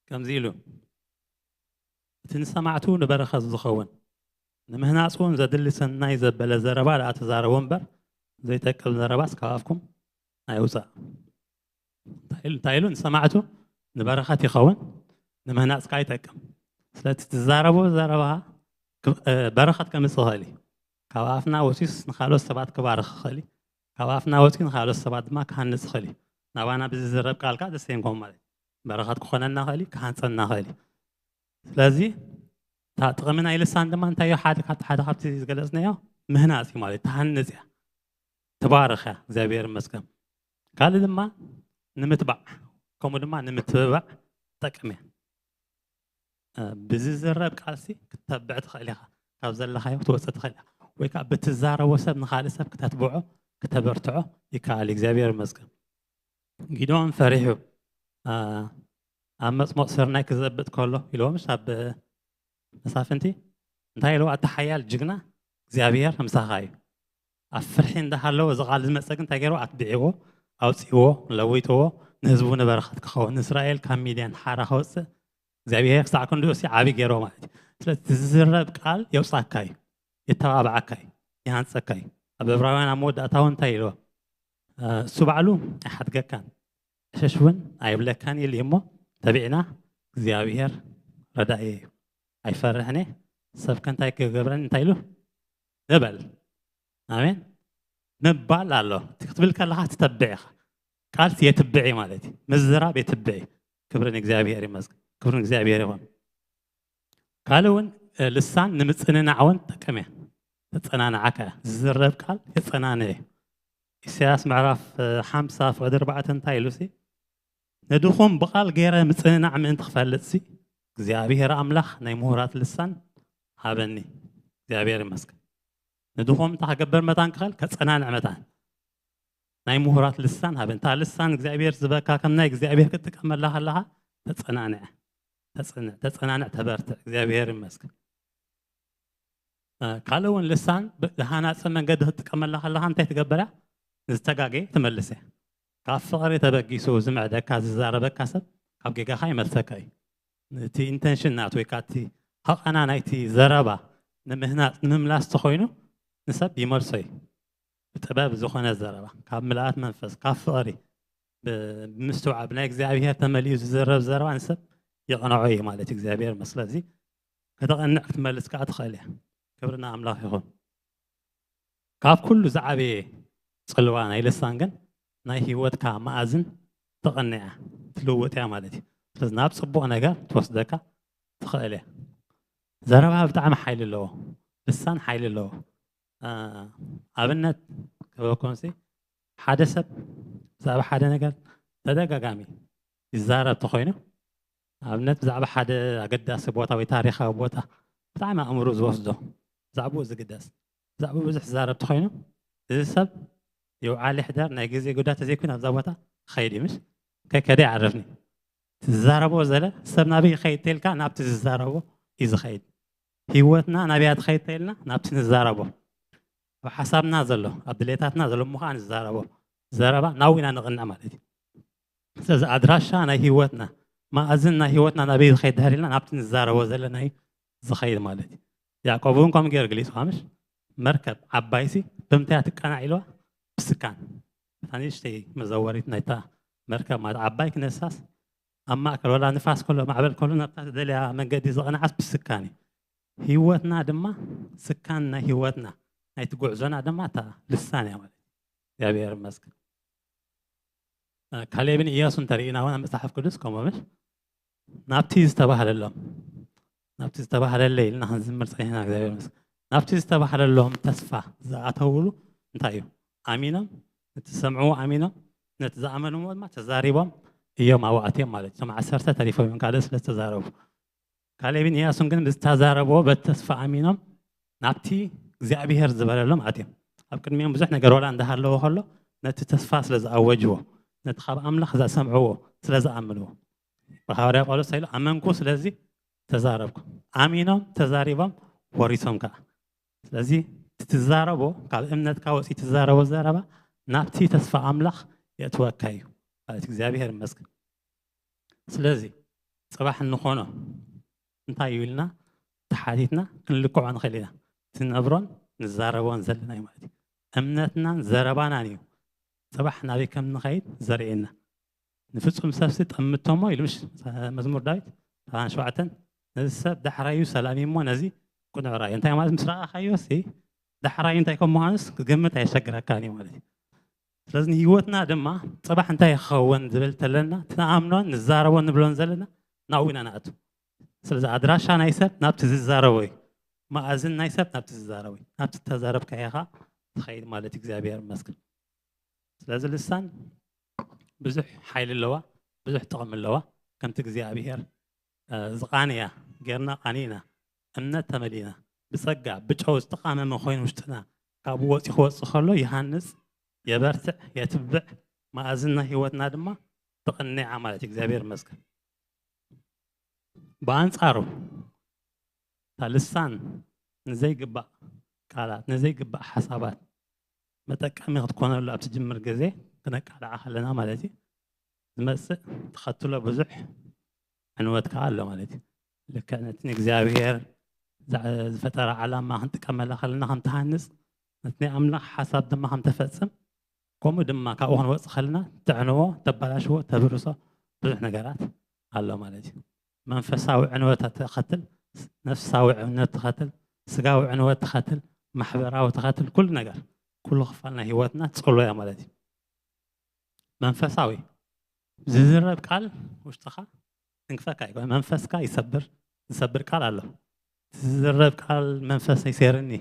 ከምዚ ኢሉ እቲ ንሰማዕቱ ንበረኸት ዝኸውን ንምህናፅ እውን ዘድሊ ሰናይ ዘበለ ዘረባ ደኣ ተዛረቡ እምበር ዘይጠቅም ዘረባስ ካብ ኣፍኩም ኣይውፃእ። እንታይ ኢሉ ንሰማዕቱ ንበረኸት ይኸውን ንምህናፅ ከዓ ይጠቅም። ስለዚ ትዛረቦ ዘረባ በረኸት ከምፅእ ይኽእል እዩ። ካብ ኣፍና ወፂኡስ ንካልኦት ሰባት ክባርኽ ይኽእል እዩ። ካብ ኣፍና ወፂኡ ንካልኦት ሰባት ድማ ክሃንፅ ይኽእል እዩ። ናባና ብዝዝረብ ቃል ከዓ ደስ ይንኮም ማለት እዩ። በረኸት ክኾነና ይኽእል እዩ፣ ክሃንፀና ይኽእል እዩ። ስለዚ እታ ጥቕሚ ናይ ልሳን ድማ እንታይ እዩ? ሓደ ካብቲ ሓደ ካብቲ ዝገለፅናዮ ምህናፅ እዩ ማለት እዩ። ትሃንፅ እያ፣ ትባርኽ እያ። እግዚኣብሔር ይመስገን። ካልእ ድማ ንምትባዕ ከምኡ ድማ ንምትብባዕ ትጠቅም እያ። ብዝዝረብ ቃልሲ ክተብዕ ትኽእል ኢኻ። ካብ ዘለኻዮ ክትወፅእ ትኽእል ኢኻ። ወይ ከዓ ብትዛረቦ ሰብ ንኻልእ ሰብ ክተትብዖ ክተበርትዖ ይከኣል። እግዚኣብሔር ይመስገን። ጊዶን ፈሪሑ ኣብ መፅሞቕ ስርናይ ክዘብጥ ከሎ ኢልዎም ኣብ መሳፍንቲ እንታይ ኢልዎ? ኣታ ሓያል ጅግና እግዚኣብሔር ምሳኻ እዩ። ኣብ ፍርሒ እንዳሃለወ እዚ ቃል ዝመፀ ግን እንታይ ገይርዎ? ኣትቢዕዎ፣ ኣውፂዎ፣ ለዊጥዎ፣ ንህዝቡ ንበረኸት ክኸውን ንእስራኤል ካብ ሚድያን ሓራ ከወፅእ እግዚኣብሔር ክሳዕ ክንድኡ ሲ ዓብዪ ገይርዎ ማለት እዩ። ስለዚ ዝዝረብ ቃል የውፃካ እዩ፣ የተባብዓካ እዩ፣ ይሃንፀካ እዩ። ኣብ ዕብራውያን ኣብ መወዳእታ እውን እንታይ ኢልዎ? እሱ ባዕሉ ኣይሓድገካን እሸሽ እውን ኣይብለካን ኢሉ እሞ ተቢዕና እግዚኣብሔር ረዳእየ እዩ ኣይፈርሕን እየ ሰብ ከ እንታይ ክገብረኒ እንታይ ኢሉ ንበል። ኣሜን ምባል ኣሎ። እቲ ክትብል ከለኻ ትተብዕ ኢኻ። ቃልሲ የትብዕ እዩ ማለት እዩ። ምዝራብ የትብዕ እዩ። ክብሪ ንእግዚኣብሔር ይመስገን። ክብሪ ንእግዚኣብሔር ይኹን። ካልእ እውን ልሳን ንምፅንናዕ እውን ትጠቅም እያ። ተፀናንዓካ እያ። ዝዝረብ ቃል የፀናንዕ እዩ። ኢሳያስ ምዕራፍ ሓምሳ ፍቕዲ ኣርባዕተ እንታይ ኢሉ ሲ ንድኹም ብቓል ገይረ ምፅንናዕ ምእንቲ ክፈልጥ ሲ እግዚኣብሔር ኣምላኽ ናይ ምሁራት ልሳን ሃበኒ። እግዚኣብሔር ይመስገን። ንድኹም እንታይ ክገብር መታን ክኸል ከፀናንዕ መታን ናይ ምሁራት ልሳን ሃበኒ። እታ ልሳን እግዚኣብሔር ዝበካ ከም ናይ እግዚኣብሔር ክትጥቀመላ ከለኻ ተፀናንዕ ተፅንዕ ተፀናንዕ ተበርትዕ። እግዚኣብሔር ይመስገን። ካልእ እውን ልሳን ብሃናፂ መንገዲ ክትጥቀመላ ከለካ እንታይ ትገብር እያ? ንዝተጋገየ ትመልስ እያ። ካብ ፍቕሪ ተበጊሱ ዝምዕደካ ዝዛረበካ ሰብ ካብ ጌጋኻ ይመልሰካ እዩ። እቲ ኢንተንሽን ናቱ ወይ ከዓ እቲ ሃቐና ናይቲ ዘረባ ንምህናፅ ንምምላስ ተኮይኑ ንሰብ ይመልሶ እዩ። ብጥበብ ዝኾነ ዘረባ ካብ ምልኣት መንፈስ ካብ ፍቕሪ ብምስትውዓል ብናይ እግዚኣብሔር ተመሊኡ ዝዝረብ ዘረባ ንሰብ የቕንዖ እዩ ማለት እዩ እግዚኣብሔር። ስለዚ ከተቐንዕ ክትመልስ ከዓ ትኽእል እያ። ክብርና ኣምላኽ ይኹን። ካብ ኩሉ ዝዓበየ ጽልዋ ናይ ልሳን ግን ናይ ህይወትካ መኣዝን ተቐንያ ትልውጥ እያ ማለት እዩ። ስለዚ ናብ ጽቡቕ ነገር ትወስደካ ትኽእል እያ። ዘረባ ብጣዕሚ ሓይሊ ኣለዎ። ልሳን ሓይሊ ኣለዎ። ኣብነት ክበኮንሲ ሓደ ሰብ ብዛዕባ ሓደ ነገር ተደጋጋሚ ይዛረብ ተኮይኑ፣ ኣብነት ብዛዕባ ሓደ ኣገዳሲ ቦታ ወይ ታሪካዊ ቦታ ብጣዕሚ ኣእምሮ ዝወስዶ ብዛዕባኡ ዝግደስ ብዛዕባኡ ብዙሕ ዝዛረብ ተኮይኑ፣ እዚ ሰብ የውዓሊ ሕደር ናይ ግዜ ጉዳይ ተዘይኮይኑ ኣብዛ ቦታ ክኸይድ እዩ። ምስ ከይከደ ይዓርፍኒ ትዛረቦ ዘለ ሰብ ናበይ ይኸይድ ተልካ ናብቲ ዝዛረቦ እዩ ዝኸይድ። ህይወትና ናብያ ትኸይድ ተልና ናብቲ ንዛረቦ ኣብ ሓሳብና ዘሎ ኣብ ድሌታትና ዘሎ ምዃን ዝዛረቦ ዘረባ ናብኡ ኢና ንቕንዕ ማለት እዩ። ስለዚ ኣድራሻ ናይ ህይወትና መኣዝን ናይ ህይወትና ናበይ ዝኸይድ ድሕር ኢልና ናብቲ ንዛረቦ ዘለና እዩ ዝኸይድ ማለት እዩ። ያዕቆብ እውን ከምኡ ገይሩ ገሊፁ ምሽ መርከብ ዓባይሲ ብምንታይ ትቀናዕ ኢልዋ ብስካን እታ ንእሽተይ መዘወሪት ናይታ መርከብ ማለት ዓባይ ክነሳስ ኣብ ማእከል ወላ ንፋስ ከሎ ማዕበል ከሎ ናብታ ዝደልያ መንገዲ ዝቕንዓስ ብስካን እዩ። ህይወትና ድማ ስካን ናይ ህይወትና ናይቲ ጉዕዞና ድማ እታ ልሳን እያ ማለት እዩ። እግዚኣብሔር ይመስገን። ካሌብን ኢያሱን ተርእና እውን ኣብ መፅሓፍ ቅዱስ ከምኡ ምሽ ናብቲ ዝተባህለሎም ናብቲ ዝተባህለለ ኢልና ክንዝምር ፀኒሕና እግዚኣብሔር ይመስገን። ናብቲ ዝተባህለሎም ተስፋ ዝኣተውሉ እንታይ እዩ? ኣሚኖም ነቲ ዝሰምዕዎ ኣሚኖም ነቲ ዝኣመንዎ ድማ ተዛሪቦም እዮም ኣብኡ ኣትዮም ማለት እዩ። እቶም ዓሰርተ ተሪፎም እዮም ካልእ ስለ ዝተዛረቡ። ካሌብን ኢያሱን ግን ብዝተዛረብዎ በቲ ተስፋ ኣሚኖም ናብቲ እግዚኣብሄር ዝበለሎም ኣትዮም። ኣብ ቅድሚኦም ብዙሕ ነገር ወላ እንዳሃለዎ ከሎ ነቲ ተስፋ ስለ ዝኣወጅዎ ነቲ ካብ ኣምላኽ ዘሰምዕዎ ስለ ዝኣምንዎ ብሃዋርያ ጳውሎስ ኢሉ ኣመንኩ ስለዚ ተዛረብኩ። ኣሚኖም ተዛሪቦም ወሪሶም ከዓ። ስለዚ ትዛረቦ ካብ እምነትካ ወፂ ትዛረቦ ዘረባ ናብቲ ተስፋ ኣምላኽ የእትወካ እዩ ማለት እግዚኣብሔር ይመስገን። ስለዚ ፅባሕ እንኾኖ እንታይ እዩ ኢልና ተሓቲትና ክንልክዖ ንኽእል ኢና። ትነብሮን ንዛረቦን ዘለና እዩ ማለት እዩ። እምነትናን ዘረባናን እዩ ፅባሕ ናበይ ከም ንኸይድ ዘርእየና። ንፍጹም ሰብሲ ጠምቶሞ ኢሉ ምሽ መዝሙር ዳዊት ሰብዓን ሸውዓተን ነዚ ሰብ ዳሕራዩ ሰላም እሞ ነዚ ቅኑዕ ራእዩ እንታይ ማለት ምስ ረኣኻዮ ሲ ዳሕራዩ እንታይ ከም ምዃኑስ ክገምት ኣየሸግረካን እዩ ማለት እዩ። ስለዚ ንህይወትና ድማ ፅባሕ እንታይ ክኸውን ዝብል ተለና ትንኣምኖን ንዛረቦን ንብሎን ዘለና ናብኡ ኢና ንኣቱ። ስለዚ ኣድራሻ ናይ ሰብ ናብቲ ዝዛረቦ እዩ። መኣዝን ናይ ሰብ ናብቲ ዝዛረቦ እዩ። ናብቲ ተዛረብካዮ ኸዓ ትኸይድ ማለት እዩ። እግዚኣብሔር ይመስገን። ስለዚ ልሳን ብዙሕ ሓይሊ ኣለዋ፣ ብዙሕ ጥቕሚ ኣለዋ። ከምቲ እግዚኣብሔር ዝቓንያ ጌርና ቃኒና እምነት ተመሊእና ብጸጋ ብጨው ዝተቓመመ ኮይኑ ውሽጥና ካብኡ ወፂ ክወፅእ ከሎ ይሃንፅ፣ የበርትዕ፣ የትብዕ፣ መኣዝን ናይ ህይወትና ድማ ትቕንያ ማለት እዩ። እግዚኣብሔር ይመስገን። ብኣንጻሩ እታ ልሳን ንዘይግባእ ቃላት ንዘይግባእ ሓሳባት መጠቀሚ ክትኮነሉ ኣብ ትጅምር ግዜ ክነቃልዓ ከለና ማለት እዩ ዝመፅእ ተኸትሎ ብዙሕ ዕንወት ከዓ ኣሎ ማለት እዩ። ልክዕ ነቲ ንእግዚኣብሔር ዝፈጠረ ዓላማ ክንጥቀመላ ከለና ከም ትሃንፅ ነቲ ናይ ኣምላኽ ሓሳብ ድማ ከም ተፈፅም ከምኡ ድማ ካብኡ ክንወፅእ ከለና ተዕንዎ፣ ተበላሽዎ፣ ተብርሶ ብዙሕ ነገራት ኣሎ ማለት እዩ። መንፈሳዊ ዕንወት ትኸትል፣ ነፍሳዊ ዕንወት ትኸትል፣ ስጋዊ ዕንወት ትኸትል፣ ማሕበራዊ ትኸትል፣ ኩሉ ነገር ኩሉ ክፋል ናይ ህይወትና ትፀልዎ እያ ማለት እዩ። መንፈሳዊ ዝዝረብ ቃል ውሽጥኻ ትንክፈካ ይኮነ መንፈስካ ይሰብር ዝሰብር ቃል ኣሎ። ዝዝረብ ቃል መንፈስ ይሴርኒ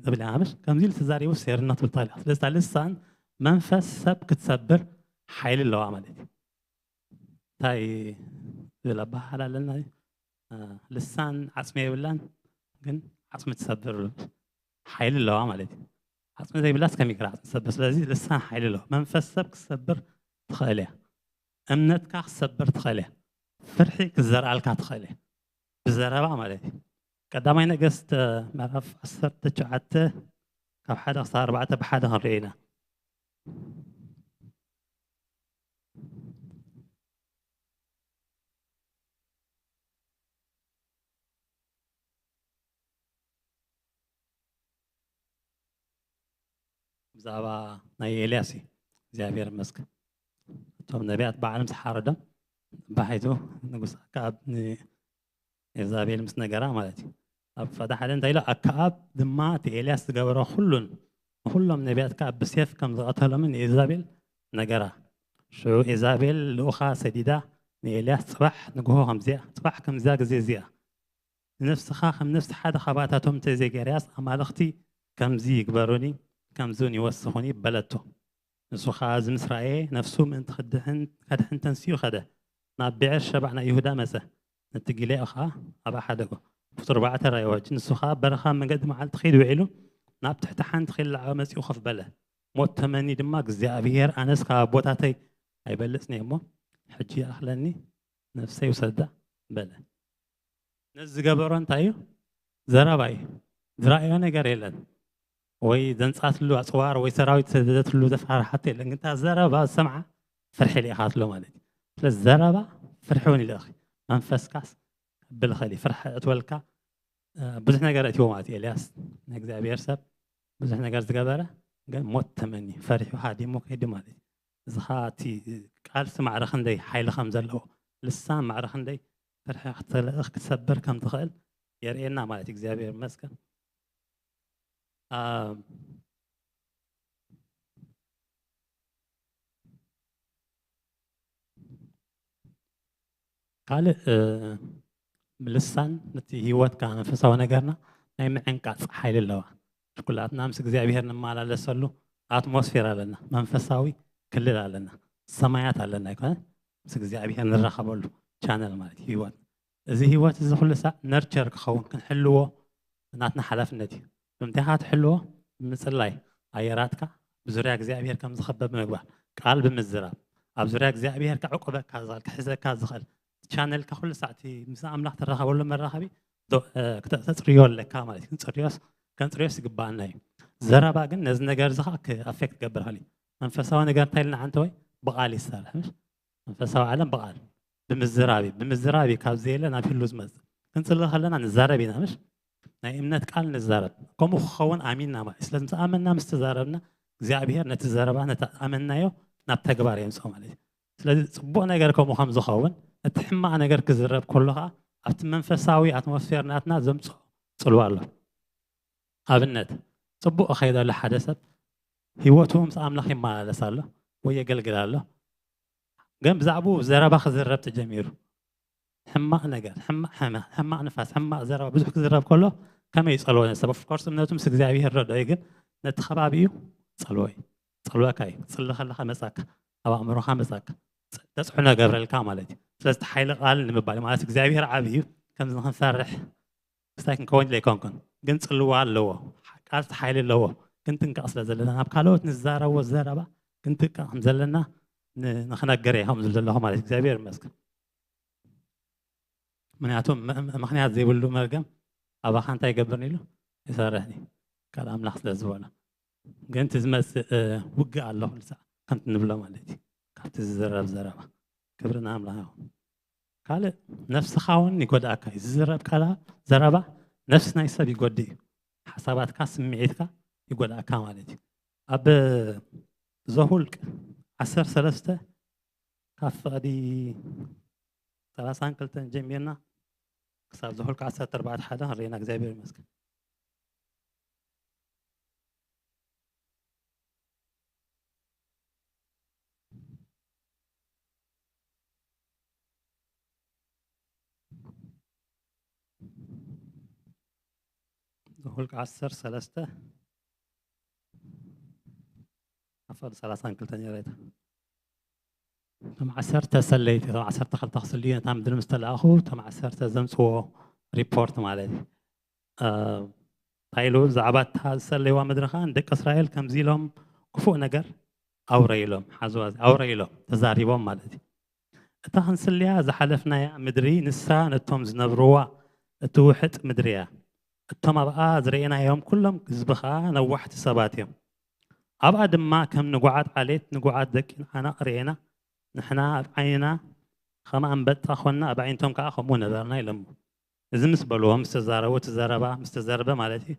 ዝብል ምሽ ከምዚ ኢሉ ተዛሪቡ ሴርና ትብል ታሪክ። ስለዚ ልሳን መንፈስ ሰብ ክትሰብር ሓይሊ ኣለዋ ማለት እዩ። እንታይ ዝብል ኣባህል ኣለና? ልሳን ዓፅሚ የብላን ግን ዓፅሚ ትሰብር ሓይሊ ኣለዋ ማለት እዩ። ዓፅሚ ዘይብላስ ከመይ ገይራ ዓፅሚ ትሰብር? ስለዚ ልሳን ሓይሊ ኣለዋ። መንፈስ ሰብ ክትሰብር ትኽእል እያ። እምነትካ ክትሰብር ትኽእል እያ። ፍርሒ ክትዘርኣልካ ትኽእል እያ። ብዘረባ ማለት እዩ። ቀዳማይ ነገስት ምዕራፍ ዓሰርተ ትሽዓተ ካብ ሓደ ክሳብ ኣርባዕተ ብሓደ ክንሪኦ ኢና። ብዛዕባ ናይ ኤልያስ እዩ እግዚኣብሔር ይመስገን። እቶም ነቢያት ባዕሎም ዝሓረዶም ባሕቱ ንጉስ ኣክዓብ ንኤዛቤል ምስ ነገራ ማለት እዩ። ኣብ ፋዳ ሓደ እንታይ ኢሎ? ኣክዓብ ድማ እቲ ኤልያስ ዝገበሮ ኩሉን ንኩሎም ነቢያት ከዓ ብሴፍ ከም ዝቐተሎምን ንኤዛቤል ነገራ። ሽዑ ኤዛቤል ልኡኻ ሰዲዳ ንኤልያስ፣ "ጽባሕ ንግሆ ከምዚኣ፣ ጽባሕ ከምዚኣ ግዜ እዚኣ ንነፍስኻ ከም ነፍሲ ሓደ ኻባታቶም እንተዘይገርያስ፣ ኣማልኽቲ ከምዚ ይግበሩኒ፣ ከምዚ እውን ይወስኹኒ" በለቶ። ንሱ ኸኣ እዚ ምስ ረኣየ፣ ነፍሱ ምእንቲ ክድሕን፣ ከድሕን ተንሲኡ ኸደ። ናብ ብኤር ሸባዕ ናይ ይሁዳ መጸ። ነቲ ጊልያድ ኸኣ ኣብኣ ሓደጎ። ቁጽሪ ኣርባዕተ ራእይዎ። ሕጂ ንሱ ኸኣ በረኻ መገዲ መዓልቲ ኺድ ውዒሉ፣ ናብ ትሕቲ ሓንቲ ኺላ መጺኡ ኮፍ በለ። ሞት ተመኒ ድማ፣ እግዚኣብሄር፣ ኣነስ ካብ ኣቦታተይ ኣይበልጽን እየ እሞ፣ ሕጂ ይኣኽለኒ፣ ነፍሰይ ውሰዳ በለ። ነዚ ዝገበሮ እንታይ እዩ? ዘረባ እዩ። ዝረኣዮ ነገር የለን። ወይ ዘንጻትሉ ኣጽዋር ወይ ሰራዊት ዘዘትሉ ዘፈራርሓቶ የለን። ግን እታ ዘረባ ዝሰምዓ ፍርሒ ልኢኻትሎ ማለት እዩ። ስለዚ ዘረባ ፍርሒ እውን ይልእኽ። መንፈስካስ ከብል ይኽእል እዩ። ፍርሒ እትወልካ፣ እ፣ ብዙሕ ነገር እትዎ ማለት እዩ። ኤልያስ ናይ እግዚኣብሔር ሰብ ብዙሕ ነገር ዝገበረ፣ ግን ሞት ተመኒ፣ ፈሪሑ ሃዲሙ ከይዱ ማለት እዩ። እዚ ኸኣ እቲ ቃልሲ ማዕረ ክንደይ ሓይሊ ከም ዘለዎ፣ ልሳን ማዕረ ክንደይ ፍርሒ ክትልእኽ ክትሰብር ከም ትኽእል የርእየና ማለት እዩ። እግዚኣብሔር ይመስገን። አ፣ ካልእ፣ እ፣ ልሳን ነቲ ህይወትካ መንፈሳዊ ነገርና ናይ ምዕንቃጽ ሓይሊ ኣለዋ። ኩላትና ምስ እግዚኣብሔር ንመላለሰሉ ኣትሞስፌር ኣለና፣ መንፈሳዊ ክልል ኣለና፣ ሰማያት ኣለና ኣይኮነ? ምስ እግዚኣብሔር ንራኸበሉ ቻነል ማለት እዩ ህይወት። እዚ ህይወት እዚ ኩሉ ሳዕ ነርቸር ክኸውን ክንሕልዎ ናትና ሓላፍነት እዩ። ብምንታይ ኢኻ ትሕልዎ? ብምጽላይ፣ ኣየራትካ ብዙርያ እግዚኣብሔር ከም ዝኸበብ ምግባር፣ ቃል ብምዝራብ፣ ኣብ ዙርያ እግዚኣብሔር ከዕቁበካ ዝኽእል፣ ክሕዘካ ዝኽእል ቻነልካ ኩሉ ሳዕ እቲ ምስ ኣምላኽ ትራኸበሉ መራኸቢ ዶ-፣ እ፣ ክተ-፣ ተጽርዮ ኣለካ ማለት እዩ። ክንጽርዮስ፣ ከንጽርዮስ ይግባኣና እዩ። ዘረባ ግን ነዚ ነገር እዚ ኸኣ ክኣፌክት ክገብር ይኽእል እዩ። መንፈሳዊ ነገር እንታይ ኢልና ሓንቲ ወይ ብቓል ይሰርሕ፣ ምሽ? መንፈሳዊ ዓለም ብቓል፣ ብምዝራብ እዩ። ብምዝራብ እዩ ካብ ዘየለ ናብ ህሉ ዝመጽእ። ክንጽሊ ከለና ንዛረብ ኢና፣ ምሽ? ናይ እምነት ቃል ንዛረብ። ከምኡ ክኸውን ኣሚንና ማለት እዩ። ስለዚ ምስ ኣመንና፣ ምስ ተዛረብና፣ እግዚኣብሔር ነቲ ዘረባ፣ ነቲ ኣመንናዮ ናብ ተግባር የምጽኦ ማለት እዩ። ስለዚ ጽቡቕ ነገር ከምኡ ከም ዝኸውን፣ እቲ ሕማቕ ነገር ክዝረብ ከሎ ኸኣ ኣብቲ መንፈሳዊ ኣትሞስፌር ናትና ዘምጽኦ ጽልዋ ኣሎ። ኣብነት፣ ጽቡቕ ይኸይድ ኣሎ ሓደ ሰብ፣ ህይወቱ ምስ ኣምላኽ ይመላለስ ኣሎ ወይ የገልግል ኣሎ። ግን ብዛዕባኡ ዘረባ ክዝረብ ተጀሚሩ። ሕማቕ ነገር፣ ሕማቕ ሕመ-፣ ሕማቕ ንፋስ፣ ሕማቕ ዘረባ ብዙሕ ክዝረብ ከሎ ከመይ ይጸልዎ ነቲ ሰብ? ኦፍ ኮርስ እምነቱ ምስ እግዚኣብሄር ረድኦ እዩ፣ ግን ነቲ ከባቢኡ ጸልዎ እዩ። ጸልወካ እዩ። ክጽሊ ከለኻ መጻካ፣ ኣብ ኣእምሮኻ መጻካ። ጸ-፣ ተጽዕኖ ገብረልካ ማለት እዩ። ስለዚ እቲ ሓይሊ ቃል ንምባል ማለት እግዚኣብሄር ዓቢ እዩ። ከምዚ ንኽንፈርሕ ክስታይ ክንከውን ኢለ ኣይኮንኩን። ግን ጽልዋ ኣለዎ። ቃል እቲ ሓይሊ ኣለዎ። ክንጥንቀቕ ስለ ዘለና፣ ናብ ካልኦት ንዛረቦ ዘረባ ክንጥንቀቕ ከም ዘለና ን-፣ ንኽነግር እየ ከምዚ ዘለኹ ማለት እዩ። እግዚኣብሔር ይመስገን። ምኽንያቱ ም-፣ ም-፣ ምኽንያት ዘይብሉ መርገም ኣባኻ እንታይ ይገብርን ኢሉ ይሰርሕን እዩ። ቃል ኣምላኽ ስለ ዝበሎ። ግን እቲ ዝመጽእ፣ እ፣ ውግእ ኣሎ ኩሉ ሳዕ ከምቲ ንብሎ ማለት እዩ። ካብቲ ዝዝረብ ዘረባ። ክብሪ ንኣምላኽ ይኹን። ካልእ ነፍስኻ እውን ይጎድኣካ እዩ። ዝዝረብ ቃላ-፣ ዘረባ ነፍሲ ናይ ሰብ ይጎድእ እዩ። ሓሳባትካ፣ ስምዒትካ ይጎድኣካ ማለት እዩ። ኣብ ዘሁልቅ ዓሰርተ ሰለስተ ካብ ፍቕዲ ሰላሳን ክልተን ጀሚርና ክሳብ ዘሁልቅ ዓሰርተ ኣርባዕተ ሓደ ክንርኤና እግዚኣብሔር ይመስገን። ዘሁልቅ ዓሰርተ ሰለስተ ካብ ፍቕዲ ሰላሳን ክልተን ጀሚርና። እቶም ዓሰርተ ሰለይቲ፣ እቶም ዓሰርተ ክልተ ክስልዩ ነታ ምድሪ ምስ ተላእኹ፣ እቶም ዓሰርተ ዘምጽዎ ሪፖርት ማለት እዩ። እ፣ እንታይ ኢሉ? ብዛዕባ እታ ዝሰለይዋ ምድሪ ኸኣ ንደቂ እስራኤል ከምዚ ኢሎም ክፉእ ነገር ኣውረ ኢሎም፣ ሓዝዋ፣ ኣውረ ኢሎም ተዛሪቦም ማለት እዩ። እታ ክንስልያ ዝሓለፍናያ ምድሪ ንሳ ነቶም ዝነብርዋ እትውሕጥ ምድሪ እያ። እቶም ኣብኣ ዝረኤናዮም ኩሎም ህዝቢ ኸኣ ነዋሕቲ ሰባት እዮም። ኣብኣ ድማ ከም ንጉዓት ዓሌት፣ ንጉዓት ደቂ ዓናቕ ርኤና። ንሕና ኣብ ዓይንና ኸም ኣንበጣ ኾንና፣ ኣብ ኣዒንቶም ከኣ ከምኡ ነበርና ኢሎሞ። እዚ ምስ በልዎም፣ ምስ ተዛረቡ፣ እቲ ዘረባ ምስ ተዘርበ ማለት እዩ።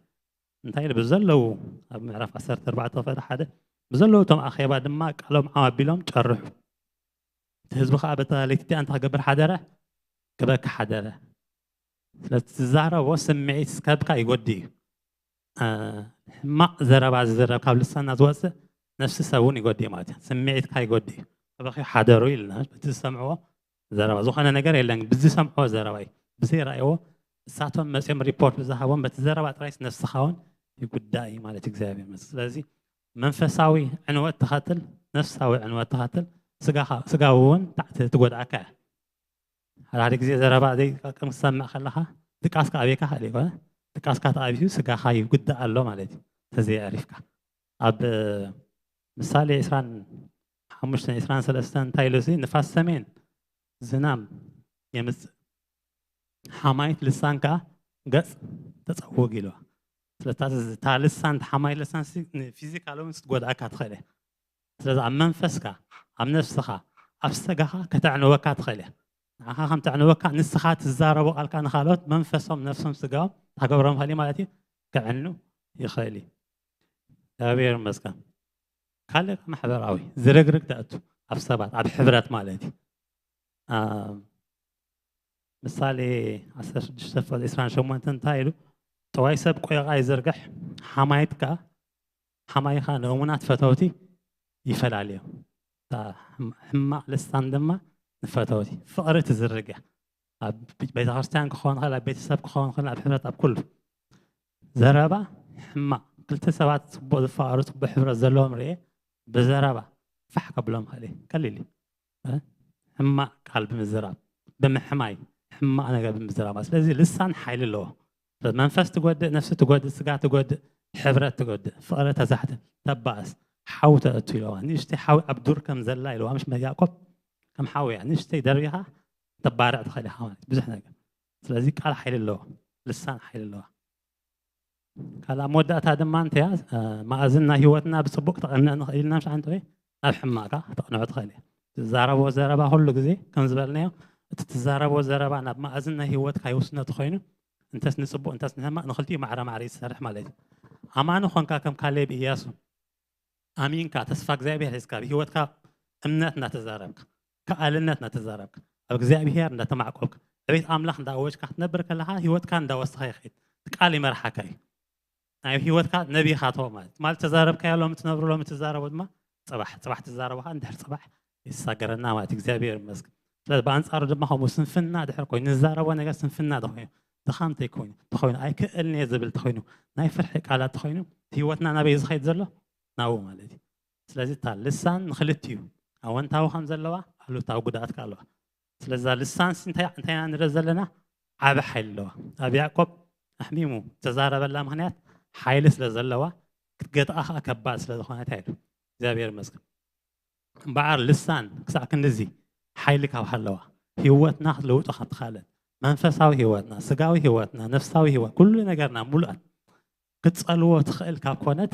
እንታይ ኢሉ? ብዘለዉ፣ ኣብ ምዕራፍ ዓሰርተ ኣርባዕተ ክፍሊ ሓደ፣ ብዘለዉ እቶም ኣኼባ ድማ ቃሎም ዓው ኣቢሎም ጨርሑ። እቲ ህዝቢ ከዓ በታ ለይቲ እቲኣ እንታይ ክገብር ሓደረ? ክበኪ ሓደረ። ስለዚ ትዛረቦ ስምዒት ከብካ ይጎድእ እዩ። ሕማቕ ዘረባ ዝዝረብ ካብ ልሳና ዝወፅእ ነፍሲ ሰብ እውን ይጎድእ ማለት እዩ። ስምዒትካ ይጎድእ እዩ። ተበኺ ሓደሩ ኢልና በቲ ዝሰምዕዎ ዘረባ ዝኾነ ነገር የለን፣ ብዝሰምዕዎ ዘረባ እዩ። ብዘይረኣይዎ እሳቶም መፅኦም ሪፖርት ብዝሃቦም በቲ ዘረባ ጥራይስ ነፍስኻ እውን ይጉዳእ እዩ ማለት እዩ። እግዚኣብሔር ይመስገን። ስለዚ መንፈሳዊ ዕንወት ተኸትል፣ ነፍሳዊ ዕንወት ተኸትል፣ ስጋዊ እውን ታዕቲ ትጎድኣካ እያ። ሓደ ሓደ ግዜ ዘረባ ዘይጠቅም ክትሰምዕ ከለኻ ድቃስካ ኣበይካ ክእል ይኮነ ድቃስካ ተኣቢሱ ስጋኻ ይጉዳእ ኣሎ ማለት እዩ። ተዘይዕሪፍካ ኣብ ምሳሌ ዕስራን ሓሙሽተን ዕስራን ሰለስተን እንታይ ኢሉ እዚ ንፋስ ሰሜን ዝናም የምፅእ ሓማይት ልሳን ከዓ ገፅ ተፀውግ ኢልዋ። ስለታ እታ ልሳን ሓማይት ልሳን ፊዚካል እውን ክትጎድኣካ ትኽእል እያ። ስለዚ ኣብ መንፈስካ ኣብ ነፍስኻ ኣብ ስጋኻ ከተዕንወካ ትኽእል እያ። ንዓኻ ከም ተዕንወካ ንስኻ ትዛረቦ ቃልካ ንካልኦት መንፈሶም ነፍሶም ስጋኦም ታገብሮም ኽእል ማለት እዩ። ከዕኑ ይኽእል እዩ። እግዚኣብሔር ይመስገን። ካልእ ማሕበራዊ ዝርግርግ ተእቱ ኣብ ሰባት ኣብ ሕብረት ማለት እዩ። ምሳሌ ዓሰርተ ሽዱሽተ ፍቕዲ ዕስራን ሸሞንተን እንታይ ኢሉ? ጠዋይ ሰብ ቆይቓ ይዝርግሕ፣ ሓማይት ከኣ ሓማይኻ ንእሙናት ፈተውቲ ይፈላልዮም። እታ ሕም- ሕማቕ ልሳን ድማ ንፈተውቲ ፍቕሪ ትዝርግ እያ። ኣብ ቤተክርስትያን ክኸውን ይኽእል፣ ኣብ ቤተሰብ ክኸውን ይኽእል፣ ኣብ ሕብረት፣ ኣብ ኩሉ ዘረባ ሕማቕ። ክልተ ሰባት ጽቡቕ ዝፋቐሩ ጽቡቕ ሕብረት ዘለዎም ርኤ ብዘረባ ፋሕ ከብሎም ይኽእል እየ። ቀሊል እዩ። ሕማቕ ቃል ብምዝራብ ብምሕማይ ሕማቕ ነገር ብምዝራብ። ስለዚ ልሳን ሓይሊ ኣለዎ። መንፈስ ትጎድእ፣ ነፍሲ ትጎድእ፣ ስጋ ትጎድእ፣ ሕብረት ትጎድእ፣ ፍቕሪ ተዛሕተ፣ ተባእስ፣ ሓዊ ተእቱ ኢለዋ። ንእሽተይ ሓዊ ኣብ ዱር ከም ዘላ ኢለዋ። ምሽ ያዕቆብ ከም ሓዊ እያ። ንእሽተይ ደርቢኻ ተባርዕ ትኽእል ኢኻ ማለት ብዙሕ ነገር። ስለዚ ቃል ሓይሊ ኣለዎ፣ ልሳን ሓይሊ ኣለዋ። ካልኣ መወዳእታ ድማ እንተያ መኣዝን ናይ ህይወትና ብፅቡቅ ክተቐንዕ ንኽእል ኢና። ምሽ ዓንተ ናብ ሕማቕካ ክተቕንዖ ትኽእል እያ። ትዛረቦ ዘረባ ኩሉ ግዜ ከም ዝበልናዮ እቲ ትዛረቦ ዘረባ ናብ መኣዝን ናይ ህይወትካ ይውስኖ ተኾይኑ እንተስ ንፅቡቅ እንተስ ንሕማቅ ንክልቲኡ ማዕረ ማዕረ ይሰርሕ ማለት እዩ። ኣማኒ ኾንካ ከም ካሌብ እያሱ ኣሚንካ ተስፋ እግዚኣብሔር ሒዝካ ብህይወትካ እምነት እናተዛረብካ ከኣልነት እናተዛረብካ ኣብ እግዚኣብሔር እንዳተማዕቆብካ ዕቤት ኣምላኽ እንዳኣወጅካ ክትነብር ከለካ ህይወትካ እንዳወሰኸ ይኸይድ። እቲ ቃል ይመርሓካ እዩ። ናይ ህይወትካ ነቢኻ ትኾ ማለት ማለት ተዛረብካዮ ሎሚ ትነብሮ ሎሚ ትዛረቦ ድማ ፅባሕ ፅባሕ ትዛረቦ ከዓ እንድሕር ፅባሕ ይሳገረና ማለት እግዚኣብሔር ይመስገን። ስለዚ ብኣንፃሩ ድማ ከምኡ ስንፍና ድሕር ኮይኑ ንዛረቦ ነገር ስንፍና ተኮይኑ ድኻም ተይኮይኑ ተኮይኑ ኣይክእልን እየ ዝብል ተኮይኑ ናይ ፍርሒ ቃላት ተኮይኑ ህይወትና ናበይ ዝኸይድ ዘሎ ናብኡ ማለት እዩ። ስለዚ እታ ልሳን ንክልቲኡ ኣወንታዊ ከም ዘለዋ ኣሉታዊ ጉድኣት ከ ኣለዋ። ስለዛ ልሳን እንታይ ኢና ንርኢ ዘለና? ዓቢ ሓይሊ ኣለዋ። ኣብ ያዕቆብ ኣሕሚሙ ዝተዛረበላ ምክንያት ሓይሊ ስለ ዘለዋ ክትገጥኣ ከዓ ከባድ ስለ ዝኾነት ኢሉ እግዚኣብሔር ይመስገን። እምበኣር ልሳን ክሳዕ ክንድዚ ሓይሊ ካብ ሃለዋ ህይወትና ክትለውጦ ካብ ትኻለን መንፈሳዊ ህይወትና ስጋዊ ህይወትና ነፍሳዊ ህይወት ኩሉ ነገርና ሙሉኣት ክትፀልዎ ትኽእል ካብ ኮነት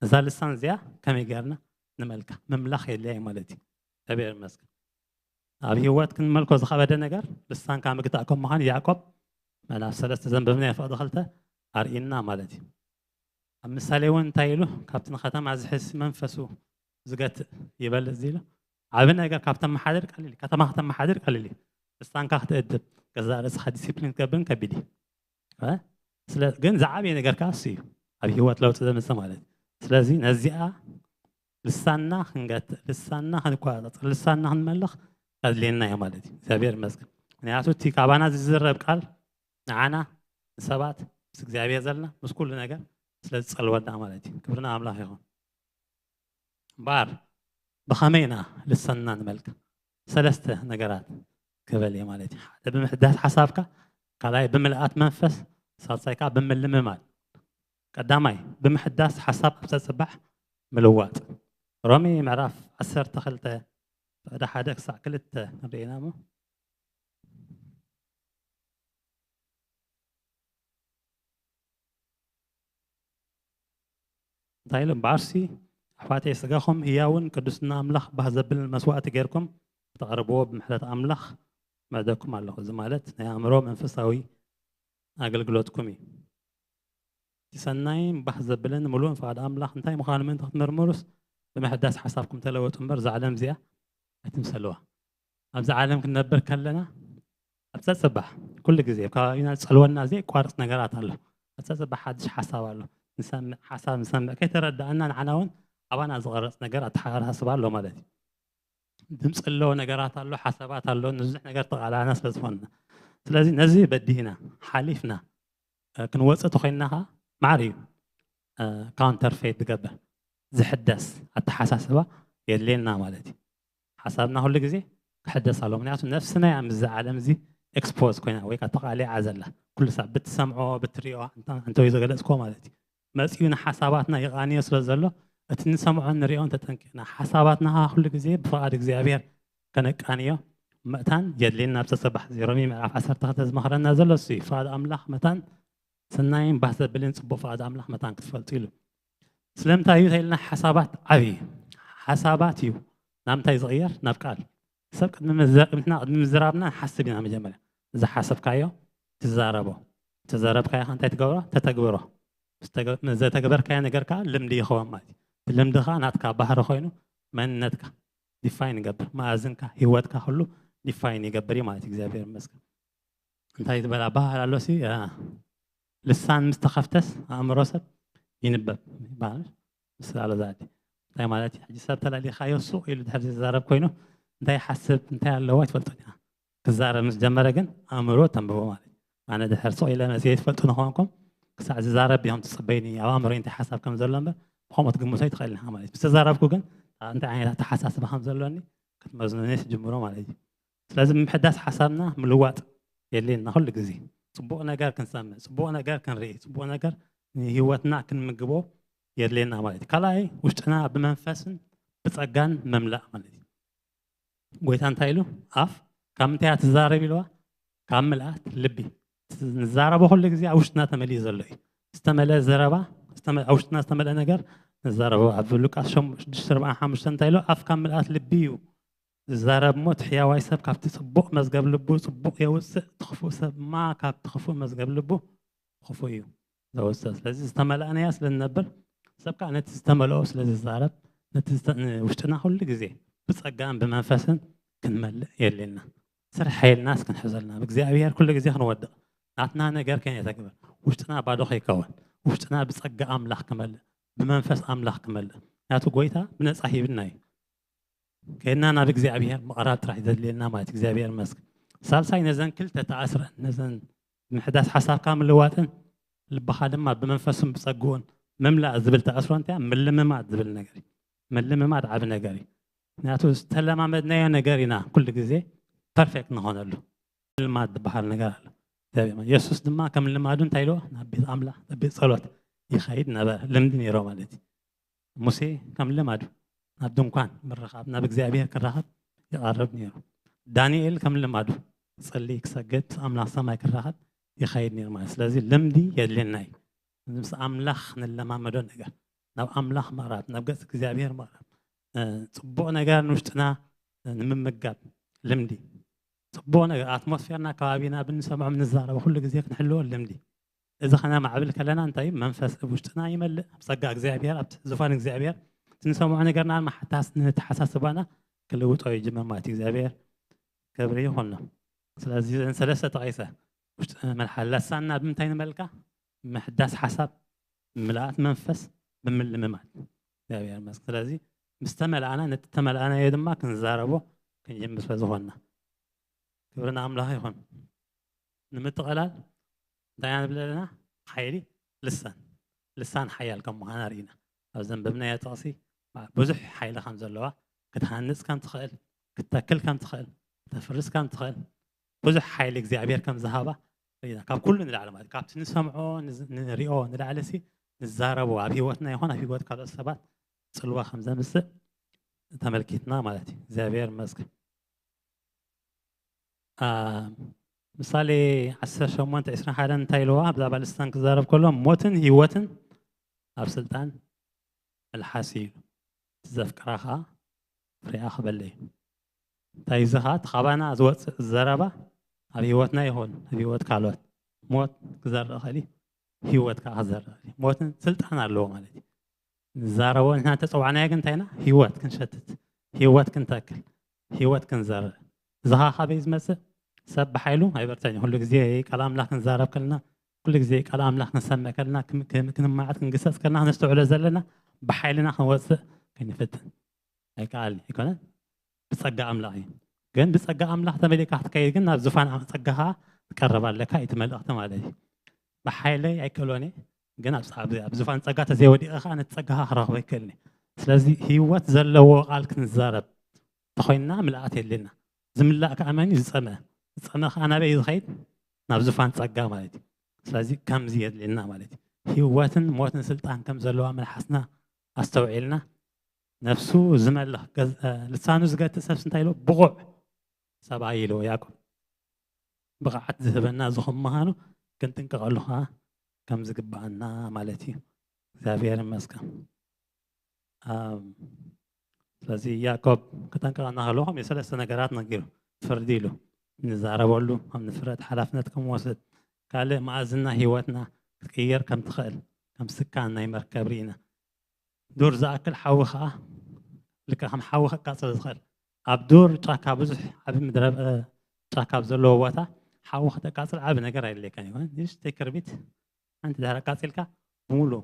እዛ ልሳን እዚኣ ከመይ ገርና ንመልካ ምምላኽ የድልያ እዩ ማለት እዩ። እግዚኣብሔር ይመስገን። ኣብ ህይወት ክንመልኮ ዝኸበደ ነገር ልሳንካ ምግታእ ከም ምዃኑ ያዕቆብ ምዕራፍ ሰለስተ ዘንበብናዮ ፍቕዲ ክልተ ኣርእና ማለት እዩ። ኣብ ምሳሌ እውን እንታይ ኢሉ ካብቲ ንከተማ ዝሕስ መንፈሱ ዝገትእ ይበልፅ ኢሉ። ዓቢ ነገር ካብ ተመሓድር ቀሊል እዩ። ከተማ ከተመሓድር ቀሊል እዩ። ልሳንካ ክትእድብ ገዛእ ርእስኻ ዲሲፕሊን ክትገብርን ከቢድ እዩ። እ? ስለ ግን ዝዓበየ ነገር ከዓ እሱ እዩ ኣብ ህይወት ለውጢ ዘምፅእ ማለት እዩ። ስለዚ ነዚኣ ልሳንና ክንገትእ ልሳንና ክንቆፃፀር ልሳንና ክንመልኽ ከድልየና እዩ ማለት እዩ። እግዚኣብሔር ይመስገን። ምክንያቱ እቲ ካባና ዝዝረብ ቃል ንዓና ንሰባት ምስ እግዚኣብሔር ዘለና ምስ ኩሉ ነገር ስለ ዝፀልወና ማለት እዩ። ክብርና ኣምላኽ ይኹን። እምበኣር ብኸመይ ኢና ልሳንና ንመልካ? ሰለስተ ነገራት ክበል እየ ማለት እዩ። ሓደ ብምሕዳስ ሓሳብካ፣ ካልኣይ ብምልኣት መንፈስ፣ ሳልሳይ ከዓ ብምልምማድ። ቀዳማይ ብምሕዳስ ሓሳብ ኣብ ተፅባሕ ምልዋጥ። ሮሜ ምዕራፍ ዓሰርተ ክልተ ፍቕዲ ሓደ ክሳዕ ክልተ ንርኢና እሞ እንታይ ኢሉ እምበኣርሲ ኣሕዋተይ ስጋኹም ህያውን ቅዱስና ኣምላኽ ባህ ዘብልን መስዋእቲ ጌርኩም ከተቕርብዎ ብምሕረት ኣምላኽ ምዕደኩም ኣለኹ። እዚ ማለት ናይ ኣእምሮ መንፈሳዊ ኣገልግሎትኩም እዩ። እቲ ሰናይን ባህ ዘብልን ምሉእን ፍቓድ ኣምላኽ እንታይ ምዃኑ ምእንቲ ክትምርምሩስ ብምሕዳስ ሓሳብኩም ተለወጡ እምበር እዛ ዓለም እዚኣ ኣይትምሰልዋ። ኣብዚ ዓለም ክንነብር ከለና ኣብ ጸጽባሕ ኩሉ ግዜ ኣብ ከባቢና ዝጸልወና ዘየቋርጽ ነገራት ኣሎ። ኣብ ጸጽባሕ ሓድሽ ሓሳብ ኣሎ። ንሰምዕ ሓሳብ ንሰምዕ ከይተረዳእና ንዓና እውን ኣባና ዝቐረጽ ነገር ኣተሓሳስባ ኣሎ ማለት እዩ። ድምፂ ኣለዎ ነገራት ኣሎ ሓሳባት ኣሎ ንብዙሕ ነገር ተቓላና ስለ ዝኾንና ስለዚ ነዚ በዲህና ሓሊፍና ክንወፅእ ተኮይንና ከዓ ማዕር እዩ ካውንተር ፌት ዝገብር ዝሕደስ ኣተሓሳስባ የድልየና ማለት እዩ። ሓሳብና ኩሉ ግዜ ክሕደስ ኣሎ ምክንያቱ ነፍስና እያ ምስዚ ዓለም እዚ ኤክስፖዝ ኮይና ወይ ከዓ ተቃሊዓ ዘላ ኩሉ ሳብ ብትሰምዖ ብትሪኦ እንተወይ ዘገለፅኮ ማለት እዩ። መፂኡ ንሓሳባትና ይቃንዮ ስለ ዘሎ እቲ ንሰምዖ ንሪኦን ተጠንቂቕና ሓሳባትና ኩሉ ግዜ ብፍቓድ እግዚኣብሔር ከነቃንዮ መእታን የድልየና ኣብ ጸጸባሕ እዚ ሮሜ ምዕራፍ ዓሰርተ ክልተ ዝመኽረና ዘሎ እሱ እዩ ፍቓድ ኣምላኽ መታን ሰናይን ባህ ዘብልን ጽቡቕ ፍቓድ ኣምላኽ መታን ክትፈልጡ ኢሉ ስለምንታይ እዩ ተኢልና ሓሳባት ዓብዪ ሓሳባት እዩ ናብ ምንታይ ዝቕየር ናብ ቃል ሰብ ቅድሚ ምዝራብና ንሓስብ ኢና መጀመርያ ዝሓሰብካዮ ትዛረቦ ተዘረብካዮ እንታይ ትገብሮ ተተግብሮ ዝተገበርካዮ ነገር ከዓ ልምዲ ይኸውን ማለት እዩ። እቲ ልምዲ ከዓ ናትካ ባህሪ ኮይኑ መንነትካ ዲፋይን ይገብር፣ መኣዝንካ፣ ህይወትካ ኩሉ ዲፋይን ይገብር እዩ ማለት እዩ። እግዚኣብሔር ይመስገን። እንታይ ዝበላ ባህል ኣሎ ሲ ልሳን ምስ ተኸፍተስ ኣእምሮ ሰብ ይንበብ ይበሃል። ምስ ኣሎ ዛቲ እንታይ ማለት እዩ? ሕጂ ሰብ ተላሊኻዮ ሱቕ ኢሉ ድሕር ዝዛረብ ኮይኑ እንታይ ይሓስብ እንታይ ኣለዎ ኣይትፈልጦን ኢና። ክዛረብ ምስ ጀመረ ግን ኣእምሮ ተንብቦ ማለት እዩ። ኣነ ድሕር ስቕ ኢለ መፅየ ትፈልጡ ንኾንኩም ክሳዕ ዝዛረብ እዮም ትፅበይኒ ኣብ ኣእምሮ እንታይ ሓሳብ ከም ዘሎ እምበር ብኸምኡ ትግምቶ ይትኽእል ኢኻ ማለት እዩ። ምስ ተዛረብኩ ግን እንታይ ዓይነት ኣተሓሳስባ ከም ዘሎኒ ክትመዝኑኒ ትጅምሩ ማለት እዩ። ስለዚ ምምሕዳስ ሓሳብና ምልዋጥ የድልየና ኩሉ ግዜ። ፅቡቕ ነገር ክንሰምዕ፣ ፅቡቕ ነገር ክንርኢ፣ ፅቡቕ ነገር ንህይወትና ክንምግቦ የድልየና ማለት እዩ። ካልኣይ ውሽጥና ብመንፈስን ብፀጋን መምላእ ማለት እዩ። ጎይታ እንታይ ኢሉ ኣፍ ካብ ምንታይ እያ ትዛረብ ኢልዋ ካብ ምልኣት ልቢ ንዛረቦ ኩሉ ግዜ ኣብ ውሽጥና ተመሊኡ ዘሎ እዩ ዝተመልአ ዘረባ ኣብ ውሽጥና ዝተመልአ ነገር ንዛረቦ ኣብ ሉቃስ ሽዱሽተ ኣርባዓ ሓሙሽተ እንታይ ኢሉ ኣፍ ካብ ምልኣት ልቢ እዩ ዝዛረብ እሞ እቲ ሕያዋይ ሰብ ካብቲ ጽቡቕ መዝገብ ልቡ ጽቡቕ የውጽእ እቲ ክፉእ ሰብ ድማ ካብቲ ክፉእ መዝገብ ልቡ ክፉእ እዩ ዘወፅእ። ስለዚ ዝተመላእናያ ስለ ንነብር ሰብ ከዓ ነቲ ዝተመልኦ ስለ ዝዛረብ ነቲ ውሽጥና ኩሉ ግዜ ብፀጋን ብመንፈስን ክንመልእ የድልየና። ስራሕ ሓይልና እስክንሕዘልና ብእግዚኣብሔር ኩሉ ግዜ ክንወድቕ ናትና ነገር ከይነተግብር ውሽጥና ባዶ ከይከውን ውሽጥና ብፀጋ ኣምላኽ ክመልእ ብመንፈስ ኣምላኽ ክመልእ ናቱ ጎይታ ብነፃ ሂብና እዩ። ከይድና ናብ እግዚኣብሔር ምቕራብ ጥራሕ ዘድልየና ማለት እግዚኣብሔር መስክ ሳልሳይ ነዘን ክልተ ተኣስረን ነዘን ምሕዳስ ሓሳብካ ምልዋጥን ልብኻ ድማ ብመንፈስን ብፀግኡን ምምላእ ዝብል ተኣስሮ እንታይ ምልምማድ ዝብል ነገር እዩ። ምልምማድ ዓብ ነገር እዩ። ምክንያቱ ዝተለማመድናዮ ነገር ኢና ኩሉ ግዜ ፐርፌክት ንኾነሉ። ልማድ ዝበሃል ነገር ኣሎ። የሱስ ድማ ከም ልማዱ እንታይ ኢልዎ ናብ ቤት ኣምላኽ ናብ ቤት ጸሎት ይኸይድ ነበረ። ልምዲ ነይሮ ማለት እዩ። ሙሴ ከም ልማዱ ናብ ድንኳን ምርኻብ ናብ እግዚኣብሔር ክራኸብ ይቐርብ ነይሩ። ዳንኤል ከም ልማዱ ክጸሊ ክሰግድ ኣምላኽ ሰማይ ክራኸብ ይኸይድ ነይሩ ማለት ስለዚ ልምዲ የድልየና እዩ። ምስ ኣምላኽ ንለማመዶ ነገር ናብ ኣምላኽ ምቕራብ ናብ ገጽ እግዚኣብሔር ምቕራብ ጽቡቕ ነገር ንውሽጥና ንምምጋብ ልምዲ ጽቡቕ ነገር ኣትሞስፌርና ከባቢና ብንሰምዖም ንዛረበ ኩሉ ግዜ ክንሕልዎ ልምዲ እዚ ከነማዕብል ከለና እንታይ መንፈስ ኣብ ውሽጥና ይመልእ ኣብ ጸጋ እግዚኣብሔር ኣብ ዝፋን እግዚኣብሔር ንሰምዖ ነገርና መሓታስ ንተሓሳስባና ክልውጦ ይጅምር ማለት እግዚኣብሔር ክብሪ ይኹኖ ስለዚ ሰለስተ ተቂሰ ውሽጥ መልሓ ለሳና ብምንታይ ንመልካ ምሕዳስ ሓሳብ ምልኣት መንፈስ ብምልምማድ እግዚኣብሔር መስክ ስለዚ ምስ ተመልኣና ነቲ ተመልኣናዮ ድማ ክንዛረቦ ክንጅምር ስለ ዝኾንና ክብሪ ንኣምላኽ ይኹን ንምጥቐላል እንታይ ኢና ንብል ዘለና ሓይሊ ልሳን ልሳን ሓያል ከም ምዃና ርኢና ኣብ ዘንበብናዮ ጥቕሲ ብዙሕ ሓይሊ ከም ዘለዋ ክትሃንፅ ከም ትኽእል ክትተክል ከም ትኽእል ከተፍርስ ከም ትኽእል ብዙሕ ሓይሊ እግዚኣብሔር ከም ዝሃባ ርኢና ካብ ኩሉ ንላዕሊ ማለት ካብቲ ንሰምዖ ንሪኦ ንላዕሊ ሲ ንዛረቦ ኣብ ህይወትና ይኹን ኣብ ህይወት ካልኦት ሰባት ፅልዋ ከም ዘምፅእ ተመልኪትና ማለት እዩ እግዚኣብሔር መስገን ምሳሌ ዓሰርተ ሸሞንተ ዕስራን ሓደን እንታይ ኢልዋ ብዛዕባ ልሳን ክዛረብ ከሎ ሞትን ህይወትን ኣብ ስልጣን መልሓስ እዩ ኢሉ ዘፍቅራ ከዓ ፍሬኣ ክበለ እዩ እንታይ እዚ ከዓ እቲ ካባና ዝወፅእ ዘረባ ኣብ ህይወትና ይኹን ኣብ ህይወት ካልኦት ሞት ክዘርእ ኸሊ ህይወት ከዓ ክዘርእ ሞትን ስልጣን ኣለዎ ማለት እዩ ንዛረቦ ንሕና ተፀዋዕናዮ ግን እንታይና ህይወት ክንሸትት ህይወት ክንተክል ህይወት ክንዘርእ እዚ ኸዓ ካበይ ዝመፅእ? ሰብ ብሓይሉ ኣይበርትዕን እዩ። ኩሉ ግዜ ቃል ኣምላኽ ክንዛረብ ከለና፣ ኩሉ ግዜ ቃል ኣምላኽ ክንሰምዕ ከለና፣ ክም- ክም- ክንመዓድ ክንግሰፅ ከለና፣ ክነስተውዕሎ ዘለና ብሓይልና ክንወፅእ ከይንፍትን ኣይከኣልን ኣይኮነን። ብፀጋ ኣምላኽ እዩ። ግን ብፀጋ ኣምላኽ ተመሊእካ ክትከይድ ግን ናብ ዙፋን ጸጋ ኸዓ ትቀርብ ኣለካ እዩ እቲ መልእኽቲ ማለት እዩ። ብሓይለይ ኣይክእሎን እየ፣ ግን ኣብ ኣብ- ኣብ ዙፋን ጸጋ ተዘይወዲቐ ኸዓ ነቲ ጸጋ ኸዓ ክረኽቦ ኣይክእልን እየ። ስለዚ ህይወት ዘለዎ ቃል ክንዛረብ እንተኾይንና ምልኣት የድልየና። ዝምላእ ከኣ መን እዩ? ዝጸመ። ዝጸመ ከኣ ናበይ እዩ ዝኸይድ? ናብ ዙፋን ጸጋ ማለት እዩ። ስለዚ ከምዚ የድልየና ማለት እዩ። ህይወትን ሞትን ስልጣን ከም ዘለዋ መልሓስና ኣስተውዒልና፣ ነፍሱ ዝመልኽ ገዝ- እ፣ ልሳኑ ዝገትእ ሰብስ እንታይ ኢሉ? ብቑዕ ሰብኣይ ኢሉ ያዕቆብ። ብቕዓት ዝህበና ዝኹም ምዃኑ ክንጥንቀቐሉ ከኣ ከም ዝግብኣና ማለት እዩ። እግዚኣብሔር ይመስገን። ኣም፣ ስለዚ ያዕቆብ ክጠንቀቐና ከሎ ከምኡ ሰለስተ ነገራት ነጊሩ። ፍርዲ ኢሉ ንዛረበሉ፣ ከም ንፍረድ ሓላፍነት ከም ወስድ፣ ካልእ መኣዝና ህይወትና ክትቅየር ከም ትኽእል፣ ከም ስካን ናይ መርከብ ርኢና። ዱር ዝኣክል ሓዊ ኸዓ ልክዕ ከም ሓዊ ከቃጽል ዝኽእል፣ ኣብ ዱር ጫካ ብዙሕ ዓቢ ምድረ እ፣ ጫካ ኣብ ዘለዎ ቦታ ሓዊ ከተቃጽል ዓቢ ነገር ኣይድልየካን እዩ። ንእሽተይ ክርቢት ሓንቲ ድሕሪ ኣቃጺልካ ብምሉእ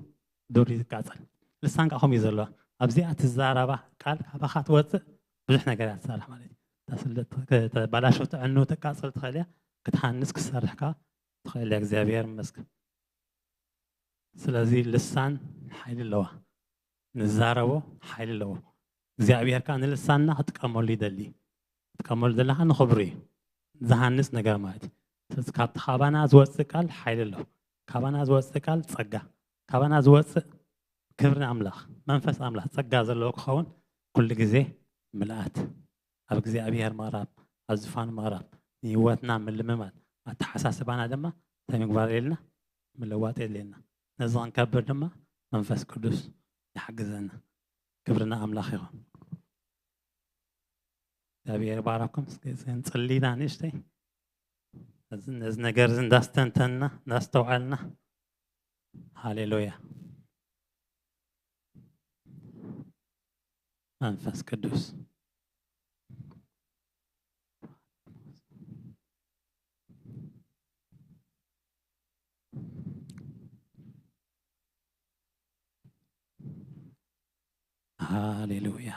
ዱር እዩ ዝቃጸል። ልሳን ከኣ ከምኡ እዩ ዘለዋ። ኣብዚኣ ትዛረባ ቃል ካባኻ ትወጽእ ብዙሕ ነገር እያ ትሰርሕ ማለት እዩ። ተስልጥ ከተባላሹ፣ ተዕኑ፣ ተቃጽል ትኽእል እያ። ክትሃንጽ፣ ክትሰርሕ ከኣ ትኽእል እያ። እግዚኣብሔር ይመስገን። ስለዚ ልሳን ሓይሊ ኣለዋ። ንዛረቦ ሓይሊ ኣለዎ። እግዚኣብሔር ከኣ ንልሳንና ክጥቀመሉ ይደሊ። ክጥቀመሉ ዘለካ ንኽብሩ እዩ። ዝሃንጽ ነገር ማለት እዩ። ስለዚ ካብቲ ካባና ዝወጽእ ቃል ሓይሊ ኣለዎ። ካባና ዝወጽእ ቃል ጸጋ፣ ካባና ዝወጽእ ክብሪ ኣምላኽ፣ መንፈስ ኣምላኽ ጸጋ ዘለዎ ክኸውን ኩሉ ግዜ ምልኣት ኣብ እግዚኣብሔር ምቕራብ፣ ኣብ ዝፋኑ ምቕራብ፣ ንህይወትና ምልምማድ፣ ኣተሓሳስባና ድማ እንታይ ምግባር የድልየና? ምልዋጥ የድልየና። ነዚ ክንከብር ድማ መንፈስ ቅዱስ ይሓግዘና። ክብሪ ንኣምላኽ ይኹን። እግዚኣብሔር ይባርኩም። እስኪ ክንጽሊ ኢና ንእሽተይ። እዚ ነዚ ነገር እዚ እንዳስተንተንና፣ እንዳስተውዓልና። ሃሌሉያ። መንፈስ ቅዱስ። ሃሌሉያ።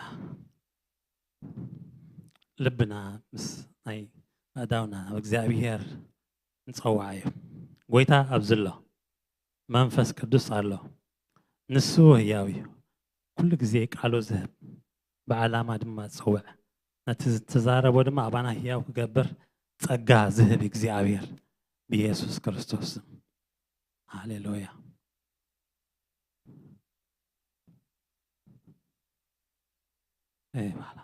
ልብና ምስ ናይ ኣእዳውና ናብ እግዚኣብሔር ንጸውዓዮ። ጎይታ ኣብዚ ኣሎ። መንፈስ ቅዱስ ኣሎ። ንሱ ህያው እዩ። ኩሉ ግዜ ቃሉ ዝህብ፣ ብዓላማ ድማ ዝጸውዕ፣ ነቲ ዝተዛረቦ ድማ ኣባና ህያው ክገብር ጸጋ ዝህብ እግዚኣብሔር ብኢየሱስ ክርስቶስ ስም። ሃሌሉያ። ኤ፣ ባህላና።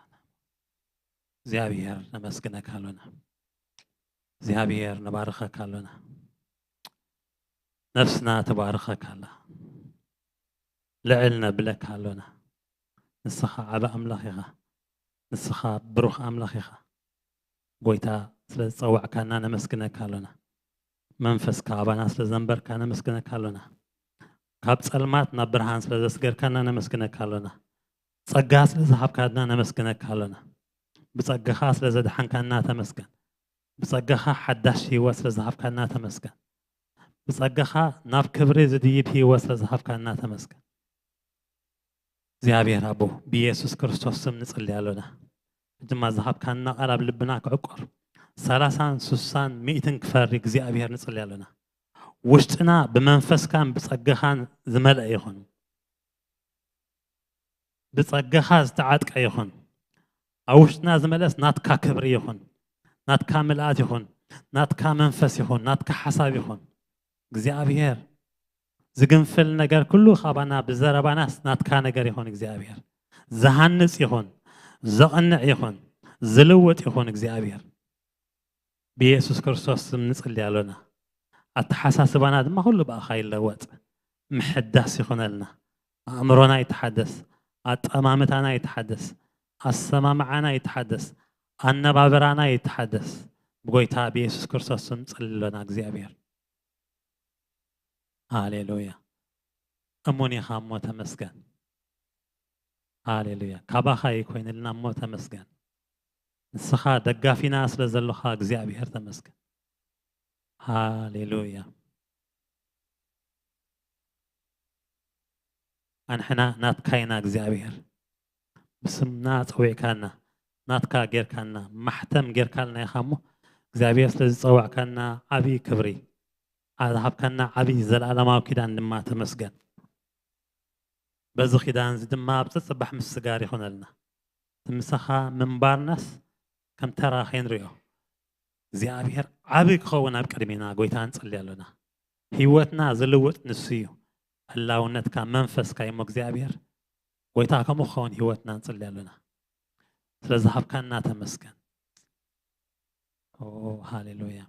እግዚኣብሔር ነመስግነካ ኣሎና። እግዚኣብሔር ንባርኸካ ኣሎና። ነፍስና ትባርኸካ ኣላ። ልዕል ነብለካ ኣሎና። ንስኻ ዓቢ ኣምላኽ ኢኻ። ንስኻ ብሩኽ ኣምላኽ ኢኻ። ጎይታ ስለ ዝጸዋዕካና ነመስግነካ ኣሎና። መንፈስካ ኣባና ስለ ዘንበርካ ነመስግነካ ኣሎና። ካብ ጸልማት ናብ ብርሃን ስለ ዘስገርካና ነመስግነካ ኣሎና። ጸጋ ስለ ዝሃብካና ነመስግነካ ኣሎና። ብጸጋኻ ስለ ዘድሓንካና ተመስገን። ብጸጋኻ ሓዳሽ ህይወት ስለ ዝሃብካና ተመስገን። ብጸጋኻ ናብ ክብሪ ዝድይብ ህይወት ስለ ዝሃብካና ተመስገን። እግዚኣብሔር ኣቦ፣ ብኢየሱስ ክርስቶስ ስም ንጽሊ ኣሎና። ሕጂ ድማ ዝሃብካና ቃል ኣብ ልብና ክዕቆር፣ ሰላሳን ስሳን ሚእትን ክፈሪ እግዚኣብሔር ንጽሊ ኣሎና። ውሽጥና ብመንፈስካን ብጸጋኻን ዝመልአ ይኹን። ብጸጋኻ ዝተዓጥቀ ይኹን። ኣብ ውሽጥና ዝመለስ ናትካ ክብሪ ይኹን፣ ናትካ ምልኣት ይኹን፣ ናትካ መንፈስ ይኹን፣ ናትካ ሓሳብ ይኹን። እግዚኣብሔር፣ ዝግንፍል ነገር ኩሉ ካባና ብዘረባናስ ናትካ ነገር ይኹን እግዚኣብሔር። ዝሃንጽ ይኹን፣ ዘቕንዕ ይኹን፣ ዝልውጥ ይኹን እግዚኣብሔር። ብኢየሱስ ክርስቶስ ስም ንጽሊ ኣሎና። ኣተሓሳስባና ድማ ኩሉ ብኣኻ ይለወጥ። ምሕዳስ ይኹነልና። ኣእምሮና ይተሓደስ፣ ኣጠማምታና ይተሓደስ፣ ኣሰማምዓና ይተሓደስ፣ ኣነባብራና ይተሓደስ። ብጎይታ ብኢየሱስ ክርስቶስ ስም ንጽሊ ኣሎና እግዚኣብሔር። ሃሌሉያ። እሙን ኢኻ እሞ ተመስገን። ሃሌሉያ። ካባኻ እዩ ኮይንልና እሞ ተመስገን። ንስኻ ደጋፊና ስለ ዘለኻ እግዚኣብሔር ተመስገን። ሃሌሉያ። ኣንሕና ናትካ ኢና እግዚኣብሔር። ብስምና ጸዊዕካና፣ ናትካ ጌርካና፣ ማሕተም ጌርካልና ኢኻ እሞ እግዚኣብሔር ስለ ዝጸዋዕካና ዓብዪ ክብሪ፣ ዝሃብካና ዓብዪ ዘለኣለማዊ ኪዳን ድማ ተመስገን። በዚ ኪዳን እዚ ድማ ኣብ ጸጸባሕ ምስጋር ይኹነልና። እቲ ምሳኻ ምንባርናስ ከም ተራ ከይንሪኦ እግዚኣብሔር ዓቢ ክኸውን ኣብ ቅድሚና ጎይታ ንጽሊ ኣሎና። ህይወትና ዝልውጥ ንሱ እዩ። ህላውነትካ መንፈስካ እሞ እግዚኣብሔር ጎይታ ከምኡ ክኸውን ህይወትና ንጽሊ ኣሎና። ስለዚ ሃብካና ተመስገን። ኦ ሃሌሉያ።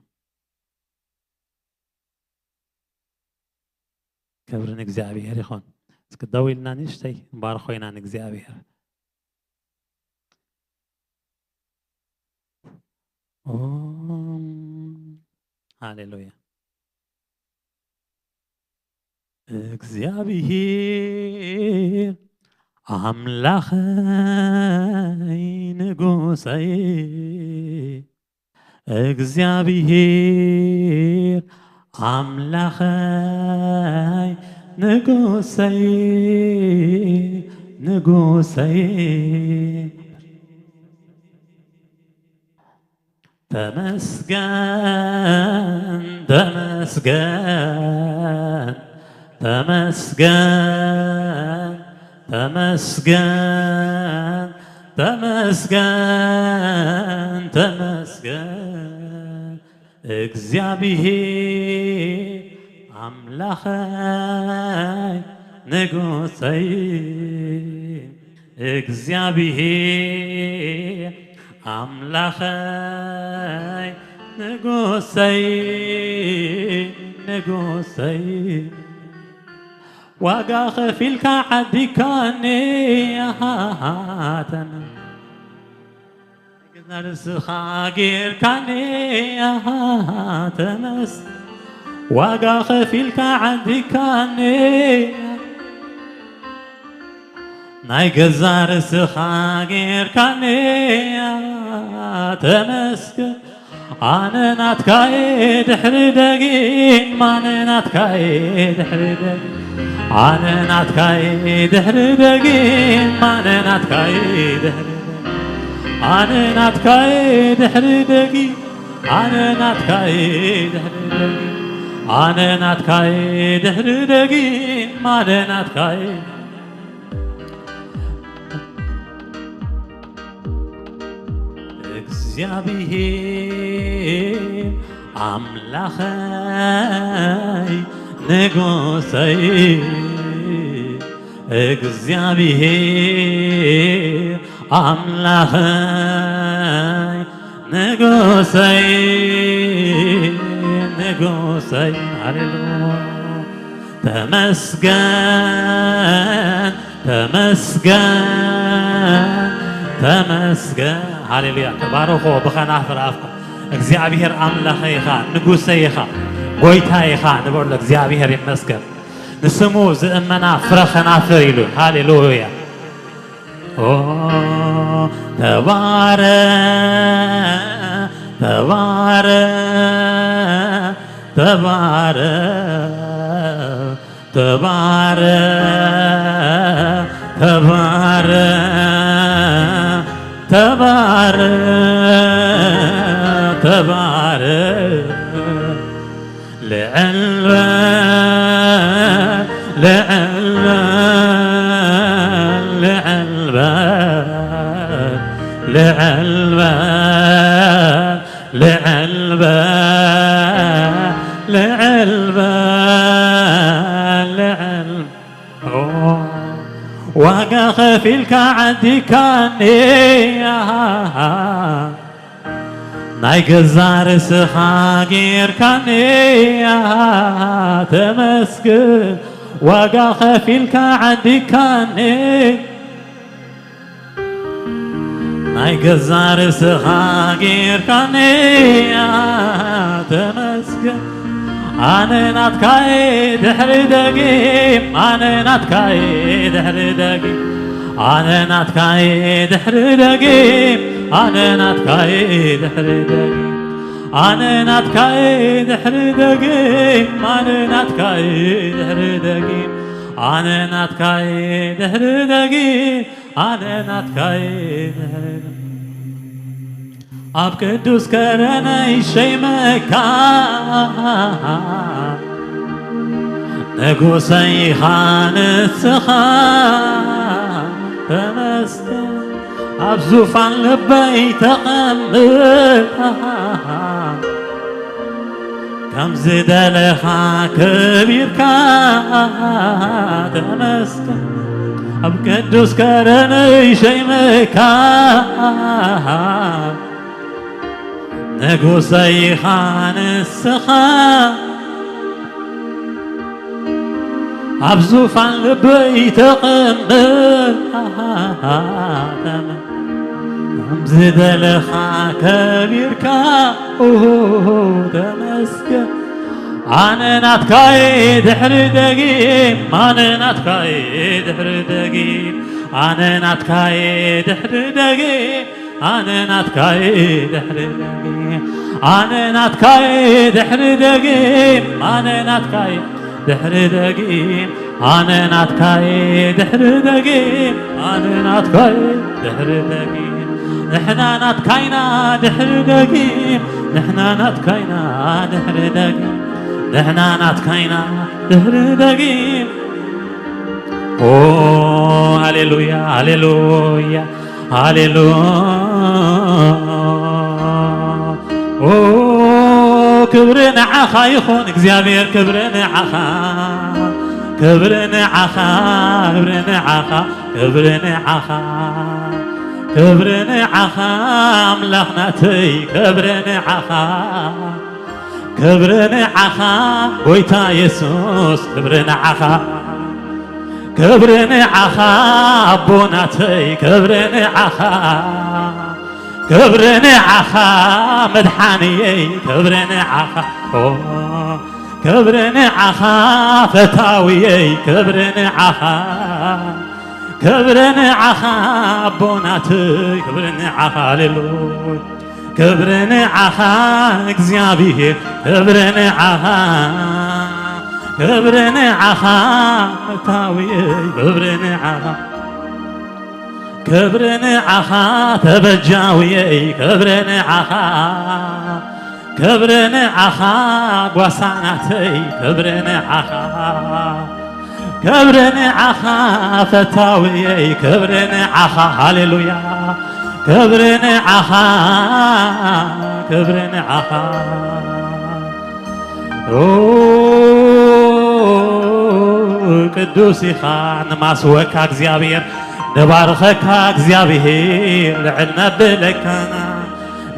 ክብሪ ንእግዚኣብሔር ይኹን። እስኪ ደው ኢልና ንእሽተይ ንባርኾ ኢና ንእግዚኣብሔር። ኦም፣ ሃሌሉያ። እግዚኣብሔር ኣምላኸይ ንጉሰይ፣ እግዚኣብሔር ኣምላኸይ ንጉሰይ፣ ንጉሰይ። ተመስገን፣ ተመስገን፣ ተመስገን፣ ተመስገን፣ ተመስገን፣ ተመስገን። እግዚኣብሔር ኣምላኸይ ንጉሰይ፣ እግዚኣብሔር ኣምላኸይ ንጉሰይ፣ ንጉሰይ። ዋጋ ከፊልካ ዓዲካኒ ኣሃሃተን፣ ግና ንስኻ ጌርካኒ ኣሃሃተመስ። ዋጋ ከፊልካ ዓዲካኒ ናይ ገዛ ርእስኻ ጌርካኒ ተመስገን። ኣነ ናትካየ ድሕሪ ደጊም፣ ኣነ ናትካየ ድሕሪ ደጊም፣ ኣነ ናትካየ ድሕሪ ደጊም፣ ኣነ ናትካየ ድሕሪ ደጊም፣ ኣነ ናትካየ ድሕሪ ደጊም፣ ኣነ ናትካየ ድሕሪ ደጊም፣ ኣነ ናትካየ ድሕሪ ደጊም፣ ኣነ ናትካየ እግዚኣብሔር ኣምላኸይ ንጉሰይ፣ እግዚኣብሔር ኣምላኸይ ንጉሰይ፣ ንጉሰይ። ሃሌሉያ። ተመስገን፣ ተመስገን፣ ተመስገን። ሃሌሉያ። ተባረኾ ብኸናፍር ኣፍኩም። እግዚኣብሔር ኣምላኸይ ኢኻ፣ ንጉሰይ ኢኻ፣ ጎይታይ ኢኻ ንበሎ። እግዚኣብሔር ይመስገን። ንስሙ ዝእመና ፍረ ኸናፍር ኢሉ። ሃሌሉያ። ኦ፣ ተባረ፣ ተባረ፣ ተባረ፣ ተባረ፣ ተባረ፣ ተባረ፣ ተባረ። ልዕል በል፣ ልዕል በል፣ ልዕል በል፣ ልዕል በል፣ ልዕል በል፣ ልዕል በል፣ ልዕል ኦ፣ ዋጋ ኸፊልካ ዓዲካኒ፣ ኣሃሃ። ናይ ገዛ ርእስኻ ጌርካኒ፣ ኣሃሃ። ተመስገን፣ ዋጋ ኸፊልካ ዓዲካኒ። ናይ ገዛ ርእስኻ ጌርካኒ፣ ኣሃ፣ ተመስገን። ኣነ ናትካየ ድሕሪ ደጊም፣ ኣነ ናትካየ ድሕሪ ደጊም፣ ኣነ ናትካየ ድሕሪ ደጊም፣ ኣነ ናትካይ ድሕሪ ደጊም ኣነ ናትካይ ድሕሪ ደጊም ኣነ ናትካይ ድሕሪ ደጊም ኣነ ናትካይ ድሕሪ ደጊም ኣነ ናትካይ ድሕሪ ደጊም ኣብ ቅዱስ ከረነይ ሸይመካ ንጉሰይ ኢኻ ንስኻ ተመስገን ኣብ ዙፋን ልበይ ተቐምጥ ከም ዝደለኻ ከቢርካ ተመስገን ኣብ ቅዱስ ከረነይ ሸይመካ ንጉሰይ ኢኻ ንስኻ ኣብ ዙፋን ልበይ ተቐምጥ ከም ዝደለኻ ከቢርካ ተመስገን ኣነ ናትካይ ድሕሪ ደጊም ኣነ ናትካይ ድሕሪ ደጊም ኣነ ናትካይ ድሕሪ ደጊም ኣነ ናትካይ ድሕሪ ደጊም ኣነ ናትካይ ድሕሪ ደጊም ኣነ ናትካይ ድሕሪ ደጊም ኣነ ናትካይ ድሕሪ ደጊም ኣነ ናትካይ ድሕሪ ደጊም ንሕና ናትካይና ድሕሪ ደጊም ንሕና ናትካይና ድሕሪ ደጊም ንሕና ናትካይና ድሕሪ ደጊም ኦ ሃሌሉያ ሃሌሉያ ሃሌሉያ ኦ ክብሪ ንዓኻ ይኹን እግዚኣብሔር ክብሪ ንዓኻ ክብሪ ንዓኻ ክብሪ ንዓኻ ክብሪ ንዓኻ ክብሪ ንዓኻ ኣምላኽ ናተይ ክብሪ ንዓኻ ክብሪ ንዓኻ ጎይታ የሱስ ክብሪ ንዓኻ ክብሪ ንዓኻ ኣቦናተይ ክብሪ ንዓኻ ክብሪ ንዓኻ መድሓንየይ ክብሪ ንዓኻ ክብሪ ንዓኻ ፈታውየይ ክብሪ ንዓኻ ክብሪ ንዓኻ ኣቦናተይ ክብሪ ንዓኻ ሃሌሉያ ክብሪ ንዓኻ እግዚኣብሔር ክብሪ ንዓኻ ክብሪ ንዓኻ ፈታውየይ ክብሪ ንዓኻ ክብሪ ንዓኻ ተበጃውየይ ክብሪ ንዓኻ ክብሪ ንዓኻ ጓሳናተይ ክብሪ ንዓኻ ክብሪ ንዓኻ ፈታውየይ ክብሪ ንዓኻ ሃሌሉያ ክብሪ ንዓኻ ክብሪ ንዓኻ ኦ ቅዱስ ኢኻ ንማስወካ እግዚኣብሔር ንባርኸካ እግዚኣብሔር ልዕል ነብለካ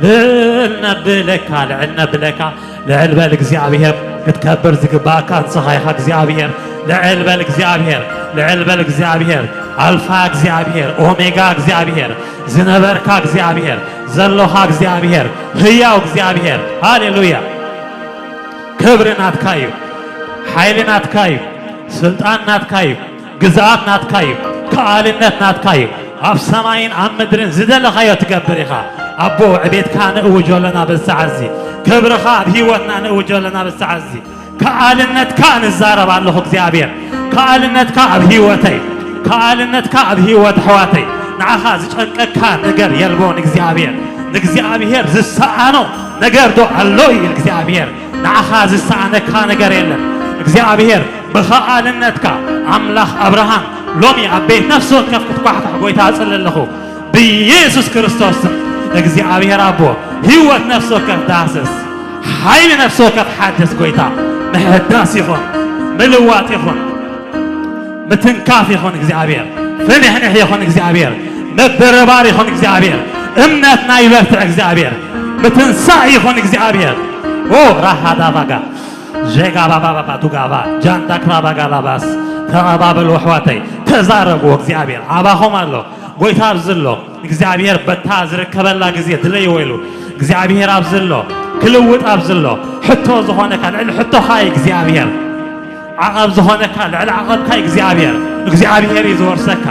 ልዕል ነብለካ ልዕል ነብለካ ልዕል በል እግዚኣብሔር ክትከብር ዝግባእካ ንስኻ ኢኻ እግዚኣብሔር ልዕል በል እግዚኣብሔር ልዕል በል እግዚኣብሔር ኣልፋ እግዚኣብሔር ኦሜጋ እግዚኣብሔር ዝነበርካ እግዚኣብሔር ዘሎኻ እግዚኣብሔር ህያው እግዚኣብሔር ሃሌሉያ ክብሪ ናትካ እዩ ሓይሊ ናትካ እዩ ስልጣን ናትካ እዩ ግዝኣት ናትካ እዩ ከኣልነት ናትካ እዩ ኣብ ሰማይን ኣብ ምድርን ዝደለኻዮ ትገብር ኢኻ ኣቦ ዕቤትካ ንእውጆ ኣለና በዚ ሰዓት እዚ ክብርኻ ኣብ ህይወትና ንእውጆ ኣለና በዚ ሰዓት እዚ ከኣልነትካ ንዛረብ ኣለኹ እግዚኣብሔር ከኣልነትካ ኣብ ህይወተይ ከኣልነትካ ኣብ ህይወት ኣሕዋተይ ንዓኻ ዝጨንቀካ ነገር የልቦን እግዚኣብሔር ንእግዚኣብሔር ዝሰኣኖ ነገር ዶ ኣሎ እዩ እግዚኣብሔር ንዓኻ ዝሰኣነካ ነገር የለን እግዚኣብሔር ብኸኣልነትካ ኣምላኽ ኣብርሃም ሎሚ ኣብ ቤት ነፍሲ ወከፍ ክትኳሕኳሕ ጎይታ እጽሊ ኣለኹ ብኢየሱስ ክርስቶስ ስም እግዚኣብሔር ኣቦ ህይወት ነፍሲ ወከፍ ዳስስ ሓይሊ ነፍሲ ወከፍ ሓድስ ጎይታ ምሕዳስ ይኹን ምልዋጥ ይኹን ምትንካፍ ይኹን እግዚኣብሔር ፍንሕንሕ ይኹን እግዚኣብሔር ምብርባር ይኹን እግዚኣብሔር እምነትና ይበርትዕ እግዚኣብሔር ምትንሳእ ይኹን እግዚኣብሔር ኦ ራሃዳባጋ ጀጋባባባባ ዱጋባ ጃንዳክራባጋላባስ ተቐባበሉ ኣሕዋተይ ተዛረብዎ እግዚኣብሔር ኣባኹም ኣሎ ጎይታ ኣብዚ ኣሎ እግዚኣብሔር በታ ዝርከበላ ግዜ ድለይዎ ኢሉ እግዚኣብሔር ኣብዚ ኣሎ ክልውጥ ኣብዚ ኣሎ ሕቶ ዝኾነካ ልዕሊ ሕቶኻ እዩ እግዚኣብሔር ዓቐብ ዝኾነካ ልዕሊ ዓቐብካ እዩ እግዚኣብሔር እግዚኣብሔር እዩ ዝወርሰካ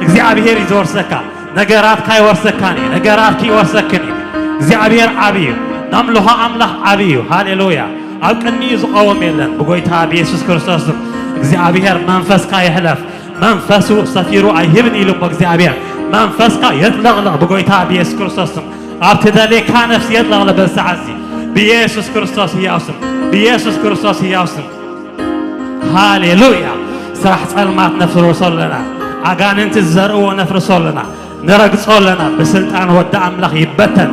እግዚኣብሔር እዩ ዝወርሰካ ነገራትካ ይወርሰካን እዩ። ነገራትኪ ይወርሰክን እዩ። እግዚኣብሔር ዓብዪ እዩ። ነምልኾ ኣምላኽ ዓብዪ እዩ። ሃሌሉያ። ኣብ ቅድሚኡ ዝቐውም የለን። ብጎይታ ብየሱስ ክርስቶስ ስም እግዚኣብሔር መንፈስካ ይሕለፍ። መንፈሱ ሰፊሩ ኣይህብን ኢሉ እሞ እግዚኣብሔር መንፈስካ የጥለቕለቕ ብጎይታ ብየሱስ ክርስቶስ ስም። ኣብ ትደልየካ ነፍሲ የጥለቕለቕ በዚ ሰዓት እዚ። ብየሱስ ክርስቶስ ህያው ስም። ብየሱስ ክርስቶስ ህያው ስም። ሃሌሉያ። ስራሕ ጸልማት ነፍርሶ ኣለና። ኣጋንንቲ ዝዘርእዎ ነፍርሶ ኣለና። ንረግጾ ኣለና። ብስልጣን ወዲ ኣምላኽ ይበተን።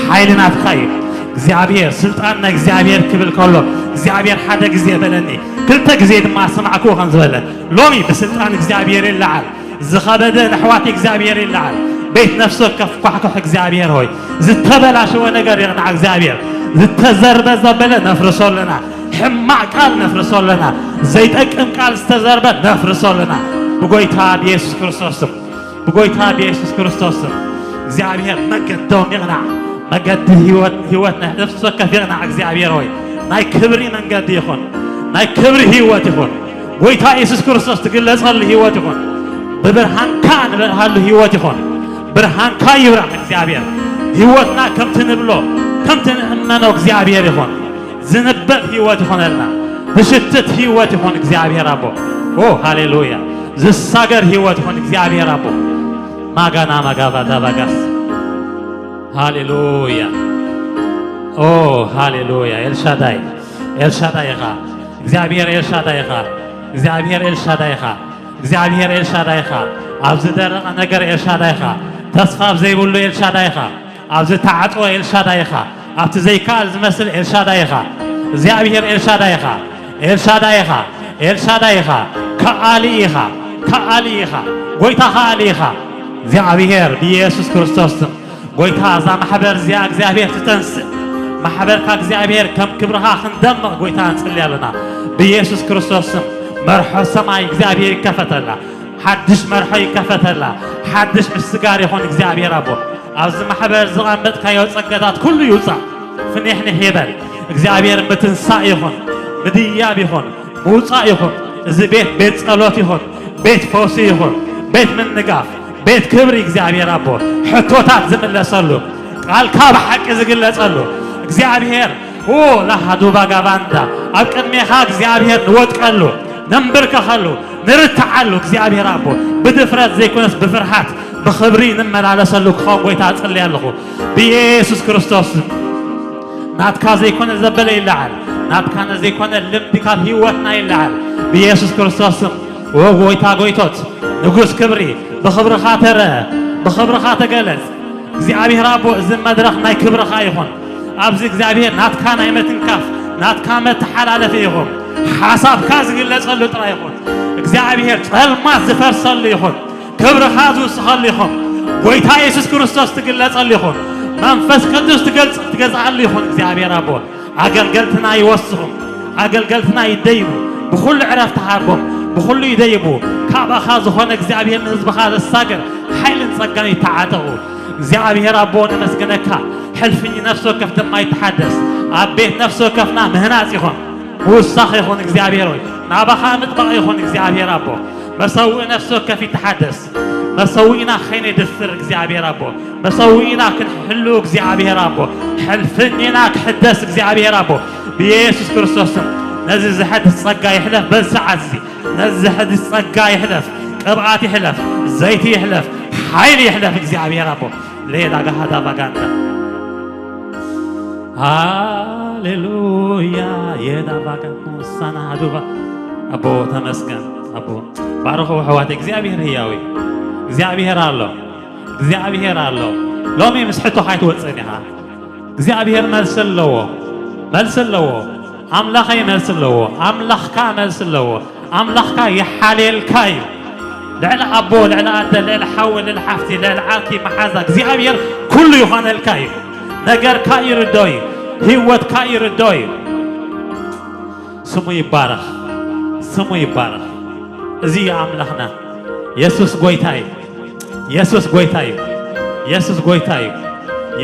ሓይሊ ናትካ እዩ። እግዚኣብሔር፣ ስልጣን ናይ እግዚኣብሔር ክብል ከሎ እግዚኣብሔር ሓደ ግዜ በለኒ፣ ክልተ ግዜ ድማ ሰማዕክዎ ከም ዝበለ፣ ሎሚ ብስልጣን እግዚኣብሔር ይለዓል። ዝኸበደ ንሕዋት እግዚኣብሔር ይለዓል። ቤት ነፍሲ ወከፍ ኳሕኩሕ እግዚኣብሔር ሆይ፣ ዝተበላሸወ ነገር ይቕናዕ እግዚኣብሔር። ዝተዘርበ ዘበለ ነፍርሶ ኣለና። ሕማቕ ቃል ነፍርሶ ኣለና። ዘይጠቅም ቃል ዝተዘርበ ነፍርሶ ኣለና። ብጎይታ ብየሱስ ክርስቶስ ስም፣ ብጎይታ ብየሱስ ክርስቶስ ስም እግዚኣብሔር መገዶም ይቕናዕ። መገዲ ህይወት፣ ህይወት ናይ ነፍሲ ወከፍ ይቕናዕ። እግዚኣብሔር ሆይ ናይ ክብሪ መንገዲ ይኹን፣ ናይ ክብሪ ህይወት ይኹን። ጎይታ የሱስ ክርስቶስ ትግለጸሉ ህይወት ይኹን። ብብርሃንካ ንበርሃሉ ህይወት ይኹን። ብርሃንካ ይብራህ እግዚኣብሔር። ህይወትና ከምቲ ንብሎ ከምቲ ንእመኖ እግዚኣብሔር ይኹን። ዝንበብ ህይወት ይኾነልና። ዝሽትት ህይወት ይኾን እግዚኣብሔር ኣቦ። ኦ ሃሌሉያ። ዝሳገር ህይወት ይኾን እግዚኣብሔር ኣቦ። ማጋና ማጋባ ዳባጋስ። ሃሌሉያ። ኦ ሃሌሉያ። ኤልሻዳይ፣ ኤልሻዳይ ኢኻ እግዚኣብሔር። ኤልሻዳይ ኢኻ እግዚኣብሔር። ኤልሻዳይ ኢኻ እግዚኣብሔር። ኤልሻዳይ ኢኻ ኣብ ዝደረቐ ነገር። ኤልሻዳይ ኢኻ ተስፋ ኣብ ዘይብሉ። ኤልሻዳይ ኢኻ ኣብ ዝተዓጽወ። ኤልሻዳይ ኢኻ ኣብቲ ዘይከኣል ዝመስል። ኤልሻዳይ ኢኻ እግዚኣብሔር። ኤልሻዳይ ኢኻ። ኤልሻዳይ ኢኻ። ኤልሻዳይ ኢኻ። ከኣሊ ኢኻ። ከኣሊ ኢኻ። ጎይታ ከኣሊ ኢኻ። እግዚኣብሔር ብየሱስ ክርስቶስ ስም ጎይታ እዛ ማሕበር እዚኣ እግዚኣብሔር ትተንስእ። ማሕበርካ እግዚኣብሔር ከም ክብርኻ ክንደምቕ ጎይታ ንጽሊ ኣለና። ብየሱስ ክርስቶስ ስም መርሖ ሰማይ እግዚኣብሔር ይከፈተላ። ሓድሽ መርሖ ይከፈተላ። ሓድሽ ምስጋር ይኹን እግዚኣብሔር ኣቦ። ኣብዚ ማሕበር ዝቐመጥካዮ ጸጋታት ኩሉ ይውጻእ። ፍኒሕኒሕ ይበል። እግዚኣብሔር ምትንሳእ ይኹን፣ ምድያብ ይኹን፣ ምውጻእ ይኹን። እዚ ቤት ቤት ጸሎት ይኹን፣ ቤት ፈውሲ ይኹን፣ ቤት ምንጋፍ፣ ቤት ክብሪ እግዚኣብሔር ኣቦ። ሕቶታት ዝምለሰሉ፣ ቃልካ ብሓቂ ዝግለጸሉ እግዚኣብሔር ኦ ላሃዱባ ጋባንዳ ኣብ ቅድሜኻ እግዚኣብሔር ንወጥቀሉ፣ ነንብርከኸሉ፣ ንርትዓሉ እግዚኣብሔር ኣቦ። ብድፍረት ዘይኮነስ ብፍርሃት ብኽብሪ ንመላለሰሉ ክኸውን ጎይታ እጽሊ ኣለኹ ብየሱስ ክርስቶስ። ናትካ ዘይኮነ ዘበለ ይለዓል። ናትካ ዘይኮነ ልምዲ ካብ ህይወትና ይለዓል ብየሱስ ክርስቶስ ስም። ኦ ጎይታ ጎይቶት፣ ንጉስ ክብሪ፣ ብኽብርኻ ተረአ፣ ብኽብርኻ ተገለጽ። እግዚኣብሔር ኣቦ፣ እዚ መድረኽ ናይ ክብርኻ ይኹን። ኣብዚ እግዚኣብሔር ናትካ ናይ ምትንካፍ፣ ናትካ መተሓላለፊ ይኹን። ሓሳብካ ዝግለጸሉ ጥራይ ይኹን። እግዚኣብሔር ጸልማት ዝፈርሰሉ ይኹን። ክብርኻ ዝውስኸሉ ይኹን። ጎይታ የሱስ ክርስቶስ ትግለጸሉ ይኹን። መንፈስ ቅዱስ ትገልጽ-፣ ትገዝኣሉ ይኹን። እግዚኣብሔር ኣቦ፣ ኣገልገልትና ይወስኹ፣ ኣገልገልትና ይደይቡ፣ ብኹሉ ዕረፍቲ ሃቦም፣ ብኹሉ ይደይቡ። ካባኻ ዝኾነ እግዚኣብሔር ንህዝብኻ ዘሳግር ሓይልን ጸጋን ይተዓጠቑ። እግዚኣብሔር ኣቦ ነመስግነካ። ሕልፍኝ ነፍሲ ወከፍ ድማ ይተሓደስ። ኣብ ቤት ነፍሲ ወከፍና ምህናጽ ይኹን፣ ምውሳኽ ይኹን። እግዚኣብሔር ሆይ ናባኻ ምጥባቕ ይኹን። እግዚኣብሔር ኣቦ መሰውኢ ነፍሲ ወከፍ ይተሓደስ። መሰውኢና ከይነድፍር እግዚኣብሔር ኣቦ፣ መሰውኢና ክንሕሉ እግዚኣብሔር ኣቦ፣ ሕልፍኝና ክሕደስ እግዚኣብሔር ኣቦ፣ ብየሱስ ክርስቶስ ስም ነዚ ዘሐድስ ጸጋ ይሕለፍ። በዚ ሰዓት እዚ ነዚ ዘሐድስ ጸጋ ይሕለፍ፣ ቅብኣት ይሕለፍ፣ ዘይቲ ይሕለፍ፣ ሓይሊ ይሕለፍ እግዚኣብሔር ኣቦ። ሌዳ ጋሃዳ ባጋንዳ ሃሌሉያ የዳ ባጋ ሙሳና ሃዱባ ኣቦ ተመስገን። ኣቦ ባርኹ ኣሕዋት፣ እግዚኣብሔር ህያው እዩ። እግዚኣብሔር ኣሎ። እግዚኣብሔር ኣሎ። ሎሚ ምስ ሕቶኻ ኣይትወፅእን ኢኻ። እግዚኣብሔር መልሲ ኣለዎ። መልሲ ኣለዎ። ኣምላኸይ መልሲ ኣለዎ። ኣምላኽካ መልሲ ኣለዎ። ኣምላኽካ ይሓልየልካ እዩ። ልዕሊ ኣቦ፣ ልዕሊ ኣደ፣ ልዕሊ ሓዊ፣ ልዕሊ ሓፍቲ፣ ልዕሊ ዓርኪ፣ መሓዛ እግዚኣብሔር ኩሉ ይኾነልካ እዩ። ነገርካ ይርዶ እዩ። ህይወትካ ይርዶ እዩ። ስሙ ይባረኽ። ስሙ ይባረኽ። እዚ እዩ ኣምላኽና። የሱስ ጎይታ እዩ። የሱስ ጎይታ እዩ። የሱስ ጎይታ እዩ።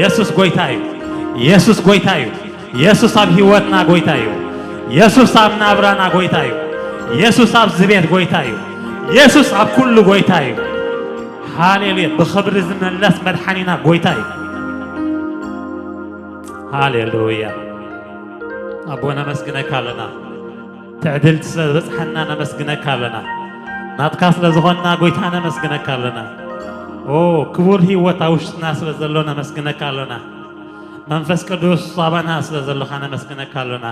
የሱስ ጎይታ እዩ። የሱስ ጎይታ እዩ። የሱስ ኣብ ህይወትና ጎይታ እዩ። የሱስ ኣብ ናብራና ጎይታ እዩ። የሱስ ኣብዚ ቤት ጎይታ እዩ። የሱስ ኣብ ኩሉ ጎይታ እዩ። ሃሌሉያ። ብኽብሪ ዝመለስ መድሓኒና ጎይታ እዩ። ሃሌሉያ። ኣቦ ነመስግነካ ኣለና። ትዕድልቲ ስለ ዝበጽሓና ነመስግነካ ኣለና። ናትካ ስለ ዝኾንና ጎይታ ነመስግነካ ኣለና። ኦ ክቡር ህይወት ኣብ ውሽጥና ስለ ዘሎ ነመስግነካ ኣለና። መንፈስ ቅዱስ ሳባና ስለ ዘለኻ ነመስግነካ ኣለና።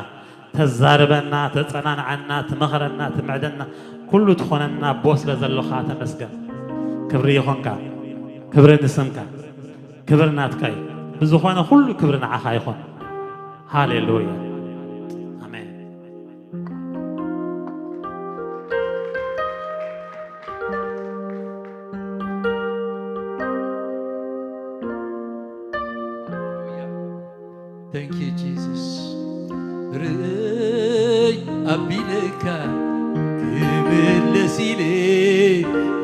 ተዛርበና፣ ተጸናንዓና፣ ትመኽረና፣ ትምዕደና፣ ኩሉ ትኾነና ኣቦ ስለ ዘለኻ ተመስገን። ክብሪ ይኾንካ፣ ክብሪ ንስምካ፣ ክብሪ ናትካ እዩ። ብዝኾነ ኩሉ ክብሪ ንዓኻ ይኾን። ሃሌሉያ። ኣሜን። Thank you, Jesus. ርእይ ኣቢለካ ክምለስ ኢለ፣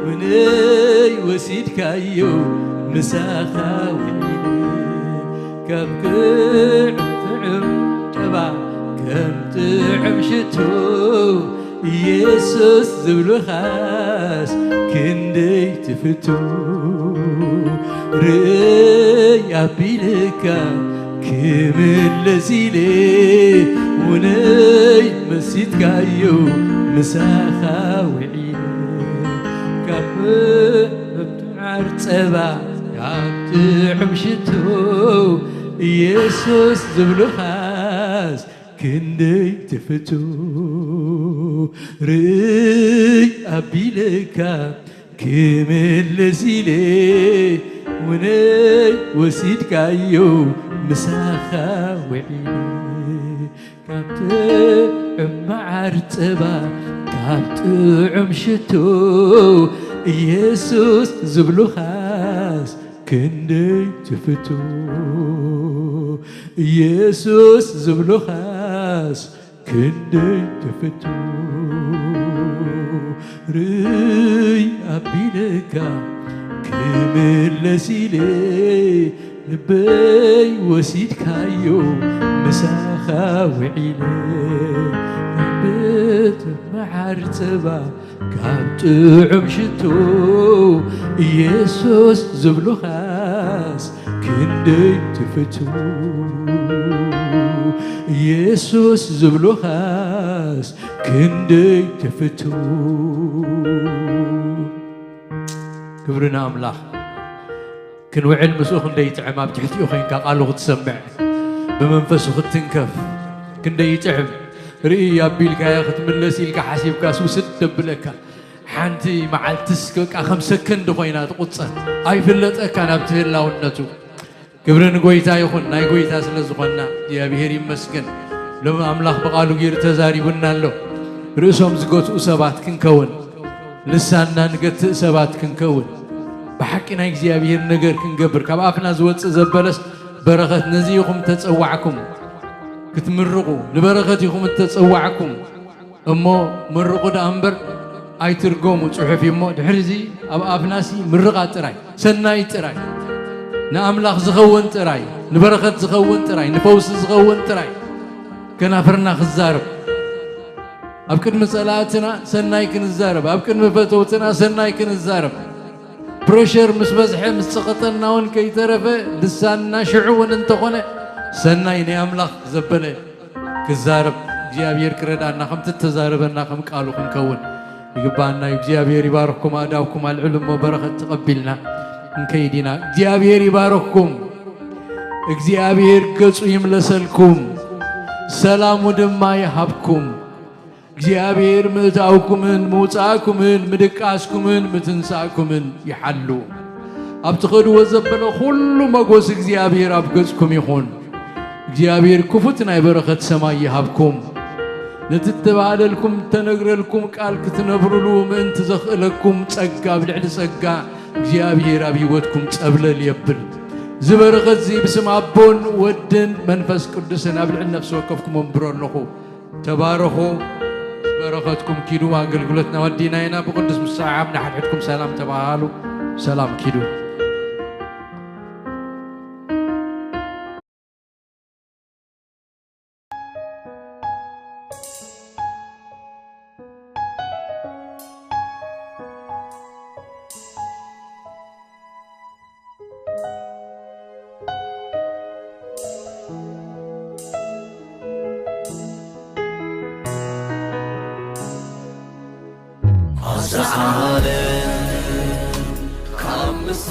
ውነይ ወሲድካዮ ምሳኻ ውዒለ። ካብ ክዕም ጥዕም ጨባ ከም ጥዑም ሽቶ ኢየሱስ ዝብሉኻስ ክንደይ ትፍቱ። ርእይ ኣቢልካ ክምለስ ኢለ፣ ውነይ መሲትካዮ ምሳኻ ውዒለ። ካብ ምጥዓር ጸባ፣ ካብ ጥዑም ሽቶ ኢየሱስ ዝብሉኻስ ክንደይ ትፍቱ። ርእይ ኣቢለካ ክምልስ ኢለ፣ ውነይ ወሲድካዮ ምሳኻ ውዒለ። ካብ ጥዑም መዓር ጸባ፣ ካብ ጥዑም ሽቶ ኢየሱስ ዝብሉኻስ ክንደይ ትፍቱ። ኢየሱስ ዝብሉኻስ ክንደይ ትፍቱ። ርእይ ኣቢለካ ክምለስ ኢለ፣ ልበይ ወሲድካዮ ምሳኻ ውዒለ። ካብ መዓር ጸባ፣ ካብ ጥዑም ሽቶ ኢየሱስ ዝብሉኻስ ክንደይ ትፍቱ። ኢየሱስ ዝብሉኻስ ክንደይ ትፍቱ። ክብሪ ንኣምላኽ። ክንውዕል ምስኡ ክንደይ ይጥዕም፣ ኣብ ትሕቲኡ ኮይንካ ቃሉ ክትሰምዕ፣ ብመንፈሱ ክትትንከፍ ክንደይ ይጥዕም። ርእይ ኣቢልካያ ክትምለስ ኢልካ ሓሲብካስ ውስድ ደብለካ። ሓንቲ መዓልትስ በቃ ከም ሰከንድ ኮይና ትቑጸር። ኣይፍለጠካን ኣብቲ ህላውነቱ። ክብሪ ንጎይታ ይኹን። ናይ ጎይታ ስለ ዝኾንና እግዚኣብሔር ይመስገን። ሎም ኣምላኽ ብቓሉ ገይሩ ተዛሪቡና ኣሎ። ርእሶም ዝገትኡ ሰባት ክንከውን፣ ልሳንና ንገትእ ሰባት ክንከውን፣ ብሓቂ ናይ እግዚኣብሔር ነገር ክንገብር፣ ካብ ኣፍና ዝወጽእ ዘበለስ በረኸት። ነዚ ኢኹም ተጸዋዕኩም ክትምርቑ፣ ንበረኸት ኢኹም እተጸዋዕኩም። እሞ መርቑ ደኣ እምበር ኣይትርገሙ ጽሑፍ እዩ። እሞ ድሕሪ እዚ ኣብ ኣፍናሲ ምርቓት ጥራይ፣ ሰናይ ጥራይ፣ ንኣምላኽ ዝኸውን ጥራይ፣ ንበረኸት ዝኸውን ጥራይ፣ ንፈውሲ ዝኸውን ጥራይ ከናፍርና ክዛረብ። ኣብ ቅድሚ ጸላእትና ሰናይ ክንዛረብ፣ ኣብ ቅድሚ ፈተውትና ሰናይ ክንዛረብ። ፕረሸር ምስ በዝሐ፣ ምስ ጸቐጠና እውን ከይተረፈ፣ ልሳንና ሽዑ እውን እንተኾነ ሰናይ ናይ ኣምላኽ ዘበለ ክዛረብ እግዚኣብሔር ክረዳና፣ ከምቲ እተዛረበና ከም ቃሉ ክንከውን ይግባኣና እዩ። እግዚኣብሔር ይባርኽኩም ኣእዳውኩም ኣልዕሉ እሞ በረኸት ተቐቢልና ክንከይድ ኢና። እግዚኣብሔር ይባርኽኩም። እግዚኣብሔር ገጹ ይምለሰልኩም፣ ሰላሙ ድማ ይሃብኩም። እግዚኣብሔር ምእታውኩምን ምውጻእኩምን ምድቃስኩምን ምትንሳእኩምን ይሓሉ። ኣብ ትኸድዎ ዘበለ ኩሉ መጎስ እግዚኣብሔር ኣብ ገጽኩም ይኹን። እግዚኣብሔር ክፉት ናይ በረኸት ሰማይ ይሃብኩም። ነቲ እተባህለልኩም እተነግረልኩም ቃል ክትነብሩሉ ምእንቲ ዘኽእለኩም ጸጋ ኣብ ልዕሊ ጸጋ እግዚኣብሔር ኣብ ህይወትኩም ጸብለል የብል። እዚ በረኸት እዚ ብስም ኣቦን ወድን መንፈስ ቅዱስን ኣብ ልዕሊ ነፍሲ ወከፍኩም ኣንብሮ ኣለኹ። ተባረኹ። በረኸትኩም ኪዱ። ኣገልግሎትና ወዲና ኢና። ብቅዱስ ምሰዓዓም ንሓድሕድኩም ሰላም ተባሃሉ። ሰላም ኪዱ። ዓለም ካብ ምሳ